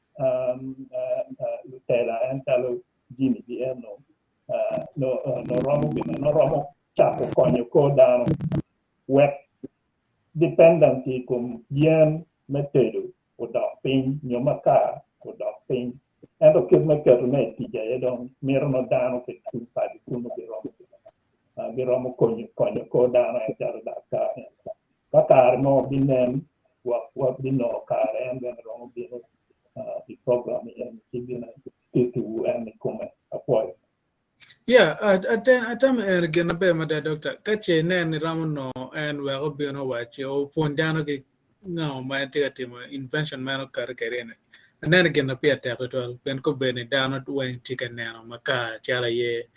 lutela en calo Jimmy gi eno nongo gine nongo romo cako konyo kor dano wek dependency i kom yen me tedo odok piny nyo makar odok piny. Ento kit me ketone i tic aye dong mito nongo dano ki tung paco kunu giromo giromo konyo konyo kor dano en calo daktar en. Ka kare mo binen wabinongo kare en bene romo bino i program en ci bino titowu en i kome. Apwoyo. Yeah, atamo en gin maber mada doctor. Ka ce inen ni romo nongo en wek obin owac opwony dano ki ngo ma en tye ka timo invention ma en oketo kwede eni. Aneno gin ma pire tek tutwal pien kobedo ni dano weng tye ka neno makar calo aye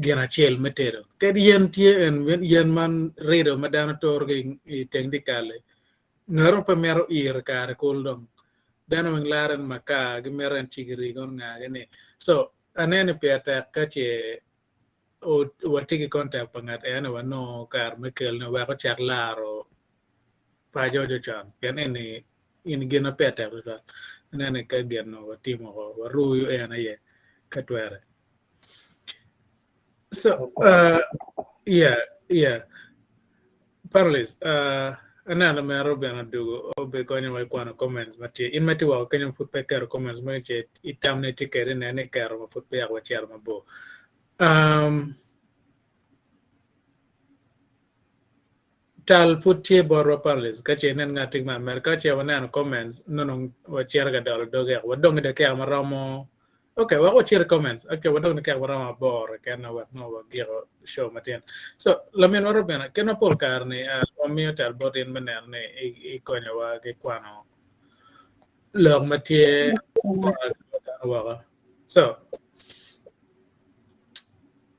gin acel me tedo. Kadi yen tye en yen man rido ma dano turo ki i teng dyekal-li, ngat mo pe mito iro kare kulu dong. Dano weng laro en makar gimito en cigiri kono ngagi ni. So aneno ni pire tek ka ce watye ki contact pa ngat eni wanongo kare me kelone wek ocak laro paco con pien eni in gin ma pire tek tutwal. Aneno ni ka gin watimo waruyo en aye ka twere. So, yeah. Panelists, aneno mero bene odugo obikonyowa i kwano comments ma tye. In ma itye woko kenyo pud pe iketo comments magi ce itam ni itye kwede inen ni iketo ma pud peya wacito mabor. Tal pud tye botwa panelists ka ce inen ngat tye me America ka ce waneno comments nongo wacito ka dolo doge wadong ki dakika maromo Okay, wek wacit i comments. Okay, wadong nikek waromo aboro keken wek nongo wagiko show matin. So, laminwa Robina, kit ma pol kare ni uh, wamiyo tel bot in me neno ni ikonyowa ki kwano lok ma tye woko. So,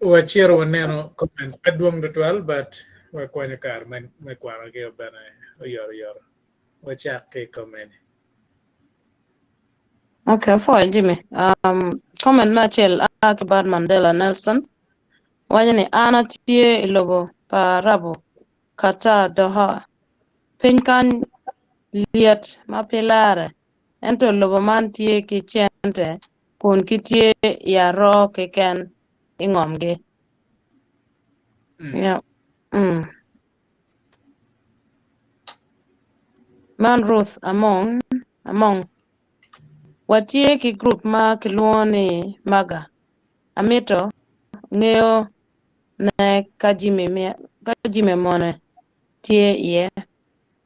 Wacito waneno comments pe dwong tutwal but wakwanyo kare me kwanogi bene oyotoyot. Wacak ki comment. Okay, apwoyo Jimmy. Um, comment me acel a ki bot Mandela Nelson. Waco ni an atye i lobo pa Arabu, Qatar, Doha. Piny kany lyet ma pe lare, ento lobo man tye ki cente kun gitye i aroo keken i ngomgi. Yeah. Man Ruth Among, Among. Watye ki gurup ma kilwongo ni MAGA. Amito ngeyo ne ka Jimmy Amone tye iye,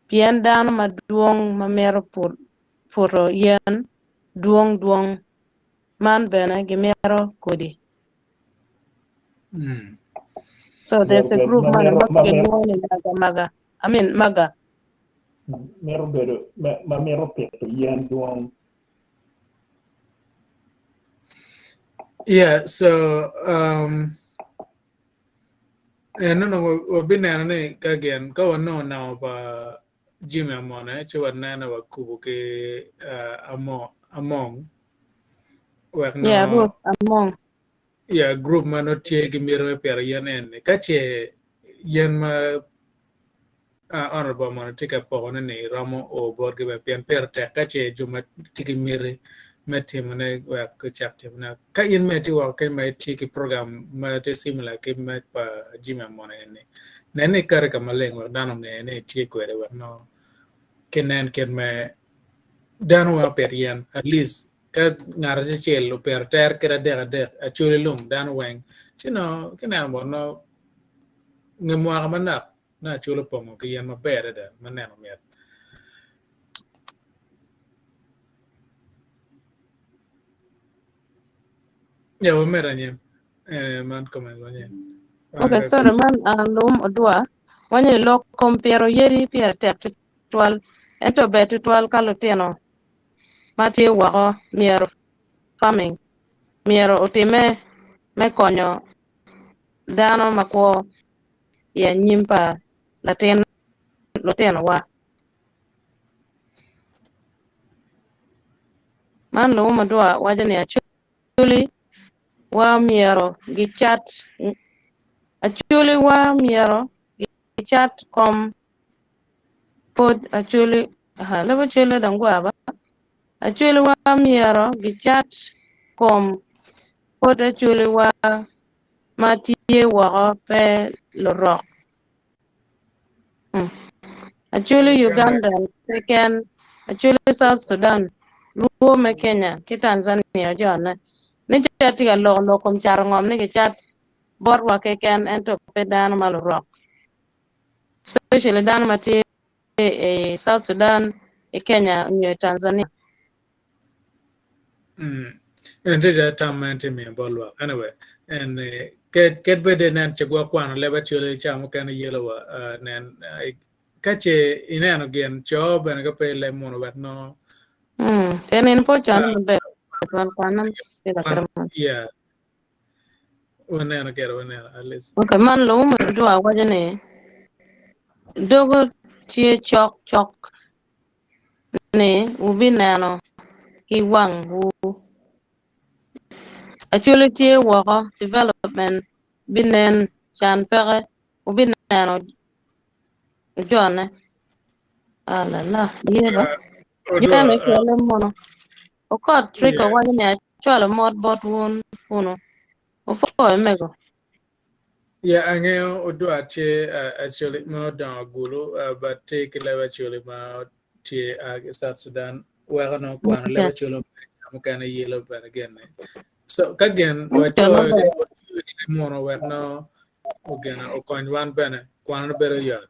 pien dano madwong ma mito puto yen dwong dwong man bene gimito kodi. So there's a group man ma kilwongo ni Maga Maga. I mean Maga. Mito bedo ma mito pito yen dwong. Yeah, so um, en onongo wabineno ni ka gin ka wanongo namba pa Jimmy Amone ci wanene wakubo ki Among wek Yeah, nongo Ruth Among. yeah, group ma nongo tye ki miti me pito yen eni. Ka ce yen ma Honorable Amone tye ka pokone ni romo o botgi bene pien pire tek ka ce jo ma tye ki miti me timone wek gucak timone. Ka in mere itye woko kany ma itye ki program ma tye similar ki me pa Jimmy Amone eni, nen ni ikati ka maleng wek dano onge ni itye kwede wek nongo kinen kit me dano weng opit yen at least ka ngat acel opito tere kit adek adek acoli lung dano weng ci nongo kineno bot nongo nge mwaka manok nongo acoli opongo ki yen maber adada ma neno mit. Ya wamedo anyim eh, man comment manyen. Okay, sorry man lum odwa. Wanyo ni lok kom piro yadi pire tek tutwal ento ber tutwal ka lutino ma tye woko myero farming myero otime me konyo dano makwo i anyim pa latin lutinowa. Man lumo odwa waco ni Acholi wa myero gicat Acholi wa myero gicat kom pod Acholi aha leb Acholi dong gwa ba Acholi wa myero gicat kom pod Acholi wa ma tye woko pe lurok. Acholi Uganda keken, Acholi South Sudan, Luo me Kenya ki Tanzania ojone. Ni ca tye ka loko lok kom cato ngom ni kicat botwa keken ento pe dano ma lurok. Especially dano ma tye i South Sudan, i Kenya nyo i Tanzania. En tye ca tam ma en tye miyo bot lwak. Anyway, en ked ked bed nen ce gwok kwano leb acwele ca mukene yelo wa nen ka ce ineno gin co bene ka pe leb muno wek nongo En in po cone maber twal kwana tye ka kere mo. Yeah. Waneno kere waneno at least. Okay, man lumu mudwa waco ni dogo tye cok cok ni wubineno ki wangwu. Acholi tye woko, development binen, can peke, wubineno jone. Alala, yeba. Jikene cwale mono. Okot Triko waco ni acwalo mot bot wun kunu. Wupwoyo mego. Yeah, angeyo odwa tye actually ma odongo Gulu but tye ki leb actually ma tye ki South Sudan weko nongo kwano leb actually mukene yelo bene gin-ni. So ka gin wacoyo ki muno wek nongo ogena okony wan bene kwanone bedo yot.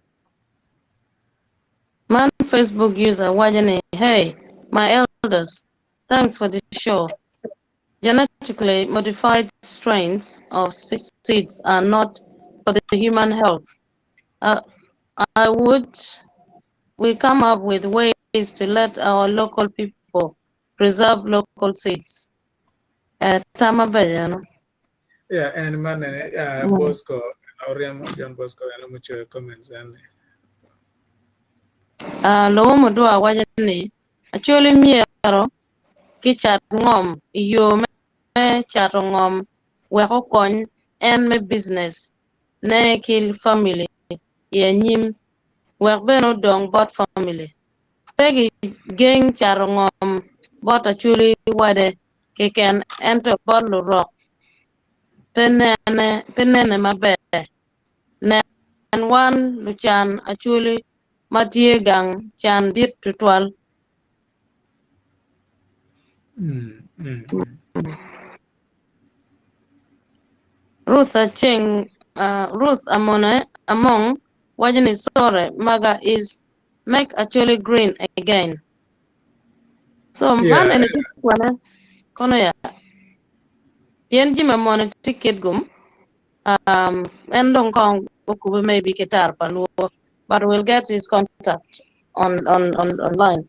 Man Facebook user waco ni, Hey, my elders, thanks for the show. Genetically modified strains of seeds are not for the human health. I would we come up with ways to let our local people preserve local seeds. Tama ber eno. Yeah, en man nene Bosco oryemo John Bosco en omucoyo comments en ni. Lobo mudwa waco ni Acholi myero ki cat ngom i yo me cato ngom wek okony en me business ne ki family i anyim wek bene odong bot family. Pe gi geng cato ngom bot Acholi wade keken ento bot lurok pe nene maber. Nen wan lucan Acholi ma tye gang can dit tutwal. Ruth Aceng Ruth Amone Among waco ni sorry maga is make Acholi green again. So man eni tye kwene kono ya pien Jim Amone tye kitgum um, en dong kong okube maybe ki tar pa luo but we'll get his contact on on on online.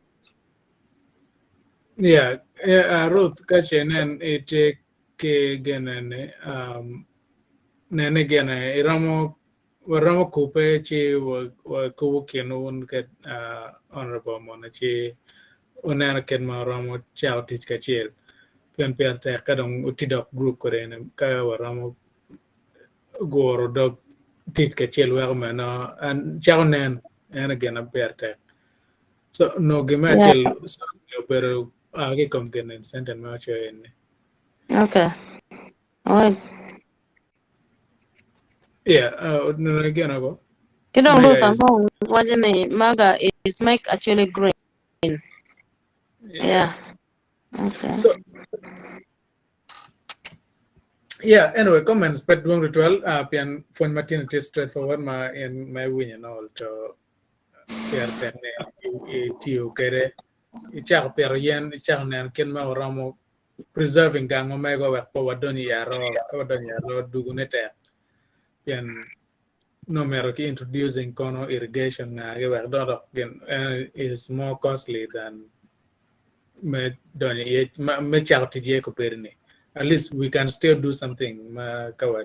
Yeah, yeah, Ruth ka ce nen itye ki gene-ni, um, nene gene iromo waromo kubbe ci wakubo kin wun ki uh, Honorable Mone ci wuneno kit ma waromo cako tic kacel. Pien pire tek ka dong wuti dok group kwede ni ka waromo guro dog tic kacel weko meno an cako nen en gin ma pire tek. So no gin me acel obedo a ki i kom gin en sentence ma ocoyo eni. Okay. Alright. Yeah, no again ako. Ki dong Ruth Among waco ni MAGA is make actually green. Yeah. Okay. So yeah, anyway, comments pe dwong tutwal pien pwony ma tye tye straightforward ma in ma iwinyo nol to pire tek ni itiyo kwede icako pito yen icako neno kit ma oromo preserving gang ma megwa wek pe wadony i aroo ka wadonyo i aroo dugone tek pien nongo myero ki introducing kono irrigation nga gi wek dong dok gin is more costly than me donyo iye me cako tic iye kobedo ni at least we can still do something ma ka wa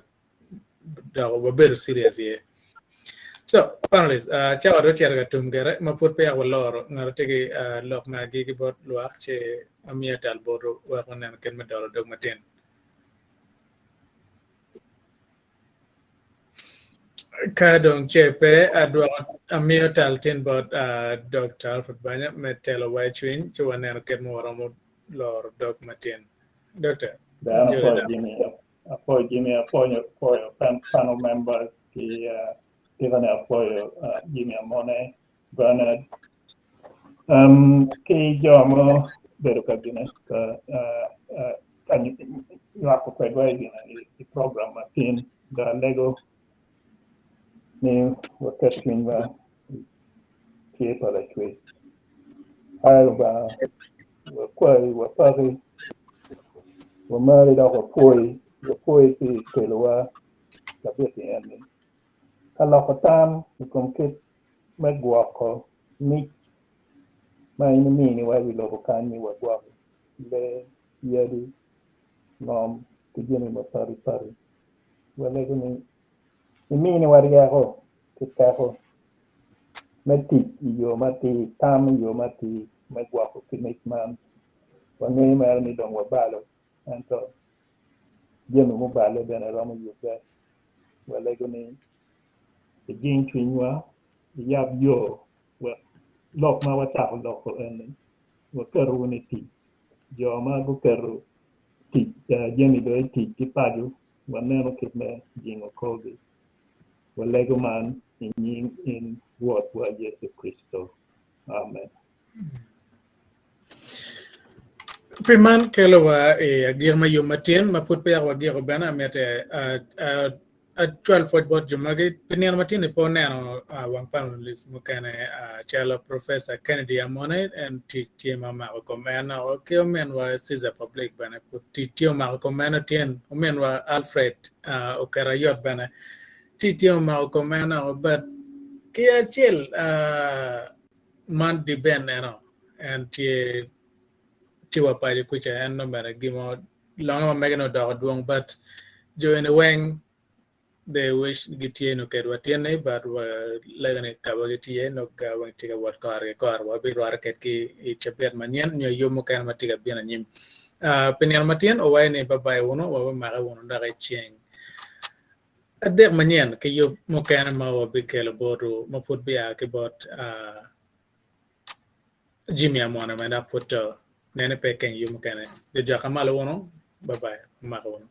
doko wabedo serious iye. So panelists, cawa dong ocito ka tum gire ma pud peya waloro ngat tye ki lok me agiki bot lwak ci amiyo tal botwu wek waneno kit me dolo dog matin. Ka dong ce pe adwoko amiyo tal tin bot Dr. Alfred Banya me telo wa i cwiny ci waneno kit ma waromo loro dog matin. Doctor, Dano apwoyo Jimmy, apwoyo Jimmy, apwoyo apwoyo panel members ki Tiffany apwoyo Jimmy Amone, Bernard, ki jo mo bedo ka gine ka ka nywako kwedwa i gine i program matin da alego ni waket cwinywa i tye pa Lacwec. Ai Lubanga, wakwayi, wapaki, wamari dok wapwoyi, wapwoyi pi kelowa cabit-ti eni. Ka loko tam i kom kit me gwoko mic ma in iminiwa i wi lobo kany ni wagwoko lee, yadi, ngom, ki jami mapatipati. Walego ni iminiwa ryeko ki teko me tic i yo matir, tam i yo matir me gwoko ki mic man. Wangeyo mere ni dong wabalo, ento jami mubale bene romo yubbe. Walego ni ijing cwinywa, iyab yo wek lok ma wacako loko eni waketo wunu i tic. Jo ma guketo tic jami dong i tic ki paco waneno kit me jingo korgi. Walego man i nying in Rwotwa Yecu Kricito. Amen. Pi man kelowa i agik me yub matin ma pud peya wagiko bene amite acwal pwoc bot jo magi pi nino matin-ni pe oneno wang panelist mukene calo Professor Kennedy Amone en tic tye ma omako kom en ki ominwa Caesar Public bene pud tic tye omako kom en tyen ominwa Alfred oketo ayot bene tic tye omako kom en but ki acel man di Ben eno en tye tye wa paco kuca en nongo bene gimo longe ma mege ni odoko dwong but. Jo eni weng they wish gitye nyo kedwa tyen-ni but walego ni ka ma gitye nongo ka weng tye ka wot kore ki kore wabirwatte kedgi i cabit manyen nyo i yub mukene ma tye ka bino anyim. Pi nino matyen owaco ni bye bye wunu wabimake wunu dok i ceng adek manyen ki yub mukene ma wabikelo botwu ma pud bia ki bot Jimmy Amone ma dok pud to nene pe keng yub mukene. Jo jok amalo wunu bye bye wamake wunu.